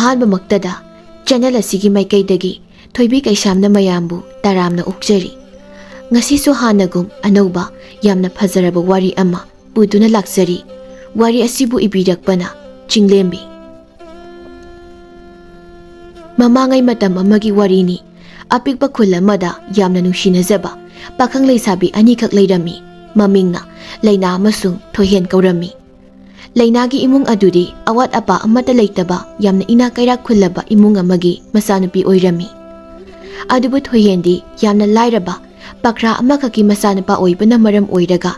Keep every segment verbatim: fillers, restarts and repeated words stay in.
ꯑꯍꯥꯟꯕꯃꯛꯇꯗ channel ꯑꯁꯤꯒꯤ ꯃꯥꯏꯀꯩꯗꯒꯤ ꯊꯣꯏꯕꯤ ꯀꯩꯁꯥꯝꯅ ꯃꯌꯥꯝꯕꯨ ꯇꯔꯥꯝꯅ ꯑꯣꯛꯆꯔꯤ꯫ ꯉꯁꯤꯁꯨ ꯍꯥꯟꯅꯒꯨꯝ ꯑꯅꯧꯕ ꯌꯥꯝꯅ ꯐꯖꯔꯕ ꯋꯥꯔꯤ ꯑꯃ ꯄꯨꯗꯨꯅ ꯂꯥꯛꯆꯔꯤ꯫ ꯋꯥꯔꯤ ꯑꯁꯤꯕꯨ ꯏꯕꯤꯔꯛꯄꯅ ꯆꯤꯡꯂꯦꯝꯕꯤ꯫ ꯃꯃꯥꯡꯉꯩ ꯃꯇꯝ ꯑꯃꯒꯤ ꯋꯥꯔꯤꯅꯤ꯫ ꯑꯄꯤꯛꯄ ꯈꯨꯜ ꯑꯃꯗ ꯌꯥꯝꯅ ꯅꯨꯡꯁꯤꯅꯖꯕ ꯄꯥꯈꯪ ꯂꯩꯁꯥꯕꯤ ꯑꯅꯤꯈꯛ ꯂꯩꯔꯝꯃꯤ꯫ ꯃꯃꯤꯡꯅ ꯂꯩꯅꯥ ꯑꯃꯁꯨꯡ ꯊꯣꯏꯍꯦꯟ ꯀꯧꯔꯝꯃꯤ꯫ ꯂꯩꯅꯥꯒꯤ ꯏꯃꯨꯡ ꯑꯗꯨꯗꯤ ꯑꯋꯥꯠ ꯑꯄꯥ ꯑꯃꯠꯇ ꯂꯩꯇꯕ ꯌꯥꯝꯅ ꯏꯅꯥꯛ ꯀꯩꯔꯥꯛ ꯈꯨꯜꯂꯕ ꯏꯃꯨꯡ ꯑꯃꯒꯤ ꯃꯆꯥꯅꯨꯄꯤ ꯑꯣꯏꯔꯝꯃꯤ꯫ ꯑꯗꯨꯕꯨ ꯊꯣꯏꯍꯦꯟꯗꯤ ꯌꯥꯝꯅ ꯂꯥꯏꯔꯕ ꯄꯥꯈ꯭ꯔꯥ ꯑꯃꯈꯛꯀꯤ ꯃꯆꯥꯅꯨꯄꯥ ꯑꯣꯏꯕꯅ ꯃꯔꯝ ꯑꯣꯏꯔꯒ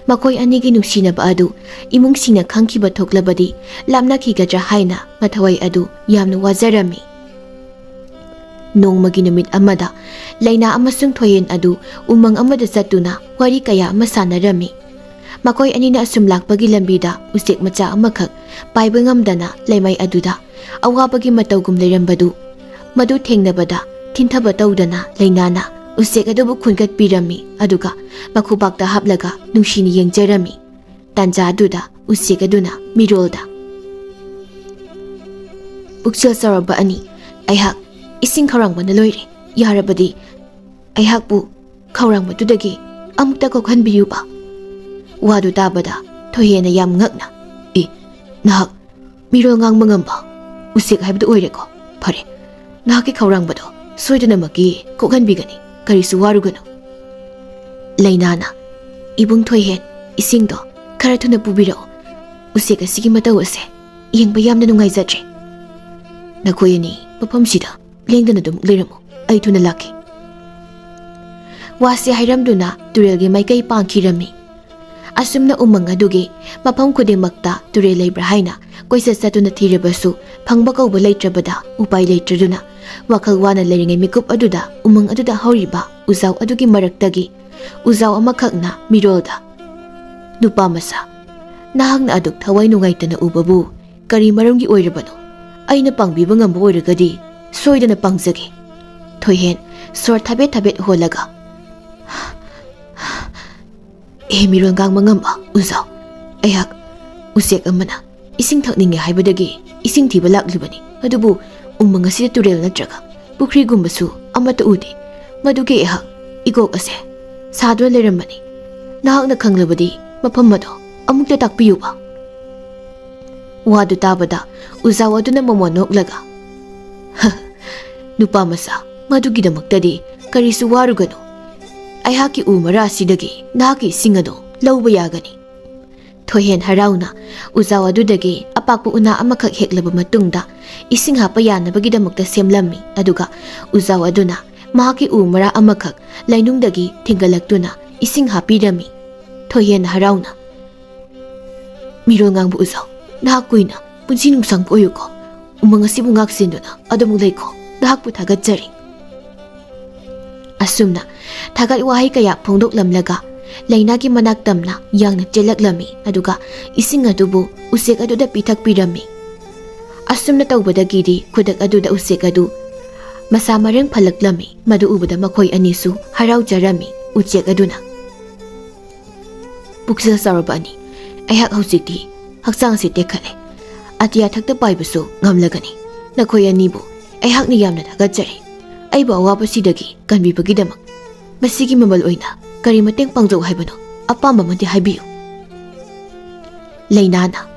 ꯃꯈꯣꯏ ꯑꯅꯤꯒꯤ ꯅꯨꯡꯁꯤꯅꯕ ꯑꯗꯨ ꯏꯃꯨꯡꯁꯤꯡꯅ ꯈꯪꯈꯤꯕ ꯊꯣꯛꯂꯕꯗꯤ ꯂꯥꯞꯅꯈꯤꯒꯗ꯭ꯔꯥ ꯍꯥꯏꯅ ꯃꯊꯋꯥꯏ ꯑꯗꯨ ꯌꯥꯝꯅ ꯋꯥꯖꯔꯝꯃꯤ꯫ ꯅꯣꯡꯃꯒꯤ ꯅꯨꯃꯤꯠ ꯑꯃꯗ ꯂꯩꯅꯥ ꯑꯃꯁꯨꯡ ꯊꯣꯏꯍꯦꯟ ꯑꯗꯨ ꯎꯃꯪ ꯑꯃꯗ ꯆꯠꯇꯨꯅ ꯋꯥꯔꯤ ꯀꯌꯥ ꯑꯃ ꯁꯥꯟꯅꯔꯝꯃꯤ꯫ ꯃꯈꯣꯏ ꯑꯅꯤꯅ ꯑꯁꯨꯝ ꯂꯥꯛꯄꯒꯤ ꯂꯝꯕꯤꯗ ꯎꯆꯦꯛ ꯃꯆꯥ ꯑꯃꯈꯛ ꯄꯥꯏꯕ ꯉꯝꯗꯅ ꯂꯩꯃꯥꯏ ꯑꯗꯨꯗ ꯑꯋꯥꯕꯒꯤ ꯃꯇꯧꯒꯨꯝ ꯂꯩꯔꯝꯕꯗꯨ ꯃꯗꯨ ꯊꯦꯡꯅꯕꯗ ꯊꯤꯟꯊꯕ ꯇꯧꯗꯅ ꯂꯩꯅꯥꯅ ꯎꯆꯦꯛ ꯑꯗꯨꯕꯨ ꯈꯨꯟꯒꯠꯄꯤꯔꯝꯃꯤ, ꯑꯗꯨꯒ ꯃꯈꯨꯕꯥꯛꯇ ꯍꯥꯞꯂꯒ ꯅꯨꯡꯁꯤꯅ ꯌꯦꯡꯖꯔꯝꯃꯤ꯫ ꯇꯥꯟꯖꯥ ꯑꯗꯨꯗ ꯎꯆꯦꯛ ꯑꯗꯨꯅ ꯃꯤꯔꯣꯜꯗ, "ꯄꯨꯛꯆꯦꯜ ꯆꯥꯎꯔꯕ ꯑꯅꯤ, ꯑꯩꯍꯥꯛ ꯏꯁꯤꯡ ꯈꯧꯔꯥꯡꯕꯅ ꯂꯣꯏꯔꯦ꯫ ꯌꯥꯔꯕꯗꯤ ꯑꯩꯍꯥꯛꯄꯨ ꯈꯧꯔꯥꯡꯕꯗꯨꯗꯒꯤ ꯑꯃꯨꯛꯇ ꯀꯣꯛꯍꯟꯕꯤꯌꯨꯕ꯫" ꯋꯥꯗꯨ ꯇꯥꯕꯗ ꯊꯣꯏꯍꯦꯟꯅ ꯌꯥꯝ ꯉꯛꯅ, "ꯑꯦ, ꯅꯍꯥꯛ ꯃꯤꯔꯣꯜ ꯉꯥꯡꯕ ꯉꯝꯕ ꯎꯆꯦꯛ ꯍꯥꯏꯕꯗꯨ ꯑꯣꯏꯔꯦꯀꯣ꯫ ꯐꯔꯦ, ꯅꯍꯥꯛꯀꯤ ꯈꯧꯔꯥꯡꯕꯗꯣ ꯁꯣꯏꯗꯅꯃꯛꯀꯤ ꯀꯣꯛꯍꯟꯕꯤꯒꯅꯤ, ꯀꯔꯤꯁꯨ ꯋꯥꯔꯨꯒꯅꯨ꯫" ꯂꯩꯅꯥꯅ, "ꯏꯕꯨꯡ ꯊꯣꯏꯍꯦꯟ, ꯏꯁꯤꯡꯗꯣ ꯈꯔ ꯊꯨꯅ ꯄꯨꯕꯤꯔꯛꯎ꯫ ꯎꯆꯦꯛ ꯑꯁꯤꯒꯤ ꯃꯇꯧ ꯑꯁꯦ ꯌꯦꯡꯕ ꯌꯥꯝꯅ ꯅꯨꯡꯉꯥꯏꯖꯗ꯭ꯔꯦ꯫ ꯅꯈꯣꯏ ꯑꯅꯤ ꯃꯐꯝꯁꯤꯗ ꯂꯦꯡꯗꯅ ꯑꯗꯨꯝ ꯂꯩꯔꯝꯃꯨ, ꯑꯩ ꯊꯨꯅ ꯂꯥꯛꯀꯦ꯫" ꯋꯥꯁꯤ ꯍꯥꯏꯔꯝꯗꯨꯅ ꯇꯨꯔꯦꯜꯒꯤ ꯃꯥꯏꯀꯩ ꯄꯥꯡꯈꯤꯔꯝꯃꯤ꯫ ꯑꯁꯨꯝꯅ ꯎꯃꯪ ꯑꯗꯨꯒꯤ ꯃꯐꯝ ꯈꯨꯗꯤꯡꯃꯛꯇ ꯇꯨꯔꯦꯜ ꯂꯩꯕ꯭ꯔꯥ ꯍꯥꯏꯅ ꯀꯣꯏꯆꯠ ꯆꯠꯇꯨꯅ ꯊꯤꯔꯕꯁꯨ ꯐꯪꯕ ꯀꯧꯕ ꯂꯩꯇ꯭ꯔꯕꯗ ꯎꯄꯥꯏ ꯂꯩꯇ꯭ꯔꯗꯨꯅ ꯋꯥꯈꯜ ꯋꯥꯅ ꯂꯩꯔꯤꯉꯩ ꯃꯤꯀꯨꯞ ꯑꯗꯨꯗ ꯎꯃꯪ ꯑꯗꯨꯗ ꯍꯧꯔꯤꯕ ꯎꯖꯥꯎ ꯑꯗꯨꯒꯤ ꯃꯔꯛꯇꯒꯤ ꯎꯖꯥꯎ ꯑꯃꯈꯛꯅ ꯃꯤꯔꯣꯜꯗ, "ꯅꯨꯄꯥ ꯃꯆꯥ, ꯅꯍꯥꯛꯅ ꯑꯗꯨꯛ ꯊꯋꯥꯏ ꯅꯨꯡꯉꯥꯏꯇꯅ ꯎꯕꯕꯨ ꯀꯔꯤ ꯃꯔꯝꯒꯤ ꯑꯣꯏꯔꯕꯅꯣ? ꯑꯩꯅ ꯄꯥꯡꯕꯤꯕ ꯉꯝꯕ ꯑꯣꯏꯔꯒꯗꯤ ꯁꯣꯏꯗꯅ ꯄꯥꯡꯖꯒꯦ꯫" ꯊꯣꯏꯍꯦꯟ ꯁꯣꯔ ꯊꯥꯕꯦꯠ ꯊꯥꯕꯦꯠ ꯍꯣꯜꯂꯒ, "ꯑꯦ ꯃꯤꯔꯣꯜ ꯉꯥꯡꯕ ꯉꯝꯕ ꯎꯖꯥꯎ, ꯑꯩꯍꯥꯛ ꯎꯆꯦꯛ ꯑꯃꯅ ꯏꯁꯤꯡ ꯊꯛꯅꯤꯡꯉꯦ ꯍꯥꯏꯕꯗꯒꯤ ꯏꯁꯤꯡ ꯊꯤꯕ ꯂꯥꯛꯂꯤꯕꯅꯤ꯫ ꯑꯗꯨꯕꯨ ꯎꯃꯪ ꯑꯁꯤꯗ ꯇꯨꯔꯦꯜ ꯅꯠꯇ꯭ꯔꯒ ꯄꯨꯈ꯭ꯔꯤꯒꯨꯝꯕꯁꯨ ꯑꯃꯠꯇ ꯎꯗꯦ꯫ ꯃꯗꯨꯒꯤ ꯑꯩꯍꯥꯛ ꯏꯀꯣꯛ ꯑꯁꯦ ꯁꯥꯗꯨꯅ ꯂꯩꯔꯝꯕꯅꯤ꯫ ꯅꯍꯥꯛꯅ ꯈꯪꯂꯕꯗꯤ ꯃꯐꯝ ꯑꯗꯣ ꯑꯃꯨꯛꯇ ꯇꯥꯛꯄꯤꯌꯨꯕ꯫" ꯋꯥꯗꯨ ꯇꯥꯕꯗ ꯎꯖꯥꯎ ꯑꯗꯨꯅ ꯃꯃꯣꯟ ꯅꯣꯛꯂꯒ, "ꯍ, ꯅꯨꯄꯥ ꯃꯆꯥ, ꯃꯗꯨꯒꯤꯗꯃꯛꯇꯗꯤ ꯀꯔꯤꯁꯨ ꯋꯥꯔꯨꯒꯅꯨ꯫ ꯑꯩꯍꯥꯛꯀꯤ ꯎ ꯃꯔꯥ ꯑꯁꯤꯗꯒꯤ ꯅꯍꯥꯛꯀꯤ ꯏꯁꯤꯡ ꯑꯗꯨ ꯂꯧꯕ ꯌꯥꯒꯅꯤ꯫" ꯊꯣꯏꯍꯦꯟ ꯍꯔꯥꯎꯅ ꯎꯖꯥꯎ ꯑꯗꯨꯗꯒꯤ ꯑꯄꯥꯛꯄ ꯎꯅꯥ ꯑꯃꯈꯛ ꯍꯦꯛꯂꯕ ꯃꯇꯨꯡꯗ, ꯏꯁꯤꯡ ꯍꯥꯞꯄ ꯌꯥꯅꯕꯒꯤꯗꯃꯛꯇ ꯁꯦꯝꯂꯝꯃꯤ꯫ ꯑꯗꯨꯒ ꯎꯖꯥꯎ ꯑꯗꯨꯅ ꯃꯍꯥꯛꯀꯤ ꯎ ꯃꯔꯥ ꯑꯃꯈꯛ ꯂꯩꯅꯨꯡꯗꯒꯤ ꯊꯤꯡꯒꯠꯂꯛꯇꯨꯅ ꯏꯁꯤꯡ ꯍꯥꯞꯄꯤꯔꯝꯃꯤ꯫ ꯊꯣꯏꯍꯦꯟ ꯍꯔꯥꯎꯅ, "ꯃꯤꯔꯣꯜ ꯉꯥꯡꯕ ꯎꯖꯥꯎ, ꯅꯍꯥꯛ ꯀꯨꯏꯅ ꯄꯨꯟꯁꯤ ꯅꯨꯡꯁꯥꯡꯕ ꯑꯣꯏꯌꯨꯀꯣ꯫ ꯎꯃꯪ ꯑꯁꯤꯕꯨ ꯉꯥꯛ ꯁꯦꯟꯗꯨꯅ ꯑꯗꯨꯃꯛ ꯂꯩꯀꯣ꯫ ꯅꯍꯥꯛꯄꯨ ꯊꯥꯒꯠꯆꯔꯤ꯫" ꯑꯁꯨꯝꯅ ꯊꯥꯒꯠ ꯋꯥꯍꯩ ꯀꯌꯥ ꯐꯣꯡꯗꯣꯛꯂꯝꯂꯒ ꯂꯩꯅꯥꯒꯤ ꯃꯅꯥꯛ ꯇꯝꯅ ꯌꯥꯡꯅ ꯆꯦꯜꯂꯛꯂꯝꯃꯤ꯫ ꯑꯗꯨꯒ ꯏꯁꯤꯡ ꯑꯗꯨꯕꯨ ꯎꯆꯦꯛ ꯑꯗꯨꯗ ꯄꯤꯊꯛꯄꯤꯔꯝꯃꯤ꯫ ꯑꯁꯨꯝꯅ ꯇꯧꯕꯗꯒꯤꯗꯤ ꯈꯨꯗꯛ ꯑꯗꯨꯗ ꯎꯆꯦꯛ ꯑꯗꯨ ꯃꯁꯥ ꯃꯔꯦꯡ ꯐꯜꯂꯛꯂꯝꯃꯤ꯫ ꯃꯗꯨ ꯎꯕꯗ ꯃꯈꯣꯏ ꯑꯅꯤꯁꯨ ꯍꯔꯥꯎꯖꯔꯝꯃꯤ꯫ ꯎꯆꯦꯛ ꯑꯗꯨꯅ, "ꯄꯨꯛꯆꯦꯜ ꯆꯥꯎꯔꯕ ꯑꯅꯤ, ꯑꯩꯍꯥꯛ ꯍꯧꯖꯤꯛꯇꯤ ꯍꯛꯆꯥꯡ ꯑꯁꯤ ꯇꯦꯛꯈꯠꯂꯦ꯫ ꯑꯇꯤꯌꯥ ꯊꯛꯇ ꯄꯥꯏꯕꯁꯨ ꯉꯝꯂꯒꯅꯤ꯫ ꯅꯈꯣꯏ ꯑꯅꯤꯕꯨ ꯑꯩꯍꯥꯛꯅ ꯌꯥꯝꯅ ꯊꯥꯒꯠꯆꯔꯤ, ꯑꯩꯕꯨ ꯑꯋꯥꯕꯁꯤꯗꯒꯤ ꯀꯟꯕꯤꯕꯒꯤꯗꯃꯛ꯫ ꯃꯁꯤꯒꯤ ꯃꯃꯜ ꯑꯣꯏꯅ ꯀꯔꯤ ꯃꯇꯦꯡ ꯄꯥꯡꯖꯧ ꯍꯥꯏꯕꯅꯣ? ꯑꯄꯥꯝꯕ ꯑꯃꯗꯤ ꯍꯥꯏꯕꯤꯌꯨ꯫" ꯂꯩꯅꯥꯅ,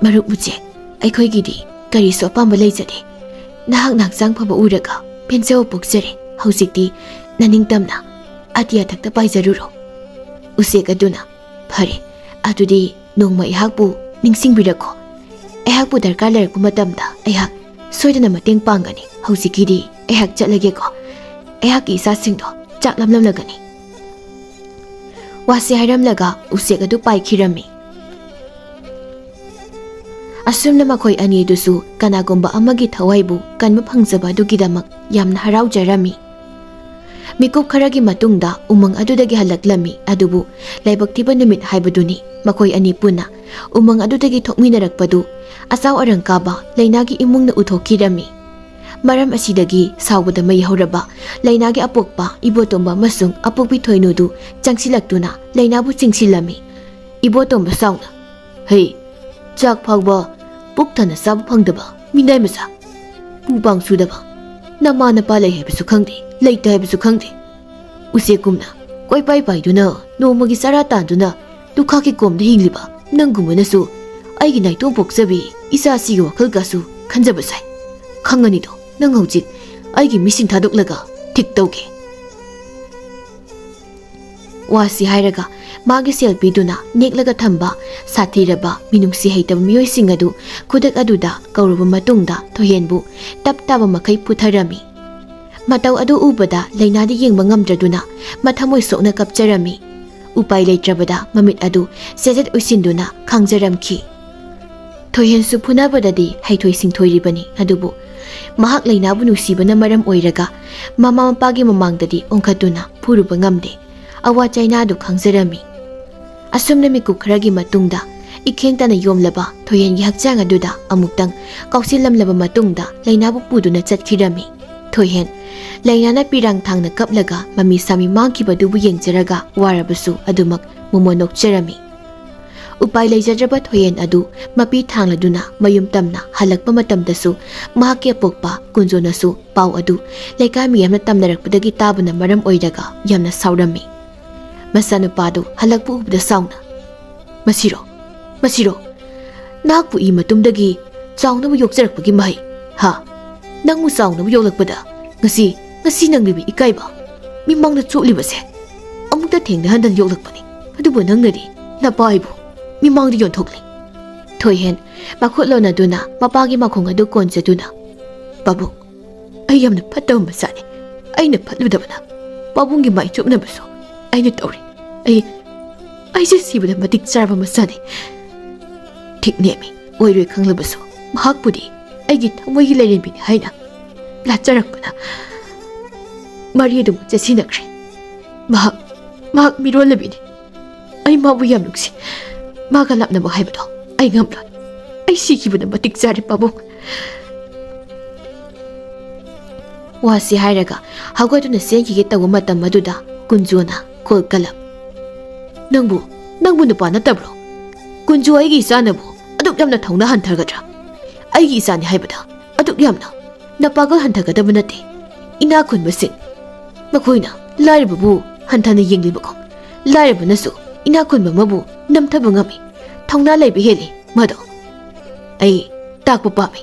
"ꯃꯔꯨꯞ ꯎꯆꯦꯛ, ꯑꯩꯈꯣꯏꯒꯤꯗꯤ ꯀꯔꯤꯁꯨ ꯑꯄꯥꯝꯕ ꯂꯩꯖꯗꯦ꯫ ꯅꯍꯥꯛꯅ ꯍꯛꯆꯥꯡ ꯐꯕ ꯎꯔꯒ ꯄꯦꯟꯖꯕ ꯄꯣꯛꯆꯔꯦ꯫ ꯍꯧꯖꯤꯛꯇꯤ ꯅꯅꯤꯡꯇꯝꯅ ꯑꯇꯤꯌꯥ ꯊꯛꯇ ꯄꯥꯏꯖꯔꯨꯔꯣ꯫" ꯎꯆꯦꯛ ꯑꯗꯨꯅ, "ꯐꯔꯦ, ꯑꯗꯨꯗꯤ ꯅꯣꯡꯃ ꯑꯩꯍꯥꯛꯄꯨ ꯅꯤꯡꯁꯤꯡꯕꯤꯔꯛꯈꯣ꯫ ꯑꯩꯍꯥꯛꯄꯨ ꯗꯔꯀꯥꯔ ꯂꯩꯔꯛꯄ ꯃꯇꯝꯗ ꯑꯩꯍꯥꯛ ꯁꯣꯏꯗꯅ ꯃꯇꯦꯡ ꯄꯥꯡꯒꯅꯤ꯫ ꯍꯧꯖꯤꯛꯀꯤꯗꯤ ꯑꯩꯍꯥꯛ ꯆꯠꯂꯒꯦꯀꯣ꯫ ꯑꯩꯍꯥꯛꯀꯤ ꯏꯆꯥꯁꯤꯡꯗꯣ ꯆꯥꯛ ꯂꯥꯝꯂꯝꯂꯒꯅꯤ꯫" ꯋꯥꯁꯤ ꯍꯥꯏꯔꯝꯂꯒ ꯎꯆꯦꯛ ꯑꯗꯨ ꯄꯥꯏꯈꯤꯔꯝꯃꯤ꯫ ꯑꯁꯨꯝꯅ ꯃꯈꯣꯏ ꯑꯅꯤꯗꯨꯁꯨ ꯀꯅꯥꯒꯨꯝꯕ ꯑꯃꯒꯤ ꯊꯋꯥꯏꯕꯨ ꯀꯟꯕ ꯐꯪꯖꯕ ꯑꯗꯨꯒꯤꯗꯃꯛ ꯌꯥꯝꯅ ꯍꯔꯥꯎꯖꯔꯝꯃꯤ꯫ ꯃꯤꯀꯨꯞ ꯈꯔꯒꯤ ꯃꯇꯨꯡꯗ ꯎꯃꯪ ꯑꯗꯨꯗꯒꯤ ꯍꯜꯂꯛꯂꯝꯃꯤ꯫ ꯑꯗꯨꯕꯨ ꯂꯥꯏꯕꯛ ꯊꯤꯕ ꯅꯨꯃꯤꯠ ꯍꯥꯏꯕꯗꯨꯅꯤ꯫ ꯃꯈꯣꯏ ꯑꯅꯤ ꯄꯨꯟꯅ ꯎꯃꯪ ꯑꯗꯨꯗꯒꯤ ꯊꯣꯛꯃꯤꯟꯅꯔꯛꯄꯗꯨ ꯑꯆꯥꯎ ꯑꯔꯪ ꯀꯥꯕ ꯂꯩꯅꯥꯒꯤ ꯏꯃꯨꯡꯅ ꯎꯊꯣꯛꯈꯤꯔꯝꯃꯤ꯫ ꯃꯔꯝ ꯑꯁꯤꯗꯒꯤ ꯁꯥꯎꯕꯗ ꯃꯩ ꯍꯧꯔꯕ ꯂꯩꯅꯥꯒꯤ ꯑꯄꯣꯛꯄ ꯏꯕꯣꯇꯣꯝꯕ ꯑꯃꯁꯨꯡ ꯑꯄꯣꯛꯄꯤ ꯊꯣꯏꯅꯨꯗꯨ ꯆꯪꯁꯤꯜꯂꯛꯇꯨꯅ ꯂꯩꯅꯥꯕꯨ ꯆꯤꯡꯁꯤꯜꯂꯝꯃꯤ꯫ ꯏꯕꯣꯇꯣꯝꯕ ꯁꯥꯎꯅ, "ꯍꯦ, ꯆꯥꯛ ꯐꯥꯎꯕ ꯄꯨꯛ ꯊꯟꯅ ꯆꯥꯕ ꯐꯪꯗꯕ ꯃꯤꯅꯥꯏ ꯃꯆꯥ, ꯄꯨ ꯄꯥꯡ ꯁꯨꯗꯕ, ꯅꯃꯥ ꯅꯄꯥ ꯂꯩ ꯍꯥꯏꯕꯁꯨ ꯈꯪꯗꯦ, ꯂꯩꯇꯦ ꯍꯥꯏꯕꯁꯨ ꯈꯪꯗꯦ꯫ ꯎꯆꯦꯛꯀꯨꯝꯅ ꯀꯣꯏꯄꯥꯏ ꯄꯥꯏꯗꯨꯅ, ꯅꯣꯡꯃꯒꯤ ꯆꯔꯥ ꯇꯥꯟꯗꯨꯅ, ꯂꯨꯈꯥꯛꯀꯤ ꯀꯣꯝꯗ ꯍꯤꯡꯂꯤꯕ ꯅꯪꯒꯨꯝꯕꯅꯁꯨ ꯑꯩꯒꯤ ꯅꯥꯏꯇꯣꯝ ꯄꯣꯛꯆꯕꯤ ꯏꯆꯥꯁꯤꯒꯤ ꯋꯥꯈꯜꯒꯁꯨ ꯈꯟꯖꯕ ꯁꯥꯏ꯫ ꯈꯪꯉꯅꯤꯗꯣ, ꯅꯪ ꯍꯧꯖꯤꯛ ꯑꯩꯒꯤ ꯃꯤꯁꯤꯡ ꯊꯥꯗꯣꯛꯂꯒ ꯊꯤꯛ ꯇꯧꯒꯦ꯫ ꯋꯥꯁꯤ ꯍꯥꯏꯔꯒ ꯃꯥꯒꯤ ꯁꯦꯜ ꯄꯤꯗꯨꯅ ꯅꯦꯛꯂꯒ ꯊꯝꯕ ꯁꯥꯊꯤꯔꯕ ꯃꯤꯅꯨꯡꯁꯤ ꯍꯩꯇꯕ ꯃꯤꯑꯣꯏꯁꯤꯡ ꯑꯗꯨ ꯈꯨꯗꯛ ꯑꯗꯨꯗ ꯀꯧꯔꯕ ꯃꯇꯨꯡꯗ ꯊꯣꯏꯍꯦꯟꯕꯨ ꯇꯞ ꯇꯥꯕ ꯃꯈꯩ ꯄꯨꯊꯔꯝꯃꯤ꯫ ꯃꯇꯧ ꯑꯗꯨ ꯎꯕꯗ ꯂꯩꯅꯥꯗꯤ ꯌꯦꯡꯕ ꯉꯝꯗ꯭ꯔꯗꯨꯅ ꯃꯊꯃꯣꯏ ꯁꯣꯛꯅ ꯀꯞꯆꯔꯝꯃꯤ꯫ ꯎꯄꯥꯏ ꯂꯩꯇ꯭ꯔꯕꯗ ꯃꯃꯤꯠ ꯑꯗꯨ ꯆꯦꯖꯦꯠ ꯎꯏꯁꯤꯟꯗꯨꯅ ꯈꯥꯡꯖꯔꯝꯈꯤ꯫ ꯊꯣꯏꯍꯦꯟꯁꯨ ꯐꯨꯅꯕꯗꯗꯤ ꯍꯩꯊꯣꯏ ꯁꯤꯡꯊꯣꯏꯔꯤꯕꯅꯤ, ꯑꯗꯨꯕꯨ ꯃꯍꯥꯛ ꯂꯩꯅꯥꯕꯨ ꯅꯨꯡꯁꯤꯕꯅ ꯃꯔꯝ ꯑꯣꯏꯔꯒ ꯃꯃꯥ ꯃꯄꯥꯒꯤ ꯃꯃꯥꯡꯗꯗꯤ ꯑꯣꯟꯈꯠꯇꯨꯅ ꯐꯨꯔꯨꯕ ꯉꯝꯗꯦ꯫ ꯑꯋꯥ ꯆꯩꯅꯥꯗꯨ ꯈꯥꯡꯖꯔꯝꯃꯤ꯫ ꯑꯁꯨꯝꯅ ꯃꯤꯀꯨꯞ ꯈꯔꯒꯤ ꯃꯇꯨꯡꯗ ꯏꯈꯦꯡ ꯇꯅ ꯌꯣꯝꯂꯕ ꯊꯣꯏꯍꯦꯟꯒꯤ ꯍꯛꯆꯥꯡ ꯑꯗꯨꯗ ꯑꯃꯨꯛꯇꯪ ꯀꯥꯎꯁꯤꯜꯂꯝꯂꯕ ꯃꯇꯨꯡꯗ ꯂꯩꯅꯥꯕꯨ ꯄꯨꯗꯨꯅ ꯆꯠꯈꯤꯔꯝꯃꯤ꯫ ꯊꯣꯏꯍꯦꯟ ꯂꯩꯅꯥꯅ ꯄꯤꯔꯥꯡ ꯊꯥꯡꯅ ꯀꯞꯂꯒ ꯃꯃꯤ ꯁꯥꯃꯤ ꯃꯥꯡꯈꯤꯕꯗꯨꯕꯨ ꯌꯦꯡꯖꯔꯒ ꯋꯥꯔꯕꯁꯨ ꯑꯗꯨꯃꯛ ꯃꯣꯃꯣꯟ ꯅꯣꯛꯆꯔꯝꯃꯤ꯫ ꯎꯄꯥꯏ ꯂꯩꯖꯗ꯭ꯔꯕ ꯊꯣꯏꯍꯦꯟ ꯑꯗꯨ ꯃꯄꯤ ꯊꯥꯡꯂꯗꯨꯅ ꯃꯌꯨꯝ ꯇꯝꯅ ꯍꯜꯂꯛꯄ ꯃꯇꯝꯗꯁꯨ ꯃꯍꯥꯛꯀꯤ ꯑꯄꯣꯛꯄ ꯀꯨꯟꯖꯣꯅꯁꯨ ꯄꯥꯎ ꯑꯗꯨ ꯂꯩꯀꯥꯏ ꯃꯤꯌꯥꯝꯅ ꯇꯝꯅꯔꯛꯄꯗꯒꯤ ꯇꯥꯕꯅ ꯃꯔꯝ ꯑꯣꯏꯔꯒ ꯌꯥꯝꯅ ꯁꯥꯎꯔꯝꯃꯤ꯫ ꯃꯆꯥꯅꯨꯄꯥꯗꯨ ꯍꯜꯂꯛꯄ ꯎꯕꯗ ꯁꯥꯎꯅ, "ꯃꯁꯤꯔꯣ? ꯃꯁꯤꯔꯣ? ꯅꯍꯥꯛꯄꯨ ꯏ ꯃꯇꯨꯝꯗꯒꯤ ꯆꯥꯎꯅꯕ ꯌꯣꯛꯆꯔꯛꯄꯒꯤ ꯃꯍꯩ? ꯍꯥ? ꯅꯪꯕꯨ ꯆꯥꯎꯅꯕ ꯌꯣꯛꯂꯛꯄꯗ ꯉꯁꯤ, ꯉꯁꯤ ꯅꯪꯂꯤꯕ ꯏꯀꯥꯏꯕ, ꯃꯤꯃꯥꯡꯗ ꯆꯣꯠꯂꯤꯕꯁꯦ? ꯑꯃꯨꯛꯇ ꯊꯦꯡꯅꯍꯟꯗꯅ ꯌꯣꯛꯂꯛꯄꯅꯤ, ꯑꯗꯨꯕꯨ ꯅꯪꯅꯗꯤ ꯅꯄꯥ ꯑꯩꯕꯨ ꯃꯤꯃꯥꯡꯗ ꯌꯣꯟꯊꯣꯛꯂꯤ꯫" ꯊꯣꯏꯍꯦꯟ ꯃꯈꯨꯠ ꯂꯣꯟꯅꯗꯨꯅ ꯃꯄꯥꯒꯤ ꯃꯈꯣꯡ ꯑꯗꯨ ꯀꯣꯟꯖꯗꯨꯅ, "ꯄꯥꯕꯨꯡ, ꯑꯩ ꯌꯥꯝꯅ ꯐꯠꯇꯕ ꯃꯆꯥꯅꯤ꯫ ꯑꯩꯅ ꯐꯠꯂꯨꯗꯕꯅ ꯄꯥꯕꯨꯡꯒꯤ ꯃꯥꯏ ꯆꯨꯞꯅꯕꯁꯨ ꯑꯩꯅ ꯇꯧꯔꯤ꯫ ꯑꯩ, ꯑꯩꯁꯦ ꯁꯤꯕꯗ ꯃꯇꯤꯛ ꯆꯥꯔꯕ ꯃꯆꯥꯅꯤ꯫" ꯊꯤꯛ ꯅꯦꯝꯃꯤ, ꯑꯣꯏꯔꯣꯏ ꯈꯪꯂꯕꯁꯨ ꯃꯍꯥꯛꯄꯨꯗꯤ ꯑꯩꯒꯤ ꯊꯃꯣꯏꯒꯤ ꯂꯥꯏꯔꯦꯝꯕꯤꯅꯤ ꯍꯥꯏꯅ ꯂꯥꯠꯆꯔꯛꯄꯅ ꯃꯔꯤ ꯑꯗꯨꯃꯛ ꯆꯦꯠꯁꯤꯟꯅꯈ꯭ꯔꯦ꯫ ꯃꯍꯥꯛ, ꯃꯍꯥꯛ ꯃꯤꯔꯣꯜꯂꯕꯤꯅꯤ꯫ ꯑꯩ ꯃꯥꯕꯨ ꯌꯥꯝ ꯅꯨꯡꯁꯤ꯫ ꯃꯥꯒ ꯂꯥꯞꯅꯕ ꯍꯥꯏꯕꯗꯣ ꯑꯩ ꯉꯝꯂꯣꯏ꯫ ꯑꯩ ꯁꯤꯈꯤꯕꯅ ꯃꯇꯤꯛ ꯆꯥꯔꯦ, ꯄꯥꯕꯨꯡ꯫ ꯋꯥꯁꯤ ꯍꯥꯏꯔꯒ ꯍꯧꯒꯠꯇꯨꯅ ꯆꯦꯟꯈꯤꯒꯦ ꯇꯧꯕ ꯃꯇꯝ ꯑꯗꯨꯗ ꯀꯨꯟꯖꯣꯅ ꯀꯣꯜ ꯀꯜꯂꯝ꯫ "ꯅꯪꯕꯨ, ꯅꯪꯕꯨ ꯅꯨꯄꯥ ꯅꯠꯇꯕ꯭ꯔꯣ? ꯀꯨꯟꯖꯣ ꯑꯩꯒꯤ ꯏꯆꯥꯅꯕꯨ ꯑꯗꯨꯛ ꯌꯥꯝꯅ ꯊꯧꯅꯥ ꯍꯟꯊꯒꯗ꯭ꯔꯥ? ꯑꯩꯒꯤ ꯏꯆꯥꯅꯤ ꯍꯥꯏꯕꯗ ꯑꯗꯨꯛ ꯌꯥꯝꯅ ꯅꯄꯥꯒꯜ ꯍꯟꯊꯒꯗꯕ ꯅꯠꯇꯦ꯫ ꯏꯅꯥꯛ ꯈꯨꯟꯕꯁꯤꯡ, ꯃꯈꯣꯏꯅ ꯂꯥꯏꯔꯕꯕꯨ ꯍꯟꯊꯅ ꯌꯦꯡꯂꯤꯕꯒꯨꯝ, ꯂꯥꯏꯔꯕꯅꯁꯨ ꯏꯅꯥꯛ ꯈꯨꯟꯕ ꯑꯃꯕꯨ ꯅꯝꯊꯕ ꯉꯝꯃꯤ꯫ ꯊꯧꯅꯥ ꯂꯩꯕ ꯍꯦꯜꯂꯤ ꯃꯗꯣ꯫ ꯑꯩ ꯇꯥꯛꯄ ꯄꯥꯝꯃꯤ꯫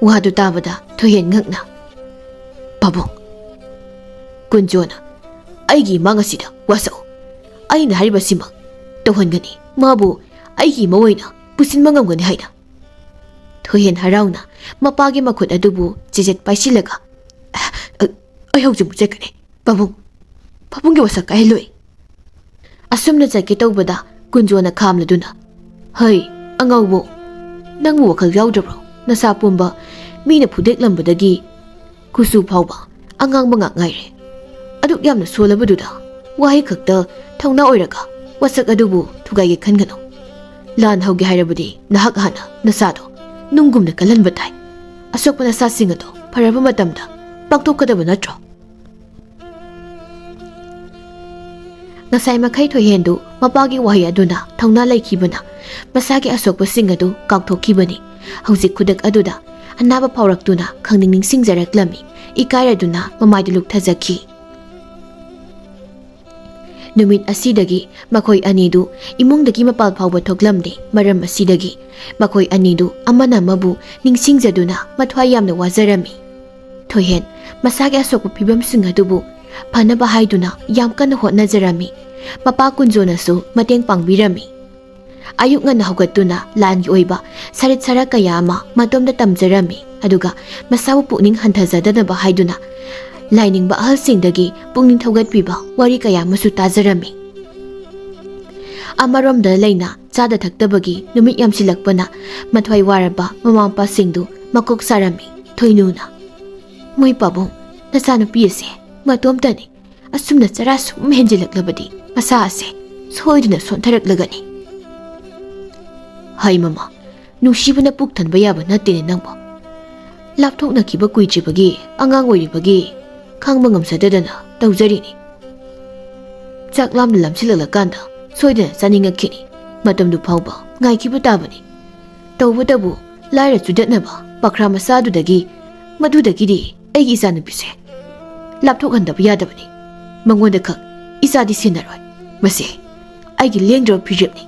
ꯋꯥꯗꯨ ꯇꯥꯕꯗ ꯊꯣꯏꯍꯦꯟ ꯉꯛꯅ, "ꯄꯥꯕꯨꯡ, ꯀꯨꯟꯖꯣꯅ ꯑꯩꯒꯤ ꯏꯃꯥꯡ ꯑꯁꯤꯗ ꯋꯥꯁꯛꯎ꯫ ꯑꯩꯅ ꯍꯥꯏꯔꯤꯕꯁꯤꯃꯛ ꯇꯧꯍꯟꯒꯅꯤ꯫ ꯃꯥꯕꯨ ꯑꯩꯒꯤ ꯏꯃꯧ ꯑꯣꯏꯅ ꯄꯨꯁꯤꯟꯕ ꯉꯝꯒꯅꯤ" ꯍꯥꯏꯅ꯫ ꯊꯣꯏꯍꯦꯟ ꯍꯔꯥꯎꯅ ꯃꯄꯥꯒꯤ ꯃꯈꯨꯠ ꯑꯗꯨꯕꯨ ꯆꯦꯖꯦꯠ ꯄꯥꯏꯁꯤꯜꯂꯒ, "ꯑ, ꯑ, ꯑꯩ ꯍꯧꯖꯤꯛꯃꯛ ꯆꯠꯀꯅꯤ꯫ ꯄꯥꯕꯨꯡ, ꯄꯥꯕꯨꯡꯒꯤ ꯋꯥꯁꯛ ꯀꯥꯏꯍꯜꯂꯣꯏ꯫" ꯑꯁꯨꯝꯅ ꯆꯠꯀꯦ ꯇꯧꯕꯗ ꯀꯨꯟꯖꯣꯅ ꯈꯥꯝꯂꯗꯨꯅ, "ꯍꯩ, ꯑꯉꯥꯎꯕꯣ, ꯅꯪꯕꯨ ꯋꯥꯈꯜ ꯌꯥꯎꯗ꯭ꯔꯕ꯭ꯔꯣ? ꯅꯁꯥ ꯄꯨꯝꯕ ꯃꯤꯅ ꯐꯨꯗꯦꯛꯂꯝꯕꯗꯒꯤ ꯀꯨꯆꯨ ꯐꯥꯎꯕ ꯑꯉꯥꯡꯕ ꯉꯥꯛ ꯉꯥꯏꯔꯦ꯫ ꯑꯗꯨꯛ ꯌꯥꯝꯅ ꯁꯣꯜꯂꯕꯗꯨꯗ ꯋꯥꯍꯩ ꯈꯛꯇ ꯊꯧꯅꯥ ꯑꯣꯏꯔꯒ ꯋꯥꯁꯛ ꯑꯗꯨꯕꯨ ꯊꯨꯒꯥꯏꯒꯦ ꯈꯟꯒꯅꯨ꯫ ꯂꯥꯟ ꯍꯧꯒꯦ ꯍꯥꯏꯔꯕꯗꯤ ꯅꯍꯥꯛ ꯍꯥꯟꯅ ꯅꯁꯥꯗꯣ ꯅꯨꯡꯒꯨꯝꯅ ꯀꯜꯍꯟꯕ ꯇꯥꯏ꯫ ꯑꯁꯣꯛꯄ ꯅꯁꯥꯁꯤꯡ ꯑꯗꯣ ꯐꯔꯕ ꯃꯇꯝꯗ ꯄꯥꯡꯊꯣꯛꯀꯗꯕ ꯅꯠꯇ꯭ꯔꯣ?" ꯉꯁꯥꯏ ꯃꯈꯩ ꯊꯣꯏꯍꯦꯟꯗꯨ ꯃꯄꯥꯒꯤ ꯋꯥꯍꯩ ꯑꯗꯨꯅ ꯊꯧꯅꯥ ꯂꯩꯈꯤꯕꯅ ꯃꯁꯥꯒꯤ ꯑꯁꯣꯛꯄꯁꯤꯡ ꯑꯗꯨ ꯀꯥꯎꯊꯣꯛꯈꯤꯕꯅꯤ꯫ ꯍꯧꯖꯤꯛ ꯈꯨꯗꯛ ꯑꯗꯨꯗ ꯑꯅꯥꯕ ꯐꯥꯎꯔꯛꯇꯨꯅ ꯈꯪꯅꯤꯡ ꯅꯤꯡꯁꯤꯡꯖꯔꯛꯂꯝꯃꯤ꯫ ꯏꯀꯥꯏꯔꯗꯨꯅ ꯃꯃꯥꯏꯗꯨ ꯂꯨꯞꯊꯖꯈꯤ꯫ ꯅꯨꯃꯤꯠ ꯑꯁꯤꯗꯒꯤ ꯃꯈꯣꯏ ꯑꯅꯤꯗꯨ ꯏꯃꯨꯡꯗꯒꯤ ꯃꯄꯥꯜ ꯐꯥꯎꯕ ꯊꯣꯛꯂꯝꯗꯦ꯫ ꯃꯔꯝ ꯑꯁꯤꯗꯒꯤ ꯃꯈꯣꯏ ꯑꯅꯤꯗꯨ ꯑꯃꯅ ꯑꯃꯕꯨ ꯅꯤꯡꯁꯤꯡꯖꯗꯨꯅ ꯃꯊ꯭ꯋꯥꯏ ꯌꯥꯝꯅ ꯋꯥꯖꯔꯝꯃꯤ꯫ ꯊꯣꯏꯍꯦꯟ ꯃꯁꯥꯒꯤ ꯑꯁꯣꯛꯄ ꯐꯤꯕꯝꯁꯤꯡ ꯑꯗꯨꯕꯨ ꯐꯅꯕ ꯍꯥꯏꯗꯨꯅ ꯌꯥꯝ ꯀꯟꯅ ꯍꯣꯠꯅꯖꯔꯝꯃꯤ꯫ ꯃꯄꯥ ꯀꯨꯟꯖꯣꯅꯁꯨ ꯃꯇꯦꯡ ꯄꯥꯡꯕꯤꯔꯝꯃꯤ꯫ ꯑꯌꯨꯛ ꯉꯟꯅ ꯍꯧꯒꯠꯇꯨꯅ ꯂꯥꯟꯒꯤ ꯑꯣꯏꯕ ꯁꯔꯤꯠ ꯁꯔꯥ ꯀꯌꯥ ꯑꯃ ꯃꯇꯣꯝꯗ ꯇꯝꯖꯔꯝꯃꯤ꯫ ꯑꯗꯨꯒ ꯃꯁꯥꯕꯨ ꯄꯨꯛꯅꯤꯡ ꯍꯟꯊꯖꯗꯅꯕ ꯍꯥꯏꯗꯨꯅ ꯂꯥꯏꯅꯤꯡꯕ ꯑꯍꯜꯁꯤꯡꯗꯒꯤ ꯄꯨꯛꯅꯤꯡ ꯊꯧꯒꯠꯄꯤꯕ ꯋꯥꯔꯤ ꯀꯌꯥ ꯑꯃꯁꯨ ꯇꯥꯖꯔꯝꯃꯤ꯫ ꯑꯃꯔꯣꯝꯗ ꯂꯩꯅ ꯆꯥꯗ ꯊꯛꯇꯕꯒꯤ ꯅꯨꯃꯤꯠ ꯌꯥꯝꯁꯤꯜꯂꯛꯄꯅ ꯃꯊ꯭ꯋꯥꯏ ꯋꯥꯔꯕ ꯃꯃꯥ ꯃꯄꯥꯁꯤꯡꯗꯨ ꯃꯀꯣꯛ ꯁꯥꯔꯝꯃꯤ꯫ ꯊꯣꯏꯅꯨꯅ, "ꯃꯣꯏ ꯄꯥꯕꯨꯡ, ꯅꯆꯥꯅꯨꯄꯤ ꯑꯁꯦ ꯃꯇꯣꯝꯇꯅꯤ꯫ ꯑꯁꯨꯝꯅ ꯆꯔꯥ ꯁꯨꯝ ꯍꯦꯟꯖꯤꯜꯂꯛꯂꯕꯗꯤ ꯃꯁꯥ ꯑꯁꯦ ꯁꯣꯏꯗꯅ ꯁꯣꯟꯊꯔꯛꯂꯒꯅꯤ꯫" "ꯍꯥꯏ ꯃꯃꯥ, ꯅꯨꯡꯁꯤꯕꯅ ꯄꯨꯛ ꯊꯟꯕ ꯌꯥꯕ ꯅꯠꯇꯦꯅꯦ ꯅꯪꯕꯣ꯫ ꯂꯥꯞꯊꯣꯛꯅꯈꯤꯕ ꯀꯨꯏꯗ꯭ꯔꯤꯕꯒꯤ ꯑꯉꯥꯡ ꯑꯣꯏꯔꯤꯕꯒꯤ ꯈꯥꯡꯕ ꯉꯝꯖꯗꯗꯅ ꯇꯧꯖꯔꯤꯅꯤ꯫ ꯆꯥꯛ ꯂꯥꯝꯅ ꯂꯥꯝꯁꯤꯜꯂꯛꯂꯀꯥꯟꯗ ꯁꯣꯏꯗꯅ ꯆꯥꯅꯤꯡꯉꯛꯈꯤꯅꯤ꯫ ꯃꯇꯝꯗꯨ ꯐꯥꯎꯕ ꯉꯥꯏꯈꯤꯕ ꯇꯥꯕꯅꯤ꯫" ꯇꯧꯕꯇꯕꯨ ꯂꯥꯏꯔ ꯆꯨꯗꯠꯅꯕ ꯄꯥꯈ꯭ꯔꯥ ꯃꯆꯥꯗꯨꯗꯒꯤ, ꯃꯗꯨꯗꯒꯤꯗꯤ ꯑꯩꯒꯤ ꯏꯆꯥꯅꯨꯄꯤꯁꯦ ꯂꯥꯞꯊꯣꯛꯍꯟꯗꯕ ꯌꯥꯗꯕꯅꯤ꯫ ꯃꯉꯣꯟꯗ ꯈꯛ ꯏꯆꯥꯗꯤ ꯁꯤꯟꯅꯔꯣꯏ꯫ ꯃꯁꯦ ꯑꯩꯒꯤ ꯂꯦꯡꯗ꯭ꯔꯕ ꯐꯤꯔꯦꯞꯅꯤ꯫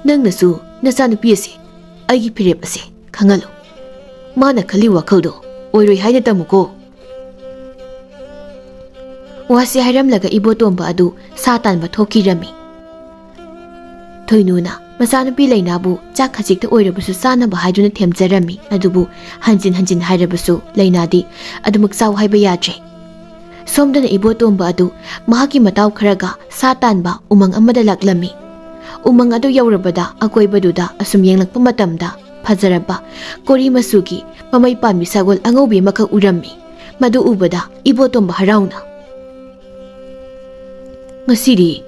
ꯅꯪꯅꯁꯨ ꯅꯆꯥꯅꯨꯄꯤ ꯑꯁꯦ ꯑꯩꯒꯤ ꯐꯤꯔꯦꯞ ꯑꯁꯦ ꯈꯪꯍꯜꯂꯨ꯫ ꯃꯥꯅ ꯈꯜꯂꯤ ꯋꯥꯈꯜꯗꯣ ꯑꯣꯏꯔꯣꯏ ꯍꯥꯏꯅ ꯇꯝꯃꯨꯀꯣ꯫ ꯋꯥꯁꯤ ꯍꯥꯏꯔꯝꯂꯒ ꯏꯕꯣꯇꯣꯝꯕ ꯑꯗꯨ ꯁꯥ ꯇꯥꯟꯕ ꯊꯣꯛꯈꯤꯔꯝꯃꯤ꯫ ꯊꯣꯏꯅꯨꯅ ꯃꯆꯥꯅꯨꯄꯤ ꯂꯩꯅꯥꯕꯨ ꯆꯥꯛ ꯈꯖꯤꯛꯇ ꯑꯣꯏꯔꯕꯁꯨ ꯆꯥꯅꯕ ꯍꯥꯏꯗꯨꯅ ꯊꯦꯝꯖꯔꯝꯃꯤ꯫ ꯑꯗꯨꯕꯨ ꯍꯟꯖꯤꯟ ꯍꯟꯖꯤꯟ ꯍꯥꯏꯔꯕꯁꯨ ꯂꯩꯅꯥꯗꯤ ꯑꯗꯨꯃꯛ ꯆꯥꯎ ꯍꯥꯏꯕ ꯌꯥꯗ꯭ꯔꯦ꯫ ꯁꯣꯝꯗꯅ ꯏꯕꯣꯇꯣꯝꯕ ꯑꯗꯨ ꯃꯍꯥꯛꯀꯤ ꯃꯇꯥꯎ ꯈꯔꯒ ꯁꯥ ꯇꯥꯟꯕ ꯎꯃꯪ ꯑꯃꯗ ꯂꯥꯛꯂꯝꯃꯤ꯫ ꯎꯃꯪ ꯑꯗꯨ ꯌꯧꯔꯕꯗ ꯑꯀꯣꯏꯕꯗꯨꯗ ꯑꯁꯨꯝ ꯌꯦꯡꯂꯛꯄ ꯃꯇꯝꯗ ꯐꯖꯔꯕ ꯀꯣꯔꯤ ꯃꯆꯨꯒꯤ ꯃꯃꯩ ꯄꯥꯟꯕꯤ ꯁꯒꯣꯜ ꯑꯉꯧꯕꯤ ꯑꯃꯈꯛ ꯎꯔꯝꯃꯤ꯫ ꯃꯗꯨ ꯎꯕꯗ ꯏꯕꯣꯇꯣꯝꯕ ꯍꯔꯥꯎꯅ, "ꯉꯁꯤꯗꯤ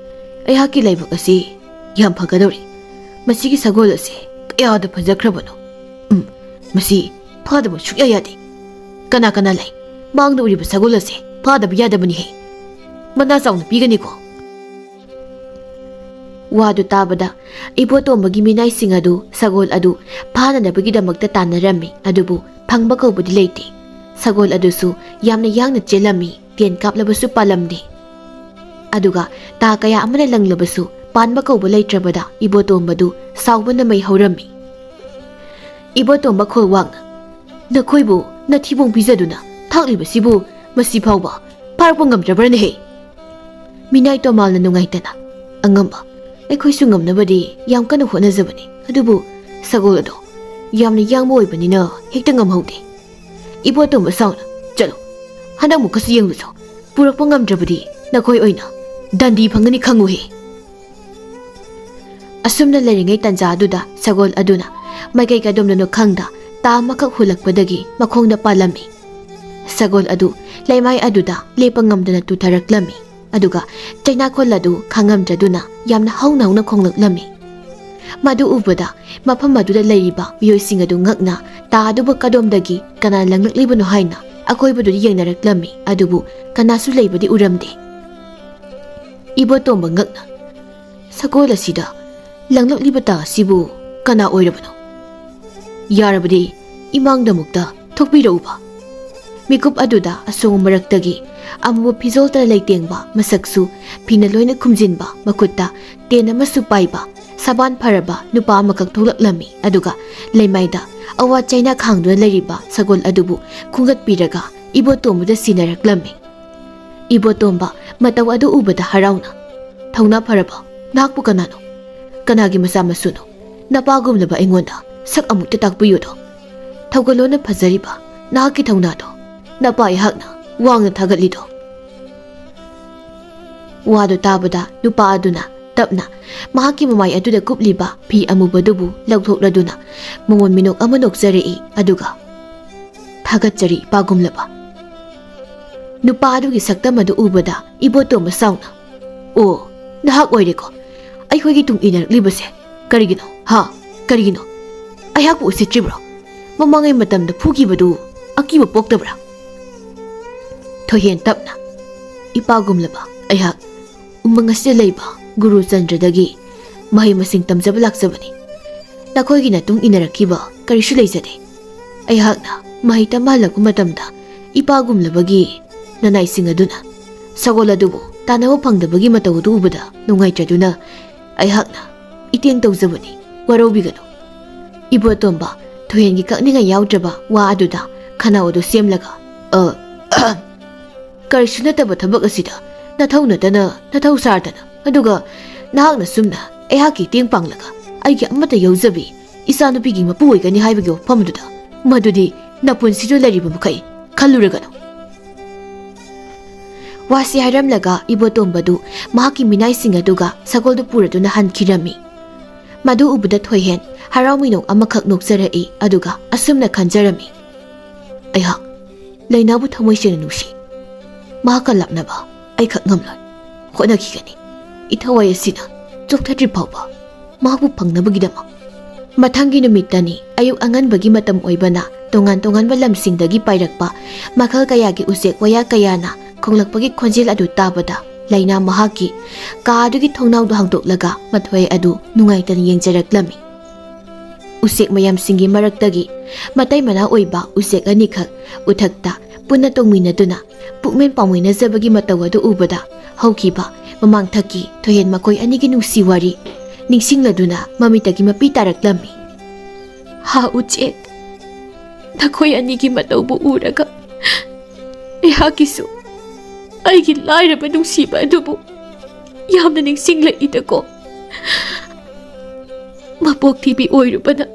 ꯑꯩꯍꯥꯛꯀꯤ ꯂꯥꯏꯕꯛ ꯑꯁꯤ ꯌꯥꯝ ꯐꯒꯗꯧꯔꯤ꯫ ꯃꯁꯤꯒꯤ ꯁꯒꯣꯜ ꯑꯁꯤ ꯀꯌꯥꯗ ꯐꯖꯈ꯭ꯔꯕꯅꯣ! ꯎꯝ, ꯃꯁꯤ ꯐꯥꯗꯕ ꯁꯨꯛꯌꯥ ꯌꯥꯗꯦ꯫ ꯀꯅꯥ ꯀꯅꯥ ꯂꯩ? ꯃꯥꯡꯗ ꯎꯔꯤꯕ ꯁꯒꯣꯜ ꯑꯁꯤ ꯐꯥꯗꯕ ꯌꯥꯗꯕꯅꯤꯍꯦ꯫ ꯃꯅꯥ ꯆꯥꯎꯅ ꯄꯤꯒꯅꯤꯀꯣ!" ꯋꯥꯗꯨ ꯇꯥꯕꯗ ꯏꯕꯣꯇꯣꯝꯕꯒꯤ ꯃꯤꯅꯥꯏꯁꯤꯡ ꯑꯗꯨ ꯁꯒꯣꯜ ꯑꯗꯨ ꯐꯥꯅꯅꯕꯒꯤꯗꯃꯛꯇ ꯇꯥꯟꯅꯔꯝꯃꯤ, ꯑꯗꯨꯕꯨ ꯐꯪꯕ ꯀꯧꯕꯗꯤ ꯂꯩꯇꯦ꯫ ꯁꯒꯣꯜ ꯑꯗꯨꯁꯨ ꯌꯥꯝꯅ ꯌꯥꯡꯅ ꯆꯦꯜꯂꯝꯃꯤ, ꯇꯦꯟ ꯀꯥꯞꯂꯕꯁꯨ ꯄꯥꯜꯂꯝꯗꯦ꯫ ꯑꯗꯨꯒ ꯇꯥ ꯀꯌꯥ ꯑꯃꯅ ꯂꯪꯂꯕꯁꯨ ꯄꯥꯟꯕ ꯀꯧꯕ ꯂꯩꯇ꯭ꯔꯕꯗ ꯏꯕꯣꯇꯣꯝꯕꯗꯨ ꯁꯥꯎꯕꯅ ꯃꯩ ꯍꯧꯔꯝꯃꯤ꯫ ꯏꯕꯣꯇꯣꯝꯕ ꯈꯣꯜꯋꯥꯡꯅ, "ꯅꯈꯣꯏꯕꯨ ꯅꯊꯤꯕꯣꯡ ꯄꯤꯖꯗꯨꯅ ꯊꯥꯛꯂꯤꯕꯁꯤꯕꯨ ꯃꯁꯤ ꯐꯥꯎꯕ ꯐꯥꯔꯛꯄ ꯉꯝꯗ꯭ꯔꯕ꯭ꯔꯅꯦꯍꯦ?" ꯃꯤꯅꯥꯏ ꯇꯣꯃꯥꯜꯅ ꯅꯨꯡꯉꯥꯏꯇꯅ, "ꯑꯉꯝꯕ, ꯑꯩꯈꯣꯏꯁꯨ ꯉꯝꯅꯕꯗꯤ ꯌꯥꯝ ꯀꯟꯅ ꯍꯣꯠꯅꯖꯕꯅꯤ, ꯑꯗꯨꯕꯨ ꯁꯒꯣꯜ ꯑꯗꯣ ꯌꯥꯝꯅ ꯌꯥꯡꯕ ꯑꯣꯏꯕꯅꯤꯅ ꯍꯦꯛꯇ ꯉꯝꯍꯧꯗꯦ꯫ ꯏꯕꯣꯇꯣꯝꯕ ꯁꯥꯎꯅ, ꯆꯠꯂꯣ, ꯍꯟꯗꯛꯃꯨꯛꯀꯁꯨ ꯌꯦꯡꯂꯨꯆꯣ꯫ ꯄꯨꯔꯛꯄ ꯉꯝꯗ꯭ꯔꯕꯗꯤ ꯅꯈꯣꯏ ꯑꯣꯏꯅ ꯗꯟꯗꯤ ꯐꯪꯒꯅꯤ ꯈꯪꯉꯨꯍꯦ!" ꯑꯁꯨꯝꯅ ꯂꯩꯔꯤꯉꯩ ꯇꯟꯖꯥ ꯑꯗꯨꯗ ꯁꯒꯣꯜ ꯑꯗꯨꯅ ꯃꯥꯏꯀꯩ ꯀꯗꯣꯝꯗꯅꯣ ꯈꯪꯗ ꯇꯥ ꯑꯃꯈꯛ ꯍꯨꯜꯂꯛꯄꯗꯒꯤ ꯃꯈꯣꯡꯗ ꯄꯥꯜꯂꯝꯃꯤ꯫ ꯁꯒꯣꯜ ꯑꯗꯨ ꯂꯩꯃꯥꯏ ꯑꯗꯨꯗ ꯂꯦꯞꯄ ꯉꯝꯗꯅ ꯇꯨꯊꯔꯛꯂꯝꯃꯤ꯫ ꯑꯗꯨꯒ ꯆꯩꯅꯥꯈꯣꯜ ꯑꯗꯨ ꯈꯥꯡꯉꯝꯗ꯭ꯔꯗꯨꯅ ꯌꯥꯝꯅ ꯍꯧꯅ ꯍꯧꯅ ꯈꯣꯡꯂꯛꯂꯝꯃꯤ꯫ ꯃꯗꯨ ꯎꯕꯗ ꯃꯐꯝ ꯑꯗꯨꯗ ꯂꯩꯔꯤꯕ ꯃꯤꯑꯣꯏꯁꯤꯡ ꯑꯗꯨ ꯉꯛꯅ ꯇꯥ ꯑꯗꯨꯕꯨ ꯀꯗꯣꯝꯗꯒꯤ ꯀꯅꯥ ꯂꯪꯂꯛꯂꯤꯕꯅꯣ ꯍꯥꯏꯅ ꯑꯀꯣꯏꯕꯗꯨꯗ ꯌꯦꯡꯅꯔꯛꯂꯝꯃꯤ, ꯑꯗꯨꯕꯨ ꯀꯅꯥꯁꯨ ꯂꯩꯕꯗꯤ ꯎꯔꯝꯗꯦ꯫ ꯏꯕꯣꯇꯣꯝꯕ ꯉꯛꯅ, "ꯁꯒꯣꯜ ꯑꯁꯤꯗ ꯂꯪꯂꯛꯂꯤꯕ ꯇꯥ ꯑꯁꯤꯕꯨ ꯀꯅꯥ ꯑꯣꯏꯔꯕꯅꯣ?" "ꯌꯥꯔꯕꯗꯤ ꯏꯃꯥꯡꯗ ꯑꯃꯨꯛꯇ ꯊꯣꯛꯄꯤꯔꯛꯎꯕ꯫" ꯃꯤꯀꯨꯞ ꯑꯗꯨꯗ ꯑꯁꯣꯡꯕ ꯃꯔꯛꯇꯒꯤ ꯑꯃꯨꯕ ꯐꯤꯖꯣꯜꯇ ꯂꯩꯇꯦꯡꯕ, ꯃꯁꯛꯁꯨ ꯐꯤꯅ ꯂꯣꯏꯅ ꯈꯨꯝꯖꯤꯟꯕ, ꯃꯈꯨꯠꯇ ꯇꯦꯟ ꯑꯃꯁꯨ ꯄꯥꯏꯕ, ꯁꯕꯥꯟ ꯐꯔꯕ ꯅꯨꯄꯥ ꯑꯃꯈꯛ ꯊꯣꯛꯂꯛꯂꯝꯃꯤ꯫ ꯑꯗꯨꯒ ꯂꯩꯃꯥꯏꯗ ꯑꯋꯥ ꯆꯩꯅꯥ ꯈꯥꯡꯗꯨꯅ ꯂꯩꯔꯤꯕ ꯁꯒꯣꯜ ꯑꯗꯨꯕꯨ ꯈꯣꯝꯒꯠꯄꯤꯔꯒ ꯏꯕꯣꯇꯣꯝꯕꯗ ꯁꯤꯟꯅꯔꯛꯂꯝꯃꯤ꯫ ꯏꯕꯣꯇꯣꯝꯕ ꯃꯇꯧ ꯑꯗꯨ ꯎꯕꯗ ꯍꯔꯥꯎꯅ, "ꯊꯧꯅꯥ ꯐꯔꯕ, ꯅꯍꯥꯛꯄꯨ ꯀꯅꯥꯅꯣ? ꯀꯅꯥꯒꯤ ꯃꯆꯥ ꯃꯁꯨꯅꯣ? ꯅꯄꯥꯒꯨꯝꯂꯕ ꯑꯩꯉꯣꯟꯗ ꯁꯛ ꯑꯃꯨꯛꯇ ꯇꯥꯛꯄꯤꯌꯨꯗꯣ꯫ ꯊꯧꯒꯜꯂꯣꯟꯅ ꯐꯖꯔꯤꯕ ꯅꯍꯥꯛꯀꯤ ꯊꯧꯅꯥꯗꯣ ꯅꯄꯥ ꯑꯩꯍꯥꯛꯅ ꯋꯥꯡꯅ ꯊꯥꯒꯠꯂꯤꯗꯣ꯫" ꯋꯥꯗꯨ ꯇꯥꯕꯗ ꯅꯨꯄꯥ ꯑꯗꯨꯅ ꯇꯞꯅ ꯃꯍꯥꯛꯀꯤ ꯃꯃꯥꯏ ꯑꯗꯨꯗ ꯀꯨꯞꯂꯤꯕ ꯐꯤ ꯑꯃꯨꯕꯗꯨꯕꯨ ꯂꯧꯊꯣꯛꯂꯗꯨꯅ ꯃꯉꯣꯟ ꯃꯤꯅꯣꯛ ꯑꯃ ꯅꯣꯛꯆꯔꯛꯏ꯫ ꯑꯗꯨꯒ, "ꯊꯥꯒꯠꯆꯔꯤ, ꯏꯄꯥꯒꯨꯝꯂꯕ꯫" ꯅꯨꯄꯥ ꯑꯗꯨꯒꯤ ꯁꯛꯇꯝ ꯑꯗꯨ ꯎꯕꯗ ꯏꯕꯣꯇꯣꯝꯕ ꯁꯥꯎꯅ, "ꯑꯣ, ꯅꯍꯥꯛ ꯑꯣꯏꯔꯦꯀꯣ ꯑꯩꯈꯣꯏꯒꯤ ꯇꯨꯡ ꯏꯟꯅꯔꯛꯂꯤꯕꯁꯦ? ꯀꯔꯤꯒꯤꯅꯣ, ꯍꯥ? ꯀꯔꯤꯒꯤꯅꯣ? ꯑꯩꯍꯥꯛꯄꯨ ꯎꯁꯤꯠꯇ꯭ꯔꯤꯕ꯭ꯔꯣ? ꯃꯃꯥꯡꯉꯩ ꯃꯇꯝꯗ ꯐꯨꯈꯤꯕꯗꯨ ꯑꯀꯤꯕ ꯄꯣꯛꯇꯕ꯭ꯔꯥ?" ꯊꯣꯏꯍꯦꯟ ꯇꯞꯅ, "ꯏꯄꯥꯒꯨꯝꯂꯕ ꯑꯩꯍꯥꯛ ꯎꯃꯪ ꯑꯁꯤꯗ ꯂꯩꯕ ꯒꯨꯔꯨ ꯆꯟꯗ꯭ꯔꯗꯒꯤ ꯃꯍꯩ ꯃꯁꯤꯡ ꯇꯝꯖꯕ ꯂꯥꯛꯆꯕꯅꯤ꯫ ꯅꯈꯣꯏꯒꯤ ꯃꯇꯨꯡ ꯏꯟꯅꯔꯛꯈꯤꯕ ꯀꯔꯤꯁꯨ ꯂꯩꯖꯗꯦ꯫ ꯑꯩꯍꯥꯛꯅ ꯃꯍꯩ ꯇꯝꯕ ꯍꯜꯂꯛꯄ ꯃꯇꯝꯗ ꯏꯄꯥꯒꯨꯝꯂꯕꯒꯤ ꯅꯅꯥꯏꯁꯤꯡ ꯑꯗꯨꯅ ꯁꯒꯣꯜ ꯑꯗꯨꯕꯨ ꯇꯥꯟꯅꯕ ꯐꯪꯗꯕꯒꯤ ꯃꯇꯧ ꯑꯗꯨ ꯎꯕꯗ ꯅꯨꯡꯉꯥꯏꯇ꯭ꯔꯗꯨꯅ ꯑꯩꯍꯥꯛꯅ ꯏꯇꯦꯡ ꯇꯧꯖꯕꯅꯤ, ꯋꯥꯔꯧꯕꯤꯒꯅꯨ꯫" ꯏꯕꯣꯇꯣꯝꯕ ꯊꯣꯏꯍꯦꯟꯒꯤ ꯀꯛꯅꯤꯡꯉꯥꯏ ꯌꯥꯎꯗ꯭ꯔꯕ ꯋꯥ ꯑꯗꯨꯗ ꯈꯅꯥꯎ ꯑꯗꯨ ꯁꯦꯝꯂꯒ, "ꯑ, ꯀꯔꯤꯁꯨ ꯅꯠꯇꯕ ꯊꯕꯛ ꯑꯁꯤꯗ ꯅꯊꯧ ꯅꯠꯇꯅ, ꯅꯊꯧ ꯁꯥꯗꯅ, ꯑꯗꯨꯒ ꯅꯍꯥꯛꯅ ꯁꯨꯝꯅ ꯑꯩꯍꯥꯛꯀꯤ ꯃꯇꯦꯡ ꯄꯥꯡꯂꯒ ꯑꯩꯒꯤ ꯑꯃꯠꯇ ꯌꯥꯎꯖꯕꯤ ꯏꯆꯥꯅꯨꯄꯤꯒꯤ ꯃꯄꯨ ꯑꯣꯏꯒꯅꯤ ꯍꯥꯏꯕꯒꯤ ꯋꯥꯐꯝꯗꯨꯗ, ꯃꯗꯨꯗꯤ ꯅꯄꯨꯟꯁꯤꯗ ꯂꯩꯔꯤꯕ ꯃꯈꯩ ꯈꯜꯂꯨꯔꯒꯅꯨ꯫" ꯋꯥꯁꯤ ꯍꯥꯏꯔꯝꯂꯒ ꯏꯕꯣꯇꯣꯝꯕꯗꯨ ꯃꯍꯥꯛꯀꯤ ꯃꯤꯅꯥꯏꯁꯤꯡ ꯑꯗꯨꯒ ꯁꯒꯣꯜꯗꯨ ꯄꯨꯔꯗꯨꯅ ꯍꯟꯈꯤꯔꯝꯃꯤ꯫ ꯃꯗꯨ ꯎꯕꯗ ꯊꯣꯏꯍꯦꯟ ꯍꯔꯥꯎ ꯃꯤꯅꯣꯛ ꯑꯃꯈꯛ ꯅꯣꯛꯆꯔꯛꯏ, ꯑꯗꯨꯒ ꯑꯁꯨꯝꯅ ꯈꯟꯖꯔꯝꯃꯤ, "ꯑꯩꯍꯥꯛ ꯂꯩꯅꯥꯕꯨ ꯊꯃꯣꯏ ꯁꯦꯡꯅ ꯅꯨꯡꯁꯤ꯫ ꯃꯍꯥꯛꯀ ꯂꯥꯞꯅꯕ ꯑꯩꯈꯛ ꯉꯝꯂꯣꯏ꯫ ꯍꯣꯠꯅꯈꯤꯒꯅꯤ ꯏꯊꯋꯥꯏ ꯑꯁꯤꯅ ꯆꯣꯛꯊꯗ꯭ꯔꯤ ꯐꯥꯎꯕ ꯃꯍꯥꯛꯄꯨ ꯐꯪꯅꯕꯒꯤꯗꯃꯛ꯫" ꯃꯊꯪꯒꯤ ꯅꯨꯃꯤꯠꯇꯅꯤ꯫ ꯑꯌꯨꯛ ꯑꯉꯟꯕꯒꯤ ꯃꯇꯝ ꯑꯣꯏꯕꯅ ꯇꯣꯉꯥꯟ ꯇꯣꯉꯥꯟꯕ ꯂꯝꯁꯤꯡꯗꯒꯤ ꯄꯥꯏꯔꯛꯄ ꯃꯈꯜ ꯀꯌꯥꯒꯤ ꯎꯆꯦꯛ ꯋꯥꯌꯥ ꯀꯌꯥꯅ ꯈꯣꯡꯂꯛꯄꯒꯤ ꯈꯣꯟꯖꯦꯜ ꯑꯗꯨ ꯇꯥꯕꯗ ꯂꯩꯅꯥ ꯃꯍꯥꯛꯀꯤ ꯀꯥ ꯑꯗꯨꯒꯤ ꯊꯣꯡꯅꯥꯎꯗꯨ ꯍꯥꯡꯗꯣꯛꯂꯒ ꯃꯊꯣꯏ ꯑꯗꯨ ꯅꯨꯡꯉꯥꯏꯇꯅ ꯌꯦꯡꯖꯔꯛꯂꯝꯃꯤ꯫ ꯎꯆꯦꯛ ꯃꯌꯥꯝꯁꯤꯡꯒꯤ ꯃꯔꯛꯇꯒꯤ ꯃꯇꯩ ꯃꯅꯥꯎ ꯑꯣꯏꯕ ꯎꯆꯦꯛ ꯑꯅꯤꯈꯛ ꯎꯊꯛꯇ ꯄꯨꯟꯅ ꯇꯣꯡꯃꯤꯟꯅꯗꯨꯅ ꯄꯨꯛꯃꯦꯟ ꯄꯥꯎꯃꯤꯟꯅꯖꯕꯒꯤ ꯃꯇꯧ ꯑꯗꯨ ꯎꯕꯗ ꯍꯧꯈꯤꯕ ꯃꯃꯥꯡꯊꯛꯀꯤ ꯊꯣꯏꯍꯦꯟ ꯃꯈꯣꯏ ꯑꯅꯤꯒꯤ ꯅꯨꯡꯁꯤ ꯋꯥꯔꯤ ꯅꯤꯡꯁꯤꯡꯂꯗꯨꯅ ꯃꯃꯤꯠꯇꯒꯤ ꯃꯄꯤ ꯇꯥꯔꯛꯂꯝꯃꯤ꯫ ꯍꯥ ꯎꯆꯦꯛ, ꯅꯈꯣꯏ ꯑꯅꯤꯒꯤ ꯃꯇꯧꯕꯨ ꯎꯔꯒ ꯑꯩꯍꯥꯛꯀꯤꯁꯨ ꯑꯩꯒꯤ ꯂꯥꯏꯔꯕ ꯅꯨꯡꯁꯤꯕ ꯑꯗꯨꯕꯨ ꯌꯥꯝꯅ ꯅꯤꯡꯁꯤꯡꯂꯛꯏꯗꯀꯣ꯫ ꯃꯄꯣꯛ ꯊꯤꯕꯤ ꯑꯣꯏꯔꯨꯕꯅ,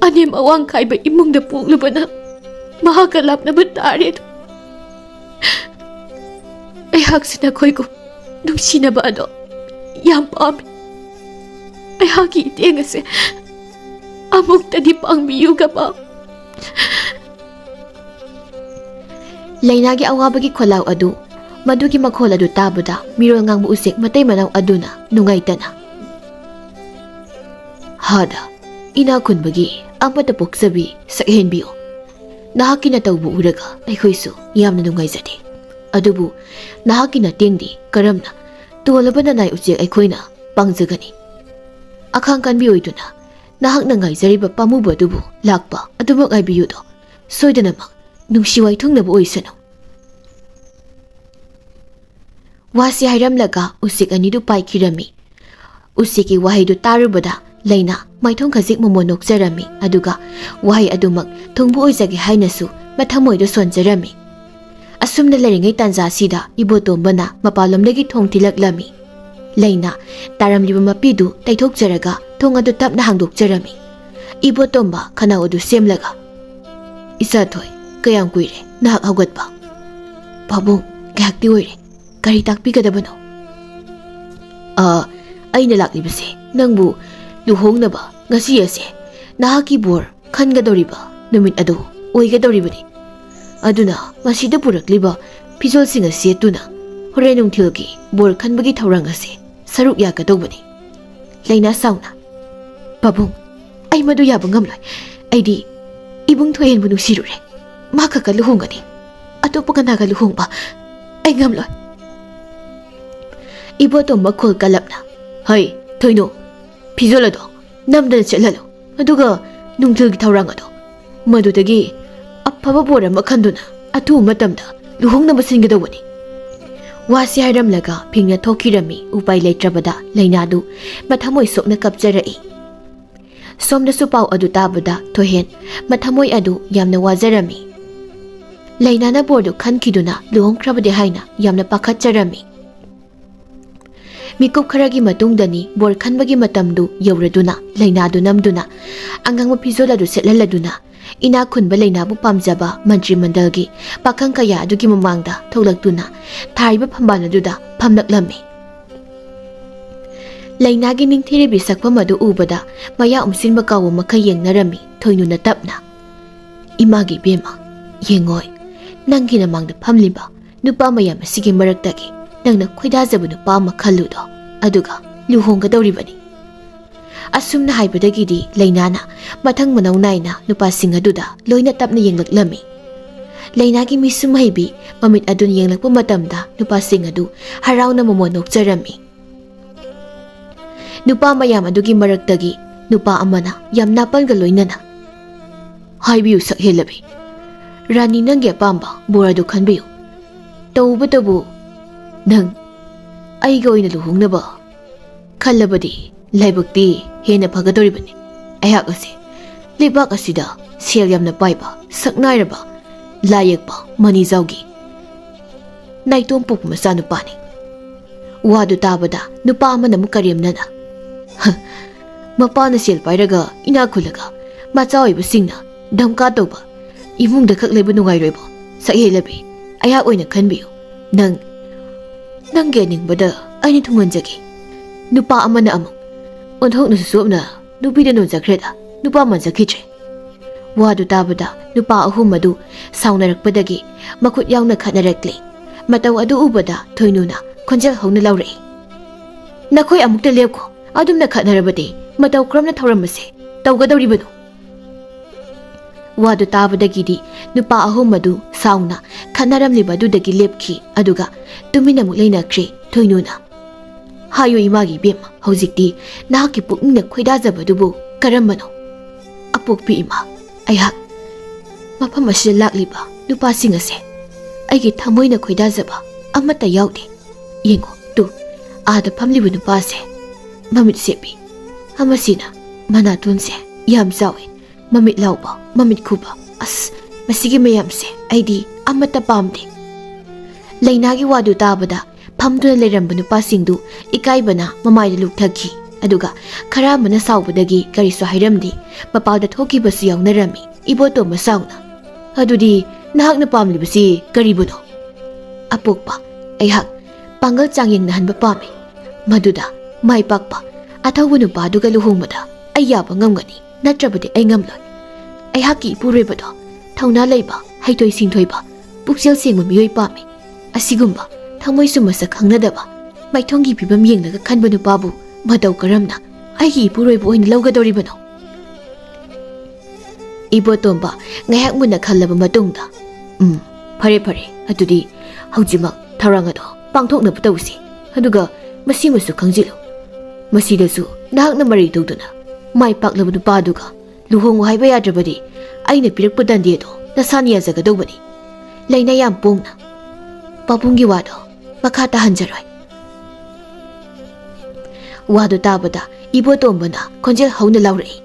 ꯑꯅꯦꯝ ꯑꯋꯥꯡ ꯈꯥꯏꯕ ꯏꯃꯨꯡꯗ ꯄꯣꯛꯂꯨꯕꯅ ꯃꯍꯥꯛꯀ ꯂꯥꯞꯅꯕ ꯇꯥꯔꯦ ꯑꯗꯣ꯫ ꯑꯩꯍꯥꯛꯁꯨ ꯅꯈꯣꯏꯒꯨꯝ ꯅꯨꯡꯁꯤꯅꯕ ꯑꯗꯣ ꯌꯥꯝ ꯄꯥꯝꯃꯤ꯫ ꯑꯩꯍꯥꯛꯀꯤ ꯏꯇꯦꯡ ꯑꯁꯦ ꯑꯃꯨꯛꯇꯗꯤ ꯄꯥꯡꯕꯤꯌꯨꯒꯕ꯫ ꯂꯩꯅꯥꯒꯤ ꯑꯋꯥꯕꯒꯤ ꯈꯣꯜꯂꯥꯎ ꯑꯗꯨ, ꯃꯗꯨꯒꯤ ꯃꯈꯣꯜ ꯑꯗꯨ ꯇꯥꯕꯗ ꯃꯤꯔꯣꯜ ꯉꯥꯡꯕ ꯎꯆꯦꯛ ꯃꯇꯩ ꯃꯅꯥꯎ ꯑꯗꯨꯅ ꯅꯨꯡꯉꯥꯏꯇꯅ, "ꯍꯥꯗ, ꯏꯅꯥꯛ ꯈꯨꯟꯕꯒꯤ ꯑꯃꯠꯇ ꯄꯣꯛꯆꯕꯤ ꯁꯛꯍꯦꯟꯕꯤꯌꯣ꯫ ꯅꯍꯥꯛꯀꯤ ꯅꯇꯧꯕꯨ ꯎꯔꯒ ꯑꯩꯈꯣꯏꯁꯨ ꯌꯥꯝꯅ ꯅꯨꯡꯉꯥꯏꯖꯗꯦ꯫ ꯑꯗꯨꯕꯨ ꯅꯍꯥꯛꯀꯤ ꯅꯇꯦꯡꯗꯤ ꯀꯔꯝꯅ ꯇꯣꯜꯂꯕ ꯅꯅꯥꯏ ꯎꯆꯦꯛ ꯑꯩꯈꯣꯏꯅ ꯄꯥꯡꯖꯒꯅꯤ? ꯑꯈꯥꯡ ꯀꯟꯕꯤ ꯑꯣꯏꯗꯨꯅ ꯅꯍꯥꯛꯅ ꯉꯥꯏꯖꯔꯤꯕ ꯄꯥꯝꯃꯨꯕ ꯑꯗꯨꯕꯨ ꯂꯥꯛꯄ ꯑꯗꯨꯃꯛ ꯉꯥꯏꯕꯤꯌꯨꯗꯣ꯫ ꯁꯣꯏꯗꯅꯃꯛ ꯅꯨꯡꯁꯤ ꯋꯥꯏꯊꯨꯡꯅꯕ ꯑꯣꯏꯁꯅꯨ꯫" ꯋꯥꯁꯤ ꯍꯥꯏꯔꯝꯂꯒ ꯎꯆꯦꯛ ꯑꯅꯤꯗꯨ ꯄꯥꯏꯈꯤꯔꯝꯃꯤ꯫ ꯎꯆꯦꯛꯀꯤ ꯋꯥꯍꯩꯗꯨ ꯇꯥꯔꯨꯕꯗ ꯂꯩꯅꯥ ꯃꯥꯏꯊꯣꯡ ꯈꯖꯤꯛ ꯃꯃꯣꯟ ꯅꯣꯛꯆꯔꯝꯃꯤ, ꯑꯗꯨꯒ ꯋꯥꯍꯩ ꯑꯗꯨꯃꯛ ꯊꯨꯡꯕ ꯑꯣꯏꯖꯒꯦ ꯍꯥꯏꯅꯁꯨ ꯃꯊꯃꯣꯏꯗꯨ ꯁꯣꯟꯖꯔꯝꯃꯤ꯫ ꯑꯁꯨꯝꯅ ꯂꯩꯔꯤꯉꯩ ꯇꯥꯟꯖꯥꯁꯤꯗ ꯏꯕꯣꯇꯣꯝꯕꯅ ꯃꯄꯥꯟꯂꯣꯝꯗꯒꯤ ꯊꯣꯡ ꯊꯤꯜꯂꯛꯂꯝꯃꯤ꯫ ꯂꯩꯅꯥ ꯇꯥꯔꯝꯂꯤꯕ ꯃꯄꯤꯗꯨ ꯇꯩꯊꯣꯛꯆꯔꯒ ꯊꯣꯡ ꯑꯗꯨ ꯇꯞꯅ ꯍꯥꯡꯗꯣꯛꯆꯔꯝꯃꯤ꯫ ꯏꯕꯣꯇꯣꯝꯕ ꯈꯅꯥꯎ ꯑꯗꯨ ꯁꯦꯝꯂꯒ, "ꯏꯆꯥꯊꯣꯏ, ꯀꯌꯥꯝ ꯀꯨꯏꯔꯦ ꯅꯍꯥꯛ ꯍꯧꯒꯠꯄ?" "ꯄꯥꯕꯨꯡ, ꯉꯥꯏꯍꯥꯛꯇꯤ ꯑꯣꯏꯔꯦ꯫ ꯀꯔꯤ ꯇꯥꯛꯄꯤꯒꯗꯕꯅꯣ?" "ꯑ, ꯑꯩꯅ ꯂꯥꯛꯂꯤꯕꯁꯦ ꯅꯪꯕꯨ ꯂꯨꯍꯣꯡꯅꯕ ꯉꯁꯤ ꯑꯁꯦ ꯅꯍꯥꯛꯀꯤ ꯕꯣꯔ ꯈꯟꯒꯗꯧꯔꯤꯕ ꯅꯨꯃꯤꯠ ꯑꯗꯨ ꯑꯣꯏꯒꯗꯧꯔꯤꯕꯅꯤ꯫ ꯑꯗꯨꯅ ꯃꯁꯤꯗ ꯄꯨꯔꯛꯂꯤꯕ ꯐꯤꯖꯣꯜꯁꯤꯡ ꯑꯁꯤ ꯁꯦꯠꯇꯨꯅ ꯍꯣꯔꯦꯟ ꯅꯨꯡꯊꯤꯜꯒꯤ ꯕꯣꯔ ꯈꯟꯕꯒꯤ ꯊꯧꯔꯥꯡ ꯑꯁꯤ ꯁꯔꯨꯛ ꯌꯥꯒꯗꯧꯕꯅꯤ꯫" ꯂꯩꯅꯥ ꯁꯥꯎꯅ, "ꯄꯥꯕꯨꯡ, ꯑꯩ ꯃꯗꯨ ꯌꯥꯕ ꯉꯝꯂꯣꯏ꯫ ꯑꯩꯗꯤ ꯏꯕꯨꯡ ꯊꯣꯏꯍꯦꯟꯕꯨ ꯅꯨꯡꯁꯤꯔꯨꯔꯦ꯫ ꯃꯥ ꯈꯛꯀ ꯂꯨꯍꯣꯡꯒꯅꯤ꯫ ꯑꯇꯣꯞꯄ ꯀꯅꯥꯒ ꯂꯨꯍꯣꯡꯕ ꯑꯩ ꯉꯝꯂꯣꯏ꯫" ꯏꯕꯣꯇꯣꯝꯕ ꯈꯣꯜ ꯀꯜꯂꯞꯅ, "ꯍꯩ, ꯊꯣꯏꯅꯨ, ꯐꯤꯖꯣꯜ ꯑꯗꯣ ꯅꯝꯗꯅ ꯆꯠꯍꯜꯂꯨ꯫ ꯑꯗꯨꯒ ꯅꯨꯡꯊꯤꯜꯒꯤ ꯊꯧꯔꯥꯡ ꯑꯗꯣ, ꯃꯗꯨꯗꯒꯤ ꯑꯐꯕ ꯕꯣꯔ ꯑꯃ ꯈꯟꯗꯨꯅ ꯑꯊꯨꯕ ꯃꯇꯝꯗ ꯂꯨꯍꯣꯡꯅꯕ ꯁꯤꯟꯒꯗꯧꯕꯅꯤ꯫ ꯋꯥꯁꯤ ꯍꯥꯏꯔꯝꯂꯒ ꯐꯤꯡꯅ ꯊꯣꯛꯈꯤꯔꯝꯃꯤ꯫ ꯎꯄꯥꯏ ꯂꯩꯇ꯭ꯔꯕꯗ ꯂꯩꯅꯥꯗꯨ ꯃꯊꯃꯣꯏ ꯁꯣꯛꯅ ꯀꯞꯆꯔꯛꯏ꯫ ꯁꯣꯝꯗꯁꯨ ꯄꯥꯎ ꯑꯗꯨ ꯇꯥꯕꯗ ꯊꯣꯏꯍꯦꯟ ꯃꯊꯃꯣꯏ ꯑꯗꯨ ꯌꯥꯝꯅ ꯋꯥꯖꯔꯝꯃꯤ꯫ ꯂꯩꯅꯥꯅ ꯕꯣꯔꯗꯨ ꯈꯟꯈꯤꯗꯨꯅ ꯂꯨꯍꯣꯡꯈ꯭ꯔꯕꯗꯤ ꯍꯥꯏꯅ ꯌꯥꯝꯅ ꯄꯥꯈꯠꯆꯔꯝꯃꯤ꯫ ꯃꯤꯀꯨꯞ ꯈꯔꯒꯤ ꯃꯇꯨꯡꯗꯅꯤ ꯕꯣꯔ ꯈꯟꯕꯒꯤ ꯃꯇꯝꯗꯨ ꯌꯧꯔꯗꯨꯅ ꯂꯩꯅꯥꯗꯨ ꯅꯝꯗꯨꯅ ꯑꯉꯥꯡꯕ ꯐꯤꯖꯣꯜ ꯑꯗꯨ ꯁꯦꯠꯍꯜꯂꯗꯨꯅ ꯏꯅꯥꯛ ꯈꯨꯟꯕ ꯂꯩꯅꯥꯕꯨ ꯄꯥꯝꯖꯕ ꯃꯟꯇ꯭ꯔꯤ ꯃꯟꯗꯜꯒꯤ ꯄꯥꯈꯪ ꯀꯌꯥ ꯑꯗꯨꯒꯤ ꯃꯃꯥꯡꯗ ꯊꯣꯛꯂꯛꯇꯨꯅ ꯊꯥꯔꯤꯕ ꯐꯝꯕꯥꯜ ꯑꯗꯨꯗ ꯐꯝꯂꯛꯂꯝꯃꯤ꯫ ꯂꯩꯅꯥꯒꯤ ꯅꯤꯡꯊꯤꯔꯕꯤ ꯁꯛꯐꯝ ꯑꯗꯨ ꯎꯕꯗ ꯃꯌꯥ ꯎꯝꯁꯤꯟꯕ ꯀꯥꯎꯕ ꯃꯈꯩ ꯌꯦꯡꯅꯔꯝꯃꯤ ꯊꯣꯏꯅꯨꯅ ꯇꯞꯅ꯫ "ꯏꯃꯥꯒꯤ ꯏꯕꯦꯝꯃ, ꯌꯦꯡꯉꯣꯏ, ꯅꯪꯒꯤ ꯅꯃꯥꯡꯗ ꯐꯝꯂꯤꯕ ꯅꯨꯄꯥ ꯃꯌꯥꯝ ꯑꯁꯤꯒꯤ ꯃꯔꯛꯇꯒꯤ ꯅꯪꯅ ꯈꯣꯏꯗꯥꯖꯕ ꯅꯨꯄꯥ ꯑꯃ ꯈꯜꯂꯨꯗꯣ, ꯑꯗꯨꯒ ꯂꯨꯍꯣꯡꯒꯗꯧꯔꯤꯕꯅꯤ꯫" ꯑꯁꯨꯝꯅ ꯍꯥꯏꯕꯗꯒꯤꯗꯤ ꯂꯩꯅꯥꯅ ꯃꯊꯪ ꯃꯅꯥꯎ ꯅꯥꯏꯅ ꯅꯨꯄꯥꯁꯤꯡ ꯑꯗꯨꯗ ꯂꯣꯏꯅ ꯇꯞꯅ ꯌꯦꯡꯂꯛꯂꯝꯃꯤ꯫ ꯂꯩꯅꯥꯒꯤ ꯃꯤꯁꯨꯝ ꯍꯩꯕꯤ ꯃꯃꯤꯠ ꯑꯗꯨꯅ ꯌꯦꯡꯂꯛꯄ ꯃꯇꯝꯗ ꯅꯨꯄꯥꯁꯤꯡ ꯑꯗꯨ ꯍꯔꯥꯎꯅ ꯃꯃꯣꯟ ꯅꯣꯛꯆꯔꯝꯃꯤ꯫ ꯅꯨꯄꯥ ꯃꯌꯥꯝ ꯑꯗꯨꯒꯤ ꯃꯔꯛꯇꯒꯤ ꯅꯨꯄꯥ ꯑꯃꯅ ꯌꯥꯝ ꯅꯥꯄꯜꯒ ꯂꯣꯏꯅꯅ, "ꯍꯥꯏꯕꯤꯌꯨ ꯁꯛꯍꯦꯜꯂꯕꯤ, ꯔꯥꯅꯤ ꯅꯪꯒꯤ ꯑꯄꯥꯝꯕ ꯕꯣꯔ ꯑꯗꯨ ꯈꯟꯕꯤꯌꯨ꯫ ꯇꯧꯕꯇꯕꯨ ꯅꯪ ꯑꯩꯒ ꯑꯣꯏꯅ ꯂꯨꯍꯣꯡꯅꯕ ꯈꯜꯂꯕꯗꯤ ꯂꯥꯏꯕꯛꯇꯤ ꯍꯦꯟꯅ ꯐꯒꯗꯧꯔꯤꯕꯅꯤ꯫ ꯑꯩꯍꯥꯛ ꯑꯁꯤ ꯂꯩꯕꯥꯛ ꯑꯁꯤꯗ ꯁꯦꯜ ꯌꯥꯝꯅ ꯄꯥꯏꯕ, ꯁꯛꯅꯥꯏꯔꯕ, ꯂꯥꯏ ꯌꯦꯛꯄ ꯃꯅꯤꯖꯥꯎꯒꯤ ꯅꯥꯏꯇꯣꯝ ꯄꯣꯛꯄ ꯃꯆꯥꯅꯨꯄꯥꯅꯤ꯫" ꯋꯥꯗꯨ ꯇꯥꯕꯗ ꯅꯨꯄꯥ ꯑꯃꯅ ꯑꯃꯨꯛ ꯀꯔꯦꯝꯅꯅ, "ꯍ, ꯃꯄꯥꯅ ꯁꯦꯜ ꯄꯥꯏꯔꯒ ꯏꯅꯥꯛ ꯈꯨꯜꯂꯒ ꯃꯆꯥ ꯑꯣꯏꯕꯁꯤꯡꯅ ꯙꯝꯀꯥ ꯇꯧꯕ ꯏꯃꯨꯡꯗ ꯈꯛ ꯂꯩꯕ ꯅꯨꯡꯉꯥꯏꯔꯣꯏꯕꯣ, ꯁꯛꯍꯦꯜꯂꯕꯤ? ꯑꯩꯍꯥꯛ ꯑꯣꯏꯅ ꯈꯟꯕꯤꯌꯨ꯫ ꯅꯪ, ꯅꯪꯒꯤ ꯑꯅꯤꯡꯕꯗ ꯑꯩꯅ ꯊꯨꯡꯍꯟꯖꯒꯦ꯫" ꯅꯨꯄꯥ ꯑꯃꯅ ꯑꯃꯨꯛ, "ꯑꯣꯟꯊꯣꯛꯅꯁꯨ ꯆꯣꯞꯅ ꯅꯨꯄꯤꯗ ꯅꯣꯟꯖꯈ꯭ꯔꯦꯗ, ꯅꯨꯄꯥ ꯃꯥꯟꯖꯈꯤꯗ꯭ꯔꯦ꯫" ꯋꯥꯗꯨ ꯇꯥꯕꯗ ꯅꯨꯄꯥ ꯑꯍꯨꯝ ꯑꯗꯨ ꯁꯥꯎꯅꯔꯛꯄꯗꯒꯤ ꯃꯈꯨꯠ ꯌꯥꯎꯅ ꯈꯠꯅꯔꯛꯂꯤ꯫ ꯃꯇꯧ ꯑꯗꯨ ꯎꯕꯗ ꯊꯣꯏꯅꯨꯅ ꯈꯣꯟꯖꯦꯜ ꯍꯧꯅ ꯂꯥꯎꯔꯛꯏ, "ꯅꯈꯣꯏ ꯑꯃꯨꯛꯇ ꯂꯦꯞꯈꯣ꯫ ꯑꯗꯨꯝꯅ ꯈꯠꯅꯔꯕꯗꯤ ꯃꯇꯧ ꯀꯔꯝꯅ ꯊꯧꯔꯝ ꯑꯁꯤ ꯇꯧꯒꯗꯧꯔꯤꯕꯅꯣ?" ꯋꯥꯗꯨ ꯇꯥꯕꯗꯒꯤꯗꯤ ꯅꯨꯄꯥ ꯑꯍꯨꯝ ꯑꯗꯨ ꯁꯥꯎꯅ ꯈꯠꯅꯔꯝꯂꯤꯕ ꯑꯗꯨꯗꯒꯤ ꯂꯦꯞꯈꯤ, ꯑꯗꯨꯒ ꯇꯨꯃꯤꯟꯅ ꯑꯃꯨꯛ ꯂꯩꯅꯈ꯭ꯔꯦ ꯊꯣꯏꯅꯨꯅ꯫ "ꯍꯥꯏꯌꯨ ꯏꯃꯥꯒꯤ ꯏꯕꯦꯝꯃ, ꯍꯧꯖꯤꯛꯇꯤ ꯅꯍꯥꯛꯀꯤ ꯄꯨꯛꯅꯤꯡꯅ ꯈꯣꯏꯗꯥꯖꯕꯗꯨꯕꯨ ꯀꯔꯝꯕꯅꯣ?" ꯑꯄꯣꯛꯄꯤ ꯏꯃꯥ, ꯑꯩꯍꯥꯛ ꯃꯐꯝ ꯑꯁꯤꯗ ꯂꯥꯛꯂꯤꯕ ꯅꯨꯄꯥꯁꯤꯡ ꯑꯁꯦ ꯑꯩꯒꯤ ꯊꯃꯣꯏꯅ ꯈꯣꯏꯗꯥꯖꯕ ꯑꯃꯠꯇ ꯌꯥꯎꯗꯦ꯫ ꯌꯦꯡꯉꯣ ꯇꯨ, ꯑꯥꯗ ꯐꯝꯂꯤꯕ ꯅꯨꯄꯥꯁꯦ ꯃꯃꯤꯠ ꯁꯦꯞꯄꯤ ꯑꯃꯁꯤꯅ ꯃꯅꯥꯇꯣꯟꯁꯦ ꯌꯥꯝ ꯆꯥꯎꯏ, ꯃꯃꯤꯠ ꯂꯥꯎꯕ, ꯃꯃꯤꯠ ꯈꯨꯕ꯫ ꯑꯁ, ꯃꯁꯤꯒꯤ ꯃꯌꯥꯝꯁꯦ ꯑꯩꯗꯤ ꯑꯃꯠꯇ ꯄꯥꯝꯗꯦ꯫ ꯂꯩꯅꯥꯒꯤ ꯋꯥꯗꯨ ꯇꯥꯕꯗ ꯐꯝꯗꯨꯅ ꯂꯩꯔꯝꯕ ꯅꯨꯄꯥꯁꯤꯡꯗꯨ ꯏꯀꯥꯏꯕꯅ ꯃꯃꯥꯏꯗ ꯂꯨꯞꯊꯈꯤ꯫ ꯑꯗꯨꯒ ꯈꯔ ꯑꯃꯅ ꯁꯥꯎꯕꯗꯒꯤ ꯀꯔꯤꯁꯨ ꯍꯥꯏꯔꯝꯗꯦ, ꯃꯄꯥꯜꯗ ꯊꯣꯛꯈꯤꯕꯁꯨ ꯌꯥꯎꯅꯔꯝꯃꯤ꯫ ꯏꯕꯣꯇꯣꯝꯕ ꯁꯥꯎꯅ, "ꯑꯗꯨꯗꯤ ꯅꯍꯥꯛꯅ ꯄꯥꯝꯂꯤꯕꯁꯤ ꯀꯔꯤꯕꯨꯅꯣ?" ꯑꯄꯣꯛꯄ, ꯑꯩꯍꯥꯛ ꯄꯥꯡꯒꯜ ꯆꯥꯡꯌꯦꯡꯅꯍꯟꯕ ꯄꯥꯝꯃꯤ꯫ ꯃꯗꯨꯗ ꯃꯥꯏ ꯄꯥꯛꯄ ꯑꯊꯧꯕ ꯅꯨꯄꯥꯗꯨꯒ ꯂꯨꯍꯣꯡꯕꯗ ꯑꯩ ꯌꯥꯕ ꯉꯝꯒꯅꯤ, ꯅꯠꯇ꯭ꯔꯕꯗꯤ ꯑꯩ ꯉꯝꯂꯣꯏ꯫ ꯑꯩꯍꯥꯛꯀꯤ ꯏꯄꯨꯔꯣꯏꯕꯗꯣ ꯊꯧꯅꯥ ꯂꯩꯕ, ꯍꯩꯊꯣꯏ ꯁꯤꯡꯊꯣꯏꯕ, ꯄꯨꯛꯆꯦꯜ ꯁꯦꯡꯕ ꯃꯤꯑꯣꯏ ꯄꯥꯝꯃꯤ꯫ ꯑꯁꯤꯒꯨꯝꯕ ꯊꯃꯣꯏꯁꯨ ꯃꯁꯛ ꯈꯪꯅꯗꯕ, ꯃꯥꯏꯊꯣꯡꯒꯤ ꯐꯤꯕꯝ ꯌꯦꯡꯂꯒ ꯈꯟꯕ ꯅꯨꯄꯥꯕꯨ ꯃꯇꯧ ꯀꯔꯝꯅ ꯑꯩꯒꯤ ꯏꯄꯨꯔꯣꯏꯕ ꯑꯣꯏꯅ ꯂꯧꯒꯗꯧꯔꯤꯕꯅꯣ? ꯏꯕꯣꯇꯣꯝꯕ ꯉꯥꯏꯍꯥꯛ ꯃꯨꯟꯅ ꯈꯜꯂꯕ ꯃꯇꯨꯡꯗ, "ꯎꯝ, ꯐꯔꯦ, ꯐꯔꯦ, ꯑꯗꯨꯗꯤ ꯍꯧꯖꯤꯛꯃꯛ ꯊꯧꯔꯥꯡ ꯑꯗꯣ ꯄꯥꯡꯊꯣꯛꯅꯕ ꯇꯧꯁꯤ꯫ ꯑꯗꯨꯒ ꯃꯁꯤꯃꯁꯨ ꯈꯪꯖꯤꯜꯂꯨ, ꯃꯁꯤꯗꯁꯨ ꯅꯍꯥꯛꯅ ꯃꯔꯩ ꯇꯧꯗꯨꯅ ꯃꯥꯏ ꯄꯥꯛꯂꯕ ꯅꯨꯄꯥꯗꯨꯒ ꯂꯨꯍꯣꯡꯉꯨ ꯍꯥꯏꯕ ꯌꯥꯗ꯭ꯔꯕꯗꯤ ꯑꯩꯅ ꯄꯤꯔꯛꯄ ꯗꯟꯗꯦꯗꯣ ꯅꯁꯥꯅ ꯌꯥꯖꯒꯗꯧꯕꯅꯤ꯫ ꯂꯩꯅꯥ ꯌꯥꯝ ꯄꯣꯡꯅ ꯄꯥꯕꯨꯡꯒꯤ ꯋꯥꯗꯣ ꯃꯈꯥ ꯇꯥꯍꯟꯖꯔꯣꯏ꯫" ꯋꯥꯗꯨ ꯇꯥꯕꯗ ꯏꯕꯣꯇꯣꯝꯕꯅ ꯈꯣꯟꯖꯦꯜ ꯍꯧꯅ ꯂꯥꯎꯔꯛꯏ,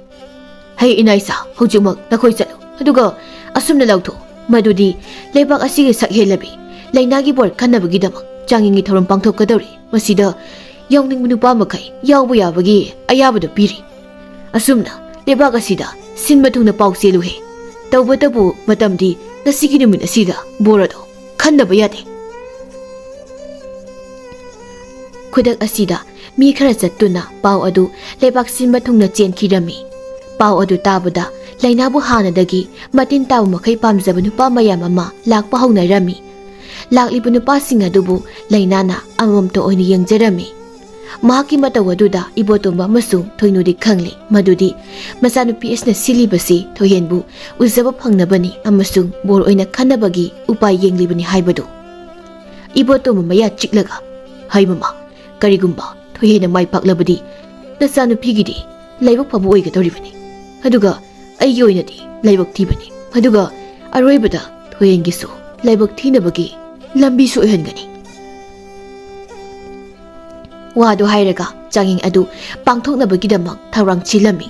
"ꯍꯩ ꯏꯅꯥꯏꯁꯥ, ꯍꯧꯖꯤꯛꯃꯛ ꯅꯈꯣꯏ ꯆꯠꯂꯨ, ꯑꯗꯨꯒ ꯑꯁꯨꯝꯅ ꯂꯥꯎꯊꯣꯛꯎ, ꯃꯗꯨꯗꯤ ꯂꯩꯕꯥꯛ ꯑꯁꯤꯒꯤ ꯁꯛꯍꯦꯜꯂꯕꯤ ꯂꯩꯅꯥꯒꯤ ꯕꯣꯔ ꯈꯟꯅꯕꯒꯤꯗꯃꯛ ꯆꯥꯡꯌꯦꯡꯒꯤ ꯊꯧꯔꯝ ꯄꯥꯡꯊꯣꯛꯀꯗꯧꯔꯤ꯫ ꯃꯁꯤꯗ ꯌꯥꯎꯅꯤꯡꯕ ꯅꯨꯄꯥ ꯃꯈꯩ ꯌꯥꯎꯕ ꯌꯥꯕꯒꯤ ꯑꯌꯥꯕꯗꯨ ꯄꯤꯔꯤ꯫ ꯑꯁꯨꯝꯅ ꯂꯩꯕꯥꯛ ꯑꯁꯤꯗ ꯁꯤꯟꯕ ꯊꯨꯡꯅ ꯄꯥꯎ ꯆꯦꯜꯂꯨꯍꯦ꯫ ꯇꯧꯕꯇꯕꯨ ꯃꯇꯝꯗꯤ ꯉꯁꯤꯒꯤ ꯅꯨꯃꯤꯠ ꯑꯁꯤꯗ ꯕꯣꯔ ꯑꯗꯣ ꯈꯟꯗꯕ ꯌꯥꯗꯦ꯫" ꯈꯨꯗꯛ ꯑꯁꯤꯗ ꯃꯤ ꯈꯔ ꯆꯠꯇꯨꯅ ꯄꯥꯎ ꯑꯗꯨ ꯂꯩꯕꯥꯛ ꯁꯤꯟꯕ ꯊꯨꯡꯅ ꯆꯦꯟꯈꯤꯔꯝꯃꯤ꯫ ꯄꯥꯎ ꯑꯗꯨ ꯇꯥꯕꯗ ꯂꯩꯅꯥꯕꯨ ꯍꯥꯟꯅꯗꯒꯤ ꯃꯇꯤꯟ ꯇꯥꯕ ꯃꯈꯩ ꯄꯥꯝꯖꯕ ꯅꯨꯄꯥ ꯃꯌꯥꯝ ꯑꯃ ꯂꯥꯛꯄ ꯍꯧꯅꯔꯝꯃꯤ꯫ ꯂꯥꯛꯂꯤꯕ ꯅꯨꯄꯥꯁꯤꯡ ꯑꯗꯨꯕꯨ ꯂꯩꯅꯥꯅ ꯑꯃꯃꯝꯇ ꯑꯣꯏꯅ ꯌꯦꯡꯖꯔꯝꯃꯤ꯫ ꯃꯍꯥꯛꯀꯤ ꯃꯇꯧ ꯑꯗꯨꯗ ꯏꯕꯣꯇꯣꯝꯕ ꯑꯃꯁꯨꯡ ꯊꯣꯏꯅꯨꯗꯤ ꯈꯪꯂꯤ ꯃꯗꯨꯗꯤ ꯃꯆꯥꯅꯨꯄꯤ ꯑꯁꯤꯅ ꯁꯤꯜꯂꯤꯕꯁꯤ ꯊꯣꯏꯍꯦꯟꯕꯨ ꯎꯖꯕ ꯐꯪꯅꯕꯅꯤ ꯑꯃꯁꯨꯡ ꯕꯣꯔ ꯑꯣꯏꯅ ꯈꯟꯅꯕꯒꯤ ꯎꯄꯥꯏ ꯌꯦꯡꯂꯤꯕꯅꯤ ꯍꯥꯏꯕꯗꯨ꯫ ꯏꯕꯣꯇꯣꯝꯕ ꯃꯌꯥ ꯆꯤꯛꯂꯒ, "ꯍꯩ ꯃꯃꯥ, ꯀꯔꯤꯒꯨꯝꯕ ꯊꯣꯏꯍꯦꯟꯅ ꯃꯥꯏ ꯄꯥꯛꯂꯕꯗꯤ ꯅꯆꯥꯅꯨꯄꯤꯒꯤꯗꯤ ꯂꯥꯏꯕꯛ ꯐꯕ ꯑꯣꯏꯒꯗꯧꯔꯤꯕꯅꯤ꯫ ꯑꯗꯨꯒ ꯑꯩꯒꯤ ꯑꯣꯏꯅꯗꯤ ꯂꯥꯏꯕꯛ ꯊꯤꯕꯅꯤ꯫ ꯑꯗꯨꯒ ꯑꯔꯣꯏꯕꯗ ꯊꯣꯏꯍꯦꯟꯒꯤꯁꯨ ꯂꯥꯏꯕꯛ ꯊꯤꯅꯕꯒꯤ ꯂꯝꯕꯤꯁꯨ ꯑꯣꯏꯍꯟꯒꯅꯤ꯫ ꯋꯥꯗꯨ ꯍꯥꯏꯔꯒ ꯆꯥꯡꯌꯦꯡ ꯑꯗꯨ ꯄꯥꯡꯊꯣꯛꯅꯕꯒꯤꯗꯃꯛ ꯊꯧꯔꯥꯡ ꯆꯤꯜꯂꯝꯃꯤ꯫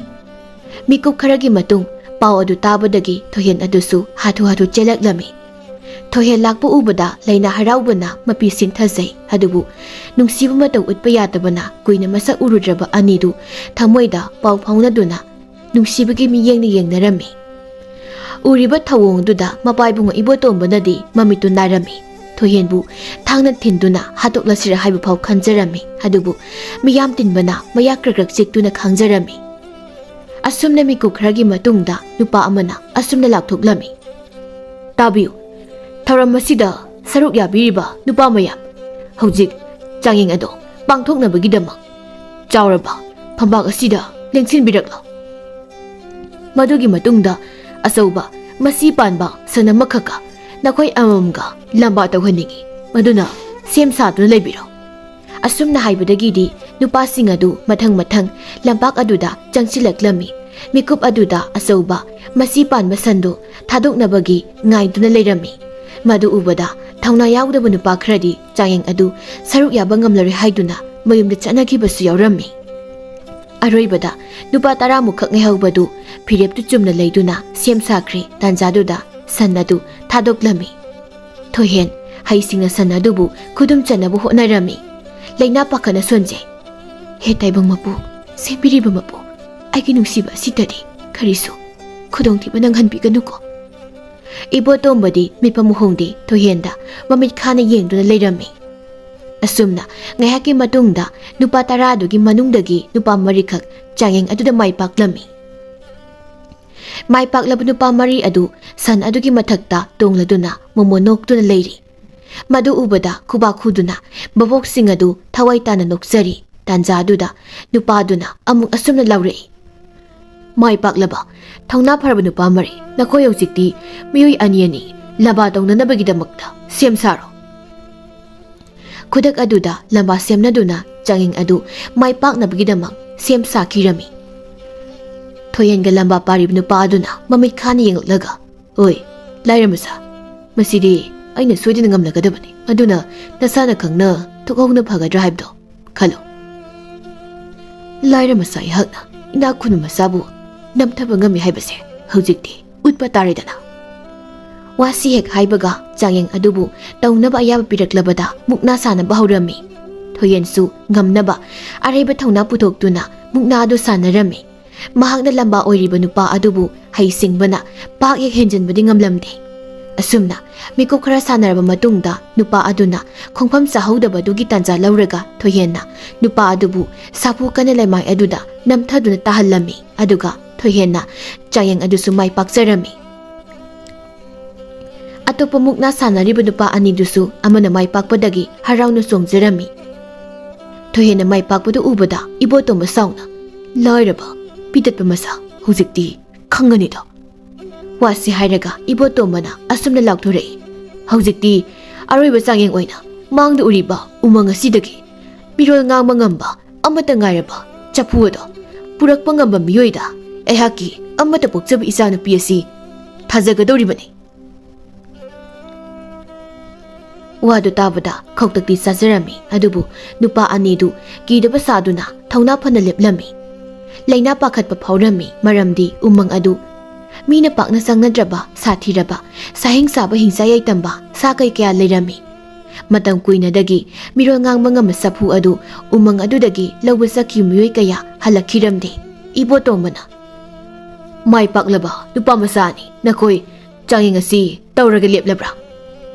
ꯃꯤꯀꯨꯞ ꯈꯔꯒꯤ ꯃꯇꯨꯡ ꯄꯥꯎ ꯑꯗꯨ ꯇꯥꯕꯗꯒꯤ ꯊꯣꯏꯍꯦꯟ ꯑꯗꯨꯁꯨ ꯍꯥꯊꯨ ꯍꯥꯊꯨ ꯆꯦꯜꯂꯛꯂꯝꯃꯤ꯫ ꯊꯣꯏꯍꯦꯟ ꯂꯥꯛꯄ ꯎꯕꯗ ꯂꯩꯅꯥ ꯍꯔꯥꯎꯕꯅ ꯃꯄꯤ ꯁꯤꯟꯊꯖꯩ꯫ ꯑꯗꯨꯕꯨ ꯅꯨꯡꯁꯤꯕ ꯃꯇꯧ ꯎꯠꯄ ꯌꯥꯗꯕꯅ ꯀꯨꯏꯅ ꯃꯁꯛ ꯎꯔꯨꯗ꯭ꯔꯕ ꯑꯅꯤꯗꯨ ꯊꯃꯣꯏꯗ ꯄꯥꯎ ꯐꯥꯎꯅꯗꯨꯅ ꯅꯨꯡꯁꯤꯕꯒꯤ ꯃꯤꯠꯌꯦꯡꯅ ꯌꯦꯡꯅꯔꯝꯃꯤ꯫ ꯎꯔꯤꯕ ꯊꯧꯑꯣꯡꯗꯨꯗ ꯃꯄꯥ ꯏꯕꯨꯡꯉꯣ ꯏꯕꯣꯇꯣꯝꯕꯅꯗꯤ ꯃꯃꯤꯠꯇꯨ ꯅꯥꯔꯝꯃꯤ꯫ ꯊꯣꯏꯍꯦꯟꯕꯨ ꯊꯥꯡꯅ ꯊꯤꯟꯗꯨꯅ ꯍꯥꯠꯇꯣꯛꯂꯁꯤꯔ ꯍꯥꯏꯕ ꯐꯥꯎ ꯈꯟꯖꯔꯝꯃꯤ꯫ ꯑꯗꯨꯕꯨ ꯃꯤꯌꯥꯝ ꯇꯤꯟꯕꯅ ꯃꯌꯥ ꯀ꯭ꯔꯛ ꯀ꯭ꯔꯛ ꯆꯤꯛꯇꯨꯅ ꯈꯥꯡꯖꯔꯝꯃꯤ꯫ ꯑꯁꯨꯝꯅ ꯃꯤꯀꯨꯞ ꯈꯔꯒꯤ ꯃꯇꯨꯡꯗ ꯅꯨꯄꯥ ꯑꯃꯅ ꯑꯁꯨꯝꯅ ꯂꯥꯎꯊꯣꯛꯂꯝꯃꯤ, "ꯇꯥꯕꯤꯌꯨ, ꯊꯧꯔꯝ ꯑꯁꯤꯗ ꯁꯔꯨꯛ ꯌꯥꯕꯤꯔꯤꯕ ꯅꯨꯄꯥ ꯃꯌꯥꯝ, ꯍꯧꯖꯤꯛ ꯆꯥꯡꯌꯦꯡ ꯑꯗꯣ ꯄꯥꯡꯊꯣꯛꯅꯕꯒꯤꯗꯃꯛ ꯆꯥꯎꯔꯕ ꯐꯝꯕꯥꯛ ꯑꯁꯤꯗ ꯂꯦꯡꯁꯤꯟꯕꯤꯔꯛꯂꯣ꯫" ꯃꯗꯨꯒꯤ ꯃꯇꯨꯡꯗ ꯑꯆꯧꯕ ꯃꯁꯤ ꯄꯥꯟꯕ ꯁꯟ ꯑꯃꯈꯛꯀ ꯅꯈꯣꯏ ꯑꯃꯃꯝꯒ ꯂꯝꯕꯥ ꯇꯧꯍꯟꯅꯤꯡꯏ, ꯃꯗꯨꯅ ꯁꯦꯝ ꯁꯥꯗꯨꯅ ꯂꯩꯕꯤꯔꯣ꯫ ꯑꯁꯨꯝꯅ ꯍꯥꯏꯕꯗꯒꯤꯗꯤ ꯅꯨꯄꯥꯁꯤꯡ ꯑꯗꯨ ꯃꯊꯪ ꯃꯊꯪ ꯂꯝꯄꯥꯛ ꯑꯗꯨꯗ ꯆꯪꯁꯤꯜꯂꯛꯂꯝꯃꯤ꯫ ꯃꯤꯀꯨꯞ ꯑꯗꯨꯗ ꯑꯆꯧꯕ ꯃꯁꯤ ꯄꯥꯟꯕ ꯁꯟꯗꯨ ꯊꯥꯗꯣꯛꯅꯕꯒꯤ ꯉꯥꯏꯗꯨꯅ ꯂꯩꯔꯝꯃꯤ꯫ ꯃꯗꯨ ꯎꯕꯗ ꯊꯧꯅꯥ ꯌꯥꯎꯗꯕ ꯅꯨꯄꯥ ꯈꯔꯗꯤ ꯆꯥꯡꯌꯦꯡ ꯑꯗꯨ ꯁꯔꯨꯛ ꯌꯥꯕ ꯉꯝꯂꯔꯣꯏ ꯍꯥꯏꯗꯨꯅ ꯃꯌꯨꯝꯗ ꯆꯠꯅꯈꯤꯕꯁꯨ ꯌꯥꯎꯔꯝꯃꯤ꯫ ꯑꯔꯣꯏꯕꯗ ꯅꯨꯄꯥ ꯇꯔꯥꯃꯨꯛꯈꯛ ꯉꯥꯏꯍꯧꯕꯗꯨ ꯐꯤꯔꯦꯞꯇꯨ ꯆꯨꯝꯅ ꯂꯩꯗꯨꯅ ꯁꯦꯝ ꯁꯥꯈ꯭ꯔꯦ꯫ ꯇꯥꯟꯖꯥꯗꯨꯗ ꯁꯟ ꯑꯗꯨ ꯊꯥꯗꯣꯛꯂꯝꯃꯤ꯫ ꯊꯣꯏꯍꯦꯟ ꯍꯩꯁꯤꯡꯅ ꯁꯟ ꯑꯗꯨꯕꯨ ꯈꯨꯗꯨꯝ ꯆꯟꯅꯕ ꯍꯣꯠꯅꯔꯝꯃꯤ꯫ ꯂꯩꯅꯥ ꯄꯥꯈꯠꯅ ꯁꯣꯟꯖꯩ꯫ "ꯍꯦ ꯇꯥꯏꯕꯪ ꯃꯄꯨ, ꯁꯦꯝꯕꯤꯔꯤꯕ ꯃꯄꯨ, ꯑꯩꯒꯤ ꯅꯨꯡꯁꯤꯕ ꯑꯁꯤꯗꯗꯤ ꯀꯔꯤꯁꯨ ꯈꯨꯗꯣꯡꯊꯤꯕ ꯅꯪꯍꯟꯕꯤꯒꯅꯨꯀꯣ꯫" ꯏꯕꯣꯇꯣꯝꯕꯗꯤ ꯃꯤꯠꯐꯝ ꯍꯣꯡꯗꯦ, ꯊꯣꯏꯍꯦꯟꯗ ꯃꯃꯤꯠ ꯈꯥꯅ ꯌꯦꯡꯗꯨꯅ ꯂꯩꯔꯝꯃꯤ꯫ ꯑꯁꯨꯝꯅ ꯉꯥꯏꯍꯥꯛꯀꯤ ꯃꯇꯨꯡꯗ ꯅꯨꯄꯥ ꯇꯔꯥꯗꯨꯒꯤ ꯃꯅꯨꯡꯗꯒꯤ ꯅꯨꯄꯥ ꯃꯔꯤꯈꯛ ꯆꯥꯡꯌꯦꯡ ꯑꯗꯨꯗ ꯃꯥꯏ ꯄꯥꯛꯂꯝꯃꯤ꯫ ꯃꯥꯏ ꯄꯥꯛꯂꯕ ꯅꯨꯄꯥ ꯃꯔꯤ ꯑꯗꯨ ꯁꯟ ꯑꯗꯨꯒꯤ ꯃꯊꯛꯇ ꯇꯣꯡꯂꯗꯨꯅ ꯃꯣꯃꯣꯟ ꯅꯣꯛꯇꯨꯅ ꯂꯩꯔꯤ꯫ ꯃꯗꯨ ꯎꯕꯗ ꯈꯨꯕꯥꯛ ꯈꯨꯗꯨꯅ ꯚꯥꯕꯣꯛꯁꯤꯡ ꯑꯗꯨ ꯊꯋꯥꯏ ꯇꯥꯅ ꯅꯣꯛꯆꯔꯤ꯫ ꯇꯥꯟꯖꯥꯗꯨꯗ ꯅꯨꯄꯥꯗꯨꯅ ꯑꯃꯨꯛ ꯑꯁꯨꯝꯅ ꯂꯥꯎꯔꯛꯏ, "ꯃꯥꯏ ꯄꯥꯛꯂꯕ, ꯊꯧꯅꯥ ꯐꯔꯕ ꯅꯨꯄꯥ ꯃꯔꯤ, ꯅꯈꯣꯏ ꯍꯧꯖꯤꯛꯇꯤ ꯃꯤꯑꯣꯏ ꯑꯅꯤ ꯑꯅꯤ ꯂꯝꯕꯥ ꯇꯧꯅꯅꯕꯒꯤꯗꯃꯛꯇ ꯁꯦꯝ ꯁꯥꯔꯣ꯫" ꯈꯨꯗꯛ ꯑꯗꯨꯗ ꯂꯝꯕꯥ ꯁꯦꯝꯅꯗꯨꯅ ꯆꯥꯡꯌꯦꯡ ꯑꯗꯨ ꯃꯥꯏ ꯄꯥꯛꯅꯕꯒꯤꯗꯃꯛ ꯁꯦꯝ ꯁꯥꯈꯤꯔꯝꯃꯤ꯫ ꯊꯣꯏꯍꯦꯟꯒ ꯂꯝꯕꯥ ꯄꯥꯔꯤꯕ ꯅꯨꯄꯥ ꯑꯗꯨꯅ ꯃꯃꯤꯠ ꯈꯥꯅ ꯌꯦꯡꯂꯛꯂꯒ, "ꯑꯣꯏ, ꯂꯥꯏꯔ ꯃꯆꯥ, ꯃꯁꯤꯗꯤ ꯑꯩꯅ ꯁꯣꯏꯗꯅ ꯉꯝꯂꯒꯗꯕꯅꯤ꯫ ꯑꯗꯨꯅ ꯅꯁꯥꯅ ꯈꯪꯅ ꯊꯣꯛꯍꯧꯅ ꯐꯒꯗ꯭ꯔꯥ ꯍꯥꯏꯕꯗꯣ ꯈꯜꯂꯣ꯫ ꯂꯥꯏꯔ ꯃꯆꯥ ꯑꯩꯍꯥꯛꯅ ꯏꯅꯥꯛ ꯈꯨꯟꯕ ꯃꯆꯥꯕꯨ ꯅꯝꯊꯕ ꯉꯝꯃꯤ ꯍꯥꯏꯕꯁꯦ ꯍꯧꯖꯤꯛꯇꯤ ꯎꯠꯄ ꯇꯥꯔꯦꯗꯅ꯫" ꯋꯥꯁꯤ ꯍꯦꯛ ꯍꯥꯏꯕꯒ ꯆꯥꯡꯌꯦꯡ ꯑꯗꯨꯕꯨ ꯇꯧꯅꯕ ꯑꯌꯥꯕ ꯄꯤꯔꯛꯂꯕꯗ ꯃꯨꯛꯅꯥ ꯁꯥꯟꯅꯕ ꯍꯧꯔꯝꯃꯤ꯫ ꯊꯣꯏꯍꯦꯟꯁꯨ ꯉꯝꯅꯕ ꯑꯔꯩꯕ ꯊꯧꯅꯥ ꯄꯨꯊꯣꯛꯇꯨꯅ ꯃꯨꯛꯅꯥ ꯑꯗꯨ ꯁꯥꯟꯅꯔꯝꯃꯤ꯫ ꯃꯍꯥꯛꯅ ꯂꯝꯕꯥ ꯑꯣꯏꯔꯤꯕ ꯅꯨꯄꯥ ꯑꯗꯨꯕꯨ ꯍꯩꯁꯤꯡꯕꯅ ꯄꯥꯛ ꯍꯦꯛ ꯍꯦꯟꯖꯤꯟꯕꯗꯤ ꯉꯝꯂꯝꯗꯦ꯫ ꯑꯁꯨꯝꯅ ꯃꯤꯀꯨꯞ ꯈꯔ ꯁꯥꯟꯅꯔꯕ ꯃꯇꯨꯡꯗ ꯅꯨꯄꯥ ꯑꯗꯨꯅ ꯈꯣꯡꯐꯝ ꯆꯥꯍꯧꯗꯕꯗꯨꯒꯤ ꯇꯥꯟꯖꯥ ꯂꯧꯔꯒ ꯊꯣꯏꯍꯦꯟꯅ ꯅꯨꯄꯥ ꯑꯗꯨꯕꯨ ꯁꯥꯐꯨ ꯀꯟꯅ ꯂꯩꯃꯥꯏ ꯑꯗꯨꯗ ꯅꯝꯊꯗꯨꯅ ꯇꯥꯍꯜꯂꯝꯃꯤ꯫ ꯑꯗꯨꯒ ꯊꯣꯏꯍꯦꯟꯅ ꯆꯥꯡꯌꯦꯡ ꯑꯗꯨꯁꯨ ꯃꯥꯏ ꯄꯥꯛꯆꯔꯝꯃꯤ꯫ ꯑꯇꯣꯞꯄ ꯃꯨꯛꯅꯥ ꯁꯥꯟꯅꯔꯤꯕ ꯅꯨꯄꯥ ꯑꯅꯤꯗꯨꯁꯨ ꯑꯃꯅ ꯃꯥꯏ ꯄꯥꯛꯄꯗꯒꯤ ꯍꯔꯥꯎꯅ ꯆꯣꯡꯖꯔꯝꯃꯤ꯫ ꯊꯣꯏꯍꯦꯟꯅ ꯃꯥꯏ ꯄꯥꯛꯄꯗꯨ ꯎꯕꯗ ꯏꯕꯣꯇꯣꯝꯕ ꯁꯥꯎꯅ, "ꯂꯥꯏꯔꯕ, ꯄꯤꯇꯠꯄ ꯃꯆꯥ, ꯍꯧꯖꯤꯛꯇꯤ ꯈꯪꯒꯅꯤꯗꯣ꯫" ꯋꯥꯁꯤ ꯍꯥꯏꯔꯒ ꯏꯕꯣꯇꯣꯝꯕꯅ ꯑꯁꯨꯝꯅ ꯂꯥꯎꯊꯣꯔꯛꯏ, "ꯍꯧꯖꯤꯛꯇꯤ ꯑꯔꯣꯏꯕ ꯆꯥꯡꯌꯦꯡ ꯑꯣꯏꯅ ꯃꯥꯡꯗ ꯎꯔꯤꯕ ꯎꯃꯪ ꯑꯁꯤꯗꯒꯤ ꯃꯤꯔꯣꯜ ꯉꯥꯡꯕ ꯉꯝꯕ ꯑꯃꯠꯇ ꯉꯥꯏꯔꯕ ꯆꯐꯨ ꯑꯗꯣ ꯄꯨꯔꯛꯄ ꯉꯝꯕ ꯃꯤꯑꯣꯏꯗ ꯑꯩꯍꯥꯛꯀꯤ ꯑꯃꯠꯇ ꯄꯣꯛꯆꯕ ꯏꯆꯥꯅꯨꯄꯤ ꯑꯁꯤ ꯊꯥꯖꯒꯗꯧꯔꯤꯕꯅꯤ꯫" ꯋꯥꯗꯨ ꯇꯥꯕꯗ ꯈꯧꯇꯛꯇꯤ ꯆꯥꯖꯔꯝꯃꯤ, ꯑꯗꯨꯕꯨ ꯅꯨꯄꯥ ꯑꯅꯤꯗꯨ ꯀꯤꯗꯕ ꯁꯥꯗꯨꯅ ꯊꯧꯅꯥ ꯐꯅ ꯂꯦꯞꯂꯝꯃꯤ꯫ ꯂꯥꯏꯅꯥ ꯄꯥꯈꯠꯄ ꯐꯥꯎꯔꯝꯃꯤ, ꯃꯔꯝꯗꯤ ꯎꯃꯪ ꯑꯗꯨ ꯃꯤꯅ ꯄꯥꯛꯅ ꯆꯪꯅꯗ꯭ꯔꯕ, ꯁꯥꯊꯤꯔꯕ, ꯁꯥꯍꯤꯡ ꯆꯥꯕ ꯍꯤꯡꯆꯥ ꯌꯥꯏꯇꯝꯕ ꯁꯥ ꯀꯩ ꯀꯌꯥ ꯂꯩꯔꯝꯃꯤ꯫ ꯃꯇꯝ ꯀꯨꯏꯅꯗꯒꯤ ꯃꯤꯔꯣꯜ ꯉꯥꯡꯕ ꯉꯝꯕ ꯆꯐꯨ ꯑꯗꯨ ꯎꯃꯪ ꯑꯗꯨꯗꯒꯤ ꯂꯧꯕ ꯆꯠꯈꯤꯕ ꯃꯤꯑꯣꯏ ꯀꯌꯥ ꯍꯜꯂꯛꯈꯤꯔꯝꯗꯦ꯫ ꯏꯕꯣꯇꯣꯝꯕꯅ, "ꯃꯥꯏ ꯄꯥꯛꯂꯕ ꯅꯨꯄꯥ ꯃꯆꯥ ꯑꯅꯤ, ꯅꯈꯣꯏ ꯆꯥꯡꯌꯦꯡ ꯑꯁꯤ ꯇꯧꯔꯒ ꯂꯦꯞꯂꯕ꯭ꯔꯥ?"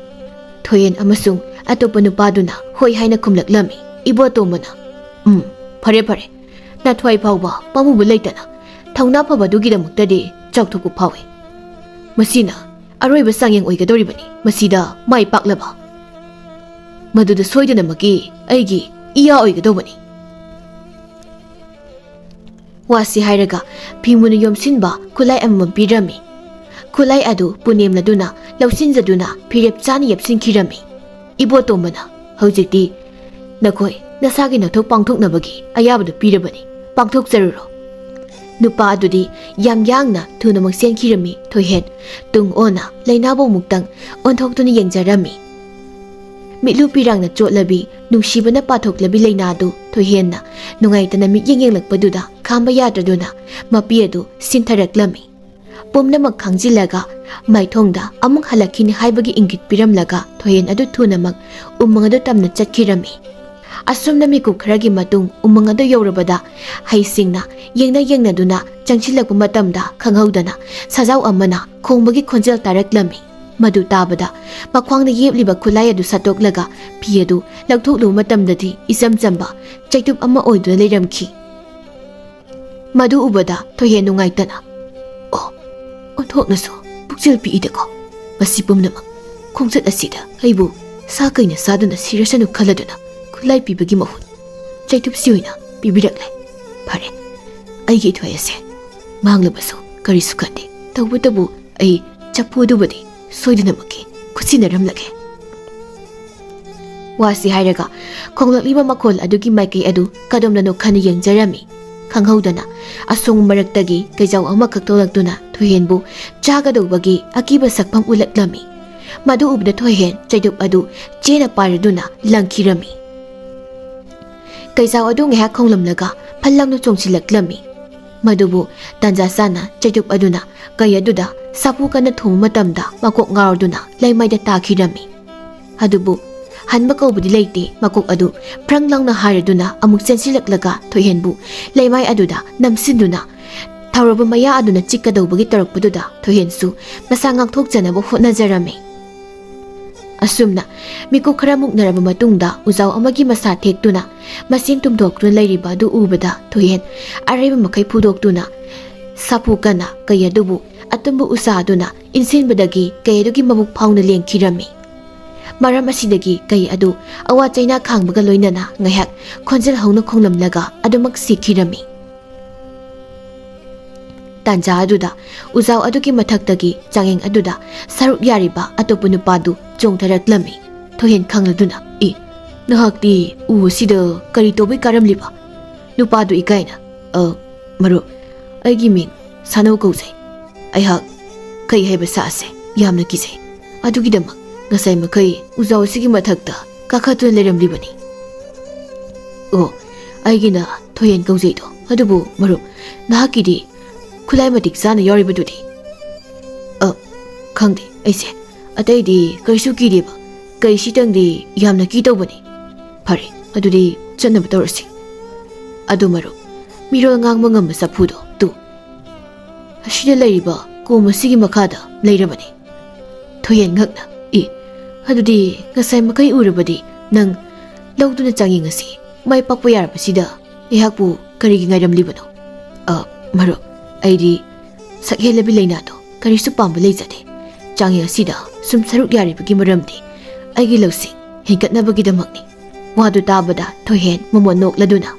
ꯊꯣꯏꯍꯦꯟ ꯑꯃꯁꯨꯡ ꯑꯇꯣꯞꯄ ꯅꯨꯄꯥꯗꯨꯅ ꯍꯣꯏ ꯍꯥꯏꯅ ꯈꯨꯝꯂꯛꯂꯝꯃꯤ꯫ ꯏꯕꯣꯇꯣꯝꯕꯅ, "ꯎꯝ, ꯐꯔꯦ ꯐꯔꯦ, ꯅꯊ꯭ꯋꯥꯏ ꯐꯥꯎꯕ ꯄꯥꯝꯃꯨꯕ ꯂꯩꯇꯅ ꯊꯧꯅꯥ ꯐꯕꯗꯨꯒꯤꯗꯃꯛꯇꯗꯤ ꯆꯥꯎꯊꯣꯛꯄ ꯐꯥꯎꯏ꯫ ꯃꯁꯤꯅ ꯑꯔꯣꯏꯕ ꯆꯥꯡꯌꯦꯡ ꯑꯣꯏꯒꯗꯧꯔꯤꯕꯅꯤ꯫ ꯃꯁꯤꯗ ꯃꯥꯏ ꯄꯥꯛꯂꯕ, ꯃꯗꯨꯗ ꯁꯣꯏꯗꯅꯃꯛꯀꯤ ꯑꯩꯒꯤ ꯏꯌꯥ ꯑꯣꯏꯒꯗꯧꯕꯅꯤ꯫" ꯋꯥꯁꯤ ꯍꯥꯏꯔꯒ ꯐꯤꯃꯨꯅ ꯌꯣꯝꯁꯤꯟꯕ ꯈꯨꯠꯂꯥꯏ ꯑꯃꯃꯝ ꯄꯤꯔꯝꯃꯤ꯫ ꯈꯨꯠꯂꯥꯏ ꯑꯗꯨ ꯄꯨꯅꯦꯝꯂꯗꯨꯅ ꯂꯧꯁꯤꯟꯖꯗꯨꯅ ꯐꯤꯔꯦꯞ ꯆꯥꯅ ꯌꯦꯞꯁꯤꯟꯈꯤꯔꯝꯃꯤ꯫ ꯏꯕꯣꯇꯣꯝꯕꯅ, "ꯍꯧꯖꯤꯛꯇꯤ ꯅꯈꯣꯏ ꯅꯁꯥꯒꯤ ꯅꯊꯧ ꯄꯥꯡꯊꯣꯛꯅꯕꯒꯤ ꯑꯌꯥꯕꯗꯨ ꯄꯤꯔꯕꯅꯤ, ꯄꯥꯡꯊꯣꯛꯆꯔꯨꯔꯣ꯫ ꯅꯨꯄꯥ ꯑꯗꯨꯗꯤ ꯌꯥꯝ ꯌꯥꯡꯅ ꯊꯨꯅꯃꯛ ꯆꯦꯟꯈꯤꯔꯝꯃꯤ꯫ ꯊꯣꯏꯍꯦꯟ ꯇꯨꯡ ꯑꯣꯟꯅ ꯂꯩꯅꯥꯕꯨ ꯑꯃꯨꯛꯇꯪ ꯑꯣꯟꯊꯣꯛꯇꯨꯅ ꯌꯦꯡꯖꯔꯝꯃꯤ꯫ ꯃꯤꯠꯂꯨ ꯄꯤꯔꯥꯡꯅ ꯆꯣꯠꯂꯕꯤ ꯅꯨꯡꯁꯤꯕꯅ ꯄꯥꯊꯣꯛꯂꯕꯤ ꯂꯩꯅꯥꯗꯨ ꯊꯣꯏꯍꯦꯟꯅ ꯅꯨꯡꯉꯥꯏꯇꯅ ꯃꯤꯠꯌꯦꯡ ꯌꯦꯡꯂꯛꯄꯗꯨꯗ ꯈꯥꯝꯕ ꯌꯥꯗ꯭ꯔꯗꯨꯅ ꯃꯄꯤ ꯑꯗꯨ ꯁꯤꯟꯊꯔꯛꯂꯝꯃꯤ꯫ ꯄꯨꯝꯅꯃꯛ ꯈꯪꯖꯤꯜꯂꯒ ꯃꯥꯏꯊꯣꯡꯗ ꯑꯃꯨꯛ ꯍꯜꯂꯛꯈꯤꯅꯤ ꯍꯥꯏꯕꯒꯤ ꯏꯪꯒꯤꯠ ꯄꯤꯔꯝꯂꯒ ꯊꯣꯏꯍꯦꯟ ꯑꯗꯨ ꯊꯨꯅꯃꯛ ꯎꯃꯪ ꯑꯗꯨ ꯇꯝꯅ ꯆꯠꯈꯤꯔꯝꯃꯤ꯫ ꯑꯁꯨꯝꯅ ꯃꯤꯀꯨꯞ ꯈꯔꯒꯤ ꯃꯇꯨꯡ ꯎꯃꯪ ꯑꯗꯨ ꯌꯧꯔꯕꯗ ꯍꯩꯁꯤꯡꯅ ꯌꯦꯡꯅ ꯌꯦꯡꯅꯗꯨꯅ ꯆꯪꯁꯤꯜꯂꯛꯄ ꯃꯇꯝꯗ ꯈꯪꯍꯧꯗꯅ ꯁꯥꯖꯥꯎ ꯑꯃꯅ ꯈꯣꯡꯕꯒꯤ ꯈꯣꯟꯖꯦꯜ ꯇꯥꯔꯛꯂꯝꯃꯤ꯫ ꯃꯗꯨ ꯇꯥꯕꯗ ꯃꯈ꯭ꯋꯥꯡꯗ ꯌꯦꯞꯂꯤꯕ ꯈꯨꯠꯂꯥꯏ ꯑꯗꯨ ꯁꯠꯇꯣꯛꯂꯒ ꯐꯤ ꯑꯗꯨ ꯂꯧꯊꯣꯛꯂꯨꯕ ꯃꯇꯝꯗꯗꯤ ꯏꯆꯝ ꯆꯝꯕ ꯆꯩꯇꯨꯞ ꯑꯃ ꯑꯣꯏꯗꯨꯅ ꯂꯩꯔꯝꯈꯤ꯫ ꯃꯗꯨ ꯎꯕꯗ ꯊꯣꯏꯍꯦꯟ ꯅꯨꯡꯉꯥꯏꯇꯅ, "ꯑꯣ, ꯑꯣꯟꯊꯣꯛꯅꯁꯨ ꯄꯨꯛꯆꯦꯜ ꯄꯤꯛꯏꯗꯀꯣ꯫ ꯃꯁꯤ ꯄꯨꯝꯅꯃꯛ ꯈꯣꯡꯆꯠ ꯑꯁꯤꯗ ꯑꯩꯕꯨ ꯁꯥ ꯀꯩꯅ ꯆꯥꯗꯨꯅ ꯁꯤꯔꯁꯅꯨ ꯈꯜꯂꯗꯨꯅ ꯈꯨꯠꯂꯥꯏ ꯄꯤꯕꯒꯤ ꯃꯍꯨꯠ ꯆꯩꯇꯨꯞꯁꯤ ꯑꯣꯏꯅ ꯄꯤꯕꯤꯔꯛꯂꯦ꯫ ꯐꯔꯦ, ꯑꯩꯒꯤ ꯏꯊꯣꯏ ꯑꯁꯦ ꯃꯥꯡꯂꯕꯁꯨ ꯀꯔꯤꯁꯨ ꯈꯟꯗꯦ꯫ ꯇꯧꯕꯇꯕꯨ ꯑꯩ ꯆꯐꯨ ꯑꯗꯨꯕꯨꯗꯤ ꯁꯣꯏꯗꯅꯃꯛꯀꯤ ꯈꯨꯠꯁꯤꯟꯅꯔꯝꯂꯒꯦ꯫" ꯋꯥꯁꯤ ꯍꯥꯏꯔꯒ ꯈꯣꯡꯂꯛꯂꯤꯕ ꯃꯈꯣꯜ ꯑꯗꯨꯒꯤ ꯃꯥꯏꯀꯩ ꯑꯗꯨ ꯀꯗꯣꯝꯗꯅꯣ ꯈꯟꯅ ꯌꯦꯡꯖꯔꯝꯃꯤ꯫ ꯈꯪꯍꯧꯗꯅ ꯑꯁꯣꯡ ꯃꯔꯛꯇꯒꯤ ꯀꯩꯖꯥꯎ ꯑꯃꯈꯛ ꯊꯣꯛꯂꯛꯇꯨꯅ ꯊꯣꯏꯍꯦꯟꯕꯨ ꯆꯥꯒꯗꯧꯕꯒꯤ ꯑꯀꯤꯕ ꯁꯛꯐꯝ ꯎꯠꯂꯛꯂꯝꯃꯤ꯫ ꯃꯗꯨ ꯎꯕꯗ ꯊꯣꯏꯍꯦꯟ ꯆꯩꯇꯨꯞ ꯑꯗꯨ ꯆꯦꯅ ꯄꯥꯏꯔꯗꯨꯅ ꯂꯪꯈꯤꯔꯝꯃꯤ꯫ ꯀꯩꯖꯥꯎ ꯑꯗꯨ ꯉꯥꯏꯍꯥꯛ ꯈꯣꯡꯂꯝꯂꯒ ꯐꯜ ꯂꯥꯎꯅ ꯆꯣꯡꯁꯤꯜꯂꯛꯂꯝꯃꯤ꯫ ꯃꯗꯨꯕꯨ ꯇꯥꯟꯖꯥ ꯆꯥꯅ ꯆꯩꯇꯨꯞ ꯑꯗꯨꯅ ꯀꯩ ꯑꯗꯨꯗ ꯁꯥꯐꯨ ꯀꯟꯅ ꯊꯣꯝꯕ ꯃꯇꯝꯗ ꯃꯀꯣꯛ ꯉꯥꯎꯔꯗꯨꯅ ꯂꯩꯃꯥꯏꯗ ꯇꯥꯈꯤꯔꯝꯃꯤ꯫ ꯑꯗꯨꯕꯨ ꯍꯟꯕ ꯀꯧꯕꯗꯤ ꯂꯩꯇꯦ꯫ ꯃꯀꯣꯛ ꯑꯗꯨ ꯐ꯭ꯔꯪ ꯂꯥꯎꯅ ꯍꯥꯏꯔꯗꯨꯅ ꯑꯃꯨꯛ ꯆꯦꯟꯁꯤꯜꯂꯛꯂꯒ ꯊꯣꯏꯍꯦꯟꯕꯨ ꯂꯩꯃꯥꯏ ꯑꯗꯨꯗ ꯅꯝꯁꯤꯟꯗꯨꯅ ꯊꯧꯔꯕ ꯃꯌꯥ ꯑꯗꯨꯅ ꯆꯤꯛꯀꯗꯧꯕꯒꯤ ꯇꯧꯔꯛꯄꯗꯨꯗ ꯊꯣꯏꯍꯦꯟꯁꯨ ꯃꯁꯥ ꯉꯥꯛꯊꯣꯛꯆꯅꯕ ꯍꯣꯠꯅꯖꯔꯝꯃꯤ꯫ ꯑꯁꯨꯝꯅ ꯃꯤꯀꯨꯞ ꯈꯔ ꯃꯨꯛꯅꯔꯕ ꯃꯇꯨꯡꯗ ꯎꯖꯥꯎ ꯑꯃꯒꯤ ꯃꯁꯥ ꯊꯦꯛꯇꯨꯅ ꯃꯁꯤꯡ ꯇꯨꯝꯊꯣꯛꯇꯨꯅ ꯂꯩꯔꯤꯕ ꯑꯗꯨ ꯎꯕꯗ ꯊꯣꯏꯍꯦꯟ ꯑꯔꯩꯕ ꯃꯈꯩ ꯐꯨꯗꯣꯛꯇꯨꯅ ꯁꯥꯐꯨ ꯀꯟꯅ ꯀꯩ ꯑꯗꯨꯕꯨ ꯑꯇꯨꯝꯕ ꯎꯁꯥ ꯑꯗꯨꯅ ꯏꯟꯁꯤꯟꯕꯗꯒꯤ ꯀꯩ ꯑꯗꯨꯒꯤ ꯃꯕꯨꯛ ꯐꯥꯎꯅ ꯂꯦꯡꯈꯤꯔꯝꯃꯤ꯫ ꯃꯔꯝ ꯑꯁꯤꯗꯒꯤ ꯀꯩ ꯑꯗꯨ ꯑꯋꯥ ꯆꯩꯅꯥ ꯈꯥꯡꯕꯒ ꯂꯣꯏꯅꯅ ꯉꯥꯏꯍꯥꯛ ꯈꯣꯟꯖꯦꯜ ꯍꯧꯅ ꯈꯣꯡꯂꯝꯂꯒ ꯑꯗꯨꯃꯛ ꯁꯤꯈꯤꯔꯝꯃꯤ꯫ ꯇꯥꯟꯖꯥ ꯑꯗꯨꯗ ꯎꯖꯥꯎ ꯑꯗꯨꯒꯤ ꯃꯊꯛꯇꯒꯤ ꯆꯥꯡꯌꯦꯡ ꯑꯗꯨꯗ ꯁꯔꯨꯛ ꯌꯥꯔꯤꯕ ꯑꯇꯣꯞꯄ ꯅꯨꯄꯥꯗꯨ ꯆꯣꯡꯊꯔꯛꯂꯝꯃꯤ꯫ ꯊꯣꯏꯍꯦꯟ ꯈꯪꯂꯗꯨꯅ, "ꯏ, ꯅꯍꯥꯛꯇꯤ ꯎ ꯑꯁꯤꯗ ꯀꯔꯤ ꯇꯧꯕꯩ ꯀꯥꯔꯝꯂꯤꯕ?" ꯅꯨꯄꯥꯗꯨ ꯏꯀꯥꯏꯅ, "ꯑ, ꯃꯔꯨꯞ, ꯑꯩꯒꯤ ꯃꯤꯡ ꯁꯥꯅꯧ ꯀꯧꯖꯩ꯫ ꯑꯩꯍꯥꯛ ꯀꯩ ꯍꯥꯏꯕ ꯁꯥꯁꯦ ꯌꯥꯝꯅ ꯀꯤꯖꯩ꯫ ꯑꯗꯨꯒꯤꯗꯃꯛ ꯉꯁꯥꯏ ꯃꯈꯩ ꯎꯖꯥꯎ ꯑꯁꯤꯒꯤ ꯃꯊꯛꯇ ꯀꯥꯈꯠꯇꯨꯅ ꯂꯩꯔꯝꯂꯤꯕꯅꯤ꯫ ꯑꯣ, ꯑꯩꯒꯤꯅ ꯊꯣꯏꯍꯦꯟ ꯀꯧꯖꯩꯗꯣ꯫ ꯑꯗꯨꯕꯨ ꯃꯔꯨꯞ, ꯅꯍꯥꯛꯀꯤꯗꯤ ꯈꯨꯠꯂꯥꯏ ꯃꯇꯤꯛ ꯆꯥꯅ ꯌꯥꯎꯔꯤꯕꯗꯨꯗꯤ? ꯑ, ꯈꯪꯗꯦ ꯑꯩꯁꯦ꯫ ꯑꯇꯩꯗꯤ ꯀꯔꯤꯁꯨ ꯀꯤꯗꯦꯕ꯫ ꯀꯩꯁꯤꯇꯪꯗꯤ ꯌꯥꯝꯅ ꯀꯤ ꯇꯧꯕꯅꯤ꯫ ꯐꯔꯦ, ꯑꯗꯨꯗꯤ ꯆꯠꯅꯕ ꯇꯧꯔꯁꯤ꯫ ꯑꯗꯨ ꯃꯔꯨꯞ, ꯃꯤꯔꯣꯜ ꯉꯥꯡꯕ ꯉꯝꯕ ꯆꯐꯨꯗꯣ ꯇꯨ꯫ ꯑꯁꯤꯗ ꯂꯩꯔꯤꯕ ꯀꯣꯝ ꯑꯁꯤꯒꯤ ꯃꯈꯥꯗ ꯂꯩꯔꯕꯅꯤ꯫ ꯊꯣꯏꯍꯦꯟ ꯉꯛꯅ, "ꯏ, ꯑꯗꯨꯗꯤ ꯉꯁꯥꯏ ꯃꯈꯩ ꯎꯔꯕꯗꯤ ꯅꯪ ꯂꯧꯗꯨꯅ ꯆꯥꯡꯌꯦꯡ ꯑꯁꯤ ꯃꯥꯏ ꯄꯥꯛꯄ ꯌꯥꯔꯕꯁꯤꯗ ꯑꯩꯍꯥꯛꯄꯨ ꯀꯔꯤꯒꯤ ꯉꯥꯏꯔꯝꯂꯤꯕꯅꯣ?" ꯑ, ꯃꯔꯨꯞ, ꯑꯩꯗꯤ ꯁꯛꯍꯦꯜꯂꯕꯤ ꯂꯩꯅꯥꯗꯣ ꯀꯔꯤꯁꯨ ꯄꯥꯝꯕ ꯂꯩꯖꯗꯦ꯫ ꯆꯥꯡꯌꯦꯡ ꯑꯁꯤꯗ ꯁꯨꯝ ꯁꯔꯨꯛ ꯌꯥꯔꯤꯕꯒꯤ ꯃꯔꯝꯗꯤ ꯑꯩꯒꯤ ꯂꯧꯁꯤꯡ ꯍꯦꯟꯒꯠꯅꯕꯒꯤꯗꯃꯛꯅꯤ꯫ ꯋꯥꯗꯨ ꯇꯥꯕꯗ ꯊꯣꯏꯍꯦꯟ ꯃꯃꯣꯟ ꯅꯣꯛꯂꯗꯨꯅ,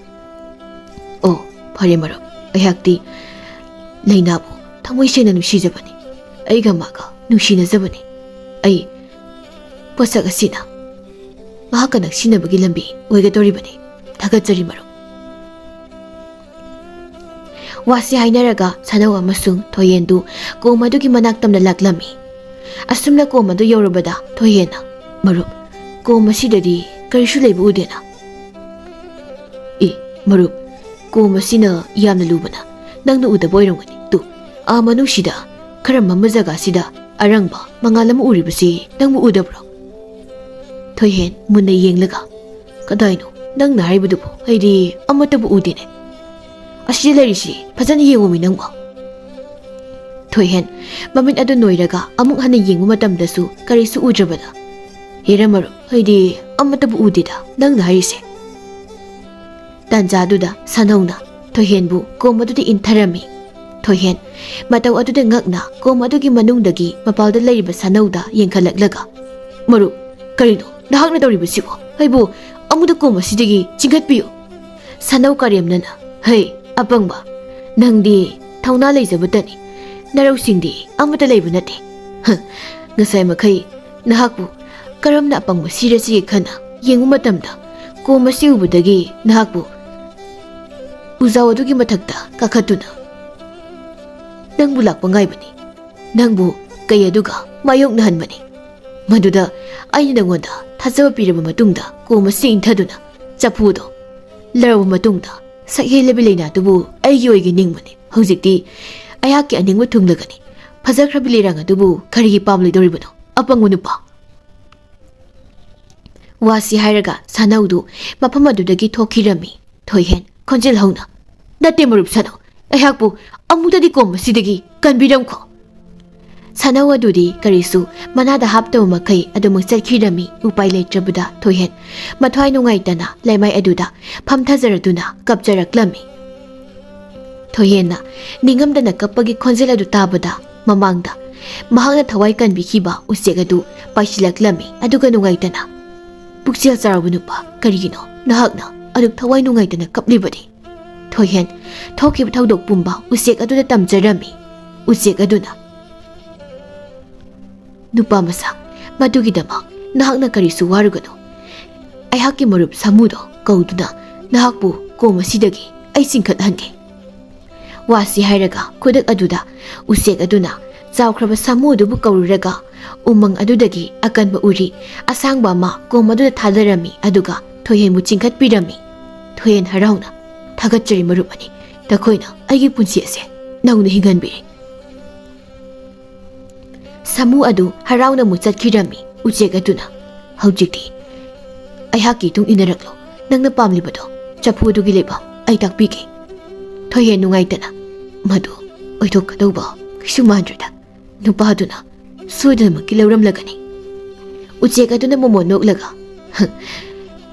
"ꯑꯣ, ꯐꯔꯦ ꯃꯔꯨꯞ, ꯑꯩꯍꯥꯛꯇꯤ ꯂꯩꯅꯥꯕꯨ ꯊꯃꯣꯏ ꯁꯦꯡꯅ ꯅꯨꯡꯁꯤꯖꯕꯅꯤ꯫ ꯑꯩꯒ ꯃꯥꯒ ꯅꯨꯡꯁꯤꯅꯖꯕꯅꯤ꯫ ꯑꯩ ꯄꯣꯠꯁꯛ ꯑꯁꯤꯅ ꯃꯍꯥꯛꯀ ꯅꯛꯁꯤꯟꯅꯕꯒꯤ ꯂꯝꯕꯤ ꯑꯣꯏꯒꯗꯧꯔꯤꯕꯅꯤ꯫ ꯊꯥꯒꯠꯆꯔꯤ ꯃꯔꯨꯞ꯫" ꯋꯥꯁꯤ ꯍꯥꯏꯅꯔꯒ ꯁꯥꯅꯧ ꯑꯃꯁꯨꯡ ꯊꯣꯏꯍꯦꯟꯗꯨ ꯀꯣꯝ ꯑꯗꯨꯒꯤ ꯃꯅꯥꯛ ꯇꯝꯅ ꯂꯥꯛꯂꯝꯃꯤ꯫ ꯑꯁꯨꯝꯅ ꯀꯣꯝ ꯑꯗꯨ ꯌꯧꯔꯕꯗ ꯊꯣꯏꯍꯦꯟꯅ, "ꯃꯔꯨꯞ, ꯀꯣꯝ ꯑꯁꯤꯗꯗꯤ ꯀꯔꯤꯁꯨ ꯂꯩꯕ ꯎꯗꯦꯅ?" "ꯑꯦ, ꯃꯔꯨꯞ, ꯀꯣꯝ ꯑꯁꯤꯅ ꯌꯥꯝꯅ ꯂꯨꯕꯅ ꯅꯪꯅ ꯎꯗꯕ ꯑꯣꯏꯔꯝꯒꯅꯤ꯫ ꯇꯨ, ꯑꯥ ꯃꯅꯨꯡꯁꯤꯗ ꯈꯔ ꯃꯝꯕ ꯖꯒꯥꯁꯤꯗ ꯑꯔꯪꯕ ꯃꯉꯥꯜ ꯑꯃ ꯎꯔꯤꯕꯁꯤ ꯅꯪꯕꯨ ꯎꯗꯕ꯭ꯔꯣ?" ꯊꯣꯏꯍꯦꯟ ꯃꯨꯟꯅ ꯌꯦꯡꯂꯒ, "ꯀꯗꯥꯏꯅꯣ ꯅꯪꯅ ꯍꯥꯏꯔꯤꯕꯗꯨꯕꯨ? ꯑꯩꯗꯤ ꯑꯃꯠꯇꯕꯨ ꯎꯗꯦꯅꯦ꯫ ꯑꯁꯤꯗ ꯂꯩꯔꯤꯁꯤ ꯐꯖꯅ ꯌꯦꯡꯉꯨꯃꯤ ꯅꯪꯕꯣ꯫" ꯊꯣꯏꯍꯦꯟ ꯃꯃꯤꯠ ꯑꯗꯨ ꯅꯣꯏꯔꯒ ꯑꯃꯨꯛ ꯍꯟꯅ ꯌꯦꯡꯕ ꯃꯇꯝꯗꯁꯨ ꯀꯔꯤꯁꯨ ꯎꯗ꯭ꯔꯕꯗ, "ꯍꯦꯔꯥ ꯃꯔꯨꯞ, ꯑꯩꯗꯤ ꯑꯃꯠꯇꯕꯨ ꯎꯗꯦꯗ ꯅꯪꯅ ꯍꯥꯏꯔꯤꯁꯦ꯫" ꯇꯥꯟꯖꯥꯗꯨꯗ ꯁꯥꯅꯧꯅ ꯊꯣꯏꯍꯦꯟꯕꯨ ꯀꯣꯝ ꯑꯗꯨꯗ ꯏꯟꯊꯔꯝꯃꯤ꯫ ꯊꯣꯏꯍꯦꯟ ꯃꯇꯧ ꯑꯗꯨꯗ ꯉꯛꯅ ꯀꯣꯝ ꯑꯗꯨꯒꯤ ꯃꯅꯨꯡꯗꯒꯤ ꯃꯄꯥꯜꯗ ꯂꯩꯔꯤꯕ ꯁꯥꯅꯧꯗ ꯌꯦꯡꯈꯠꯂꯛꯂꯒ, "ꯃꯔꯨꯞ, ꯀꯔꯤꯅꯣ ꯅꯍꯥꯛꯅ ꯇꯧꯔꯤꯕꯁꯤꯕꯣ? ꯑꯩꯕꯨ ꯑꯃꯨꯛꯇ ꯀꯣꯝ ꯑꯁꯤꯗꯒꯤ ꯆꯤꯡꯈꯠꯄꯤꯌꯨ꯫" ꯁꯥꯅꯧ ꯀꯔꯦꯝꯅꯅ, "ꯍꯩ, ꯑꯄꯪꯕ, ꯅꯪꯗꯤ ꯊꯧꯅꯥ ꯂꯩꯖꯕꯇꯅꯤ, ꯅꯔꯧꯁꯤꯡꯗꯤ ꯑꯃꯠꯇ ꯂꯩꯕ ꯅꯠꯇꯦ꯫ ꯍ, ꯉꯁꯥꯏ ꯃꯈꯩ ꯅꯍꯥꯛꯄꯨ ꯀꯔꯝꯅ ꯑꯄꯪꯕ ꯁꯤꯔꯁꯤꯒꯦ ꯈꯟꯅ ꯌꯦꯡꯕ ꯃꯇꯝꯗ ꯀꯣꯝ ꯑꯁꯤ ꯎꯕꯗꯒꯤ ꯅꯍꯥꯛꯄꯨ ꯎꯖꯥꯎ ꯑꯗꯨꯒꯤ ꯃꯊꯛꯇ ꯀꯥꯈꯠꯇꯨꯅ ꯅꯪꯕꯨ ꯂꯥꯛꯄ ꯉꯥꯏꯕꯅꯤ꯫ ꯅꯪꯕꯨ ꯀꯩ ꯑꯗꯨꯒ ꯃꯥꯌꯣꯛꯅꯍꯟꯕꯅꯤ꯫ ꯃꯗꯨꯗ ꯑꯩꯅ ꯅꯪꯉꯣꯟꯗ ꯊꯥꯖꯕ ꯄꯤꯔꯕ ꯃꯇꯨꯡꯗ ꯀꯣꯝ ꯑꯁꯤ ꯏꯟꯊꯗꯨꯅ ꯆꯐꯨꯗꯣ ꯂꯧꯔꯕ ꯃꯇꯨꯡꯗ ꯁꯛꯍꯦꯜꯂꯕꯤ ꯂꯩꯅꯥꯗꯨꯕꯨ ꯑꯩꯒꯤ ꯑꯣꯏꯒꯦ ꯅꯤꯡꯕꯅꯤ꯫ ꯍꯧꯖꯤꯛꯇꯤ ꯑꯩꯍꯥꯛꯀꯤ ꯑꯅꯤꯡꯕ ꯊꯨꯡꯂꯒꯅꯤ꯫ ꯐꯖꯈ꯭ꯔꯕꯤ ꯂꯩꯔꯥꯡ ꯑꯗꯨꯕꯨ ꯀꯔꯤꯒꯤ ꯄꯥꯝꯂꯣꯏꯗꯧꯔꯤꯕꯅꯣ? ꯑꯄꯪꯕ ꯅꯨꯄꯥ꯫ ꯋꯥꯁꯤ ꯍꯥꯏꯔꯒ ꯁꯥꯅꯧꯗꯨ ꯃꯐꯝ ꯑꯗꯨꯗꯒꯤ ꯊꯣꯛꯈꯤꯔꯝꯃꯤ꯫ ꯊꯣꯏꯍꯦꯟ ꯈꯣꯟꯖꯦꯜ ꯍꯧꯅ, "ꯅꯠꯇꯦ ꯃꯔꯨꯞ ꯁꯥꯅꯧ, ꯑꯩꯍꯥꯛꯄꯨ ꯑꯃꯨꯛꯇꯗꯤ ꯀꯣꯝ ꯑꯁꯤꯗꯒꯤ ꯀꯟꯕꯤꯔꯝꯈꯣ"꯫ ꯁꯥꯅꯧ ꯑꯗꯨꯗꯤ ꯀꯔꯤꯁꯨ ꯃꯅꯥꯗ ꯍꯥꯞꯇꯕ ꯃꯈꯩ ꯑꯗꯨꯃꯛ ꯆꯠꯈꯤꯔꯝꯃꯤ꯫ ꯎꯄꯥꯏ ꯂꯩꯇ꯭ꯔꯕꯗ ꯊꯣꯏꯍꯦꯟ ꯃꯊ꯭ꯋꯥꯏ ꯅꯨꯡꯉꯥꯏꯇꯅ ꯂꯩꯃꯥꯏ ꯑꯗꯨꯗ ꯐꯝꯊꯖꯔꯗꯨꯅ ꯀꯞꯆꯔꯛꯂꯝꯃꯤ꯫ ꯊꯣꯏꯍꯦꯟꯅ ꯅꯤꯡꯉꯝꯗꯅ ꯀꯞꯄꯒꯤ ꯈꯣꯟꯖꯦꯜ ꯑꯗꯨ ꯇꯥꯕꯗ ꯃꯃꯥꯡꯗ ꯃꯍꯥꯛꯅ ꯊꯋꯥꯏ ꯀꯟꯕꯤꯈꯤꯕ ꯎꯆꯦꯛ ꯑꯗꯨ ꯄꯥꯏꯁꯤꯜꯂꯛꯂꯝꯃꯤ꯫ ꯑꯗꯨꯒ ꯅꯨꯡꯉꯥꯏꯇꯅ, "ꯄꯨꯛꯆꯦꯜ ꯆꯥꯎꯔꯕ ꯅꯨꯄꯥ, ꯀꯔꯤꯒꯤꯅꯣ ꯅꯍꯥꯛꯅ ꯑꯗꯨꯛ ꯊꯋꯥꯏ ꯅꯨꯡꯉꯥꯏꯇꯅ ꯀꯞꯂꯤꯕꯗꯤ?" ꯊꯣꯏꯍꯦꯟ ꯊꯣꯛꯈꯤꯕ ꯊꯧꯗꯣꯛ ꯄꯨꯝꯕ ꯎꯆꯦꯛ ꯑꯗꯨꯗ ꯇꯝꯖꯔꯝꯃꯤ꯫ ꯎꯆꯦꯛ ꯑꯗꯨꯅ, "ꯅꯨꯄꯥ ꯃꯆꯥ, ꯃꯗꯨꯒꯤꯗꯃꯛ ꯅꯍꯥꯛꯅ ꯀꯔꯤꯁꯨ ꯋꯥꯔꯨꯒꯅꯨ꯫ ꯑꯩꯍꯥꯛꯀꯤ ꯃꯔꯨꯞ ꯁꯥꯃꯨꯗꯣ ꯀꯧꯗꯨꯅ ꯅꯍꯥꯛꯄꯨ ꯀꯣꯝ ꯑꯁꯤꯗꯒꯤ ꯑꯩ ꯆꯤꯡꯈꯠꯍꯟꯒꯦ"꯫ ꯋꯥꯁꯤ ꯍꯥꯏꯔꯒ ꯈꯨꯗꯛ ꯑꯗꯨꯗ ꯎꯆꯦꯛ ꯑꯗꯨꯅ ꯆꯥꯎꯈ꯭ꯔꯕ ꯁꯥꯃꯨ ꯑꯗꯨꯕꯨ ꯀꯧꯔꯨꯔꯒ ꯎꯃꯪ ꯑꯗꯨꯗꯒꯤ ꯑꯀꯟꯕ ꯎꯔꯤ ꯑꯁꯥꯡꯕ ꯑꯃ ꯀꯣꯝ ꯑꯗꯨꯗ ꯊꯥꯗꯔꯝꯃꯤ꯫ ꯑꯗꯨꯒ ꯊꯣꯏꯍꯦꯟꯕꯨ ꯆꯤꯡꯈꯠꯄꯤꯔꯝꯃꯤ꯫ ꯊꯣꯏꯍꯦꯟ ꯍꯔꯥꯎꯅ, "ꯊꯥꯒꯠꯆꯔꯤ ꯃꯔꯨꯞ ꯑꯅꯤ, ꯅꯈꯣꯏꯅ ꯑꯩꯒꯤ ꯄꯨꯟꯁꯤ ꯑꯁꯦ ꯅꯧꯅ ꯍꯤꯡꯍꯟꯕꯤꯔꯦ"꯫ ꯁꯥꯃꯨ ꯑꯗꯨ ꯍꯔꯥꯎꯅ ꯑꯃꯨꯛ ꯆꯠꯈꯤꯔꯝꯃꯤ꯫ ꯎꯆꯦꯛ ꯑꯗꯨꯅ, "ꯍꯧꯖꯤꯛꯇꯤ ꯑꯩꯍꯥꯛꯀꯤ ꯏꯇꯨꯡ ꯏꯟꯅꯔꯛꯂꯣ꯫ ꯅꯪꯅ ꯄꯥꯝꯂꯤꯕꯗꯣ ꯆꯐꯨ ꯑꯗꯨꯒꯤ ꯂꯩꯐꯝ ꯑꯩ ꯇꯥꯛꯄꯤꯒꯦ"꯫ ꯊꯣꯏꯍꯦꯟ ꯅꯨꯡꯉꯥꯏꯇꯅ, "ꯃꯗꯨ ꯑꯣꯏꯊꯣꯛꯀꯗꯧꯕ ꯀꯩꯁꯨ ꯃꯥꯟꯗ꯭ꯔꯦꯗ꯫ ꯅꯨꯄꯥꯗꯨꯅ ꯁꯣꯏꯗꯅꯃꯛꯀꯤ ꯂꯧꯔꯝꯂꯒꯅꯤ"꯫ ꯎꯆꯦꯛ ꯑꯗꯨꯅ ꯃꯣꯃꯣꯟ ꯅꯣꯛꯂꯒ,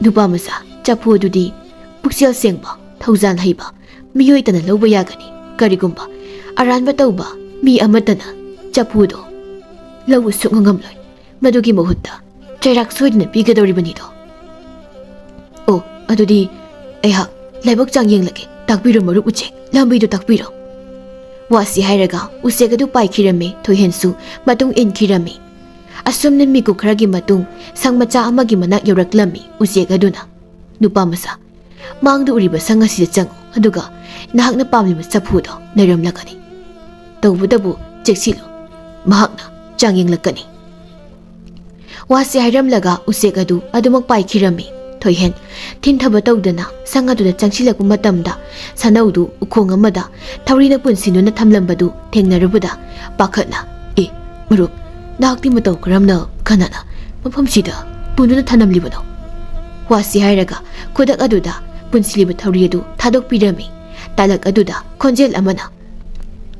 "ꯅꯨꯄꯥ ꯃꯆꯥ, ꯆꯐꯨ ꯑꯗꯨꯗꯤ ꯄꯨꯛꯆꯦꯜ ꯁꯦꯡꯕ, ꯊꯧꯖꯥꯜ ꯍꯩꯕ ꯃꯤꯑꯣꯏꯇꯅ ꯂꯧꯕ ꯌꯥꯒꯅꯤ꯫ ꯀꯔꯤꯒꯨꯝꯕ ꯑꯔꯥꯟꯕ ꯇꯧꯕ ꯃꯤ ꯑꯃꯠꯇꯅ ꯆꯐꯨꯗꯣ ꯂꯧꯕ ꯁꯨꯛꯉꯝ ꯉꯝꯂꯣꯏ꯫ ꯃꯗꯨꯒꯤ ꯃꯍꯨꯠꯇ ꯆꯩꯔꯥꯛ ꯁꯣꯏꯗꯅ ꯄꯤꯒꯗꯧꯔꯤꯕꯅꯤꯗꯣ"꯫ "ꯑꯣ, ꯑꯗꯨꯗꯤ ꯑꯩꯍꯥꯛ ꯂꯥꯏꯕꯛ ꯆꯥꯡ ꯌꯦꯡꯂꯒꯦ꯫ ꯇꯥꯛꯄꯤꯔꯣ ꯃꯔꯨꯞ ꯎꯆꯦꯛ, ꯂꯝꯕꯤꯗꯨ ꯇꯥꯛꯄꯤꯔꯣ"꯫ ꯋꯥꯁꯤ ꯍꯥꯏꯔꯒ ꯎꯆꯦꯛ ꯑꯗꯨ ꯄꯥꯏꯈꯤꯔꯝꯃꯤ꯫ ꯊꯣꯏꯍꯦꯟꯁꯨ ꯃꯇꯨꯡ ꯏꯟꯈꯤꯔꯝꯃꯤ꯫ ꯑꯁꯨꯝꯅ ꯃꯤꯀꯨꯞ ꯈꯔꯒꯤ ꯃꯇꯨꯡ ꯁꯪ ꯃꯆꯥ ꯑꯃꯒꯤ ꯃꯅꯥꯛ ꯌꯧꯔꯛꯂꯝꯃꯤ꯫ ꯎꯆꯦꯛ ꯑꯗꯨꯅ, "ꯅꯨꯄꯥ ꯃꯆꯥ, ꯃꯥꯡꯗ ꯎꯔꯤꯕ ꯁꯪ ꯑꯁꯤꯗ ꯆꯪꯉꯨ, ꯑꯗꯨꯒ ꯅꯍꯥꯛꯅ ꯄꯥꯝꯂꯤꯕ ꯆꯐꯨꯗꯣ ꯂꯩꯔꯝꯂꯒꯅꯤ"꯫ ꯇꯧꯕꯇꯕꯨ ꯆꯦꯛꯁꯤꯜꯂꯨ, ꯃꯍꯥꯛꯅ ꯆꯥꯡꯌꯦꯡꯂꯛꯀꯅꯤ꯫ ꯋꯥꯁꯤ ꯍꯥꯏꯔꯝꯂꯒ ꯎꯆꯦꯛ ꯑꯗꯨ ꯑꯗꯨꯃꯛ ꯄꯥꯏꯈꯤꯔꯝꯃꯤ꯫ ꯊꯣꯏꯍꯦꯟ ꯊꯤꯟꯊꯕ ꯇꯧꯗꯅ ꯁꯪ ꯑꯗꯨꯗ ꯆꯪꯁꯤꯜꯂꯛꯄ ꯃꯇꯝꯗ ꯁꯥꯅꯧꯗꯨ ꯎꯈꯣꯡ ꯑꯃꯗ ꯊꯧꯔꯤꯅ ꯄꯨꯟꯁꯤꯟꯗꯨꯅ ꯊꯝꯂꯝꯕꯗꯨ ꯊꯦꯡꯅꯔꯨꯕꯗ ꯄꯥꯈꯠꯅ, "ꯑꯦ, ꯃꯔꯨꯞ, ꯅꯍꯥꯛꯇꯤ ꯃꯇꯧ ꯀꯔꯝꯅ ꯀꯅꯥꯅ ꯃꯐꯝꯁꯤꯗ ꯄꯨꯟꯗꯨꯅ ꯊꯝꯂꯝꯂꯤꯕꯅꯣ?" ꯋꯥꯁꯤ ꯍꯥꯏꯔꯒ ꯈꯨꯗꯛ ꯑꯗꯨꯗ ꯄꯨꯟꯁꯤꯜꯂꯤꯕ ꯊꯧꯔꯤ ꯑꯗꯨ ꯊꯥꯗꯣꯛꯄꯤꯔꯝꯃꯤ꯫ ꯇꯥꯂꯛ ꯑꯗꯨꯗ ꯈꯣꯟꯖꯦꯜ ꯑꯃꯅ,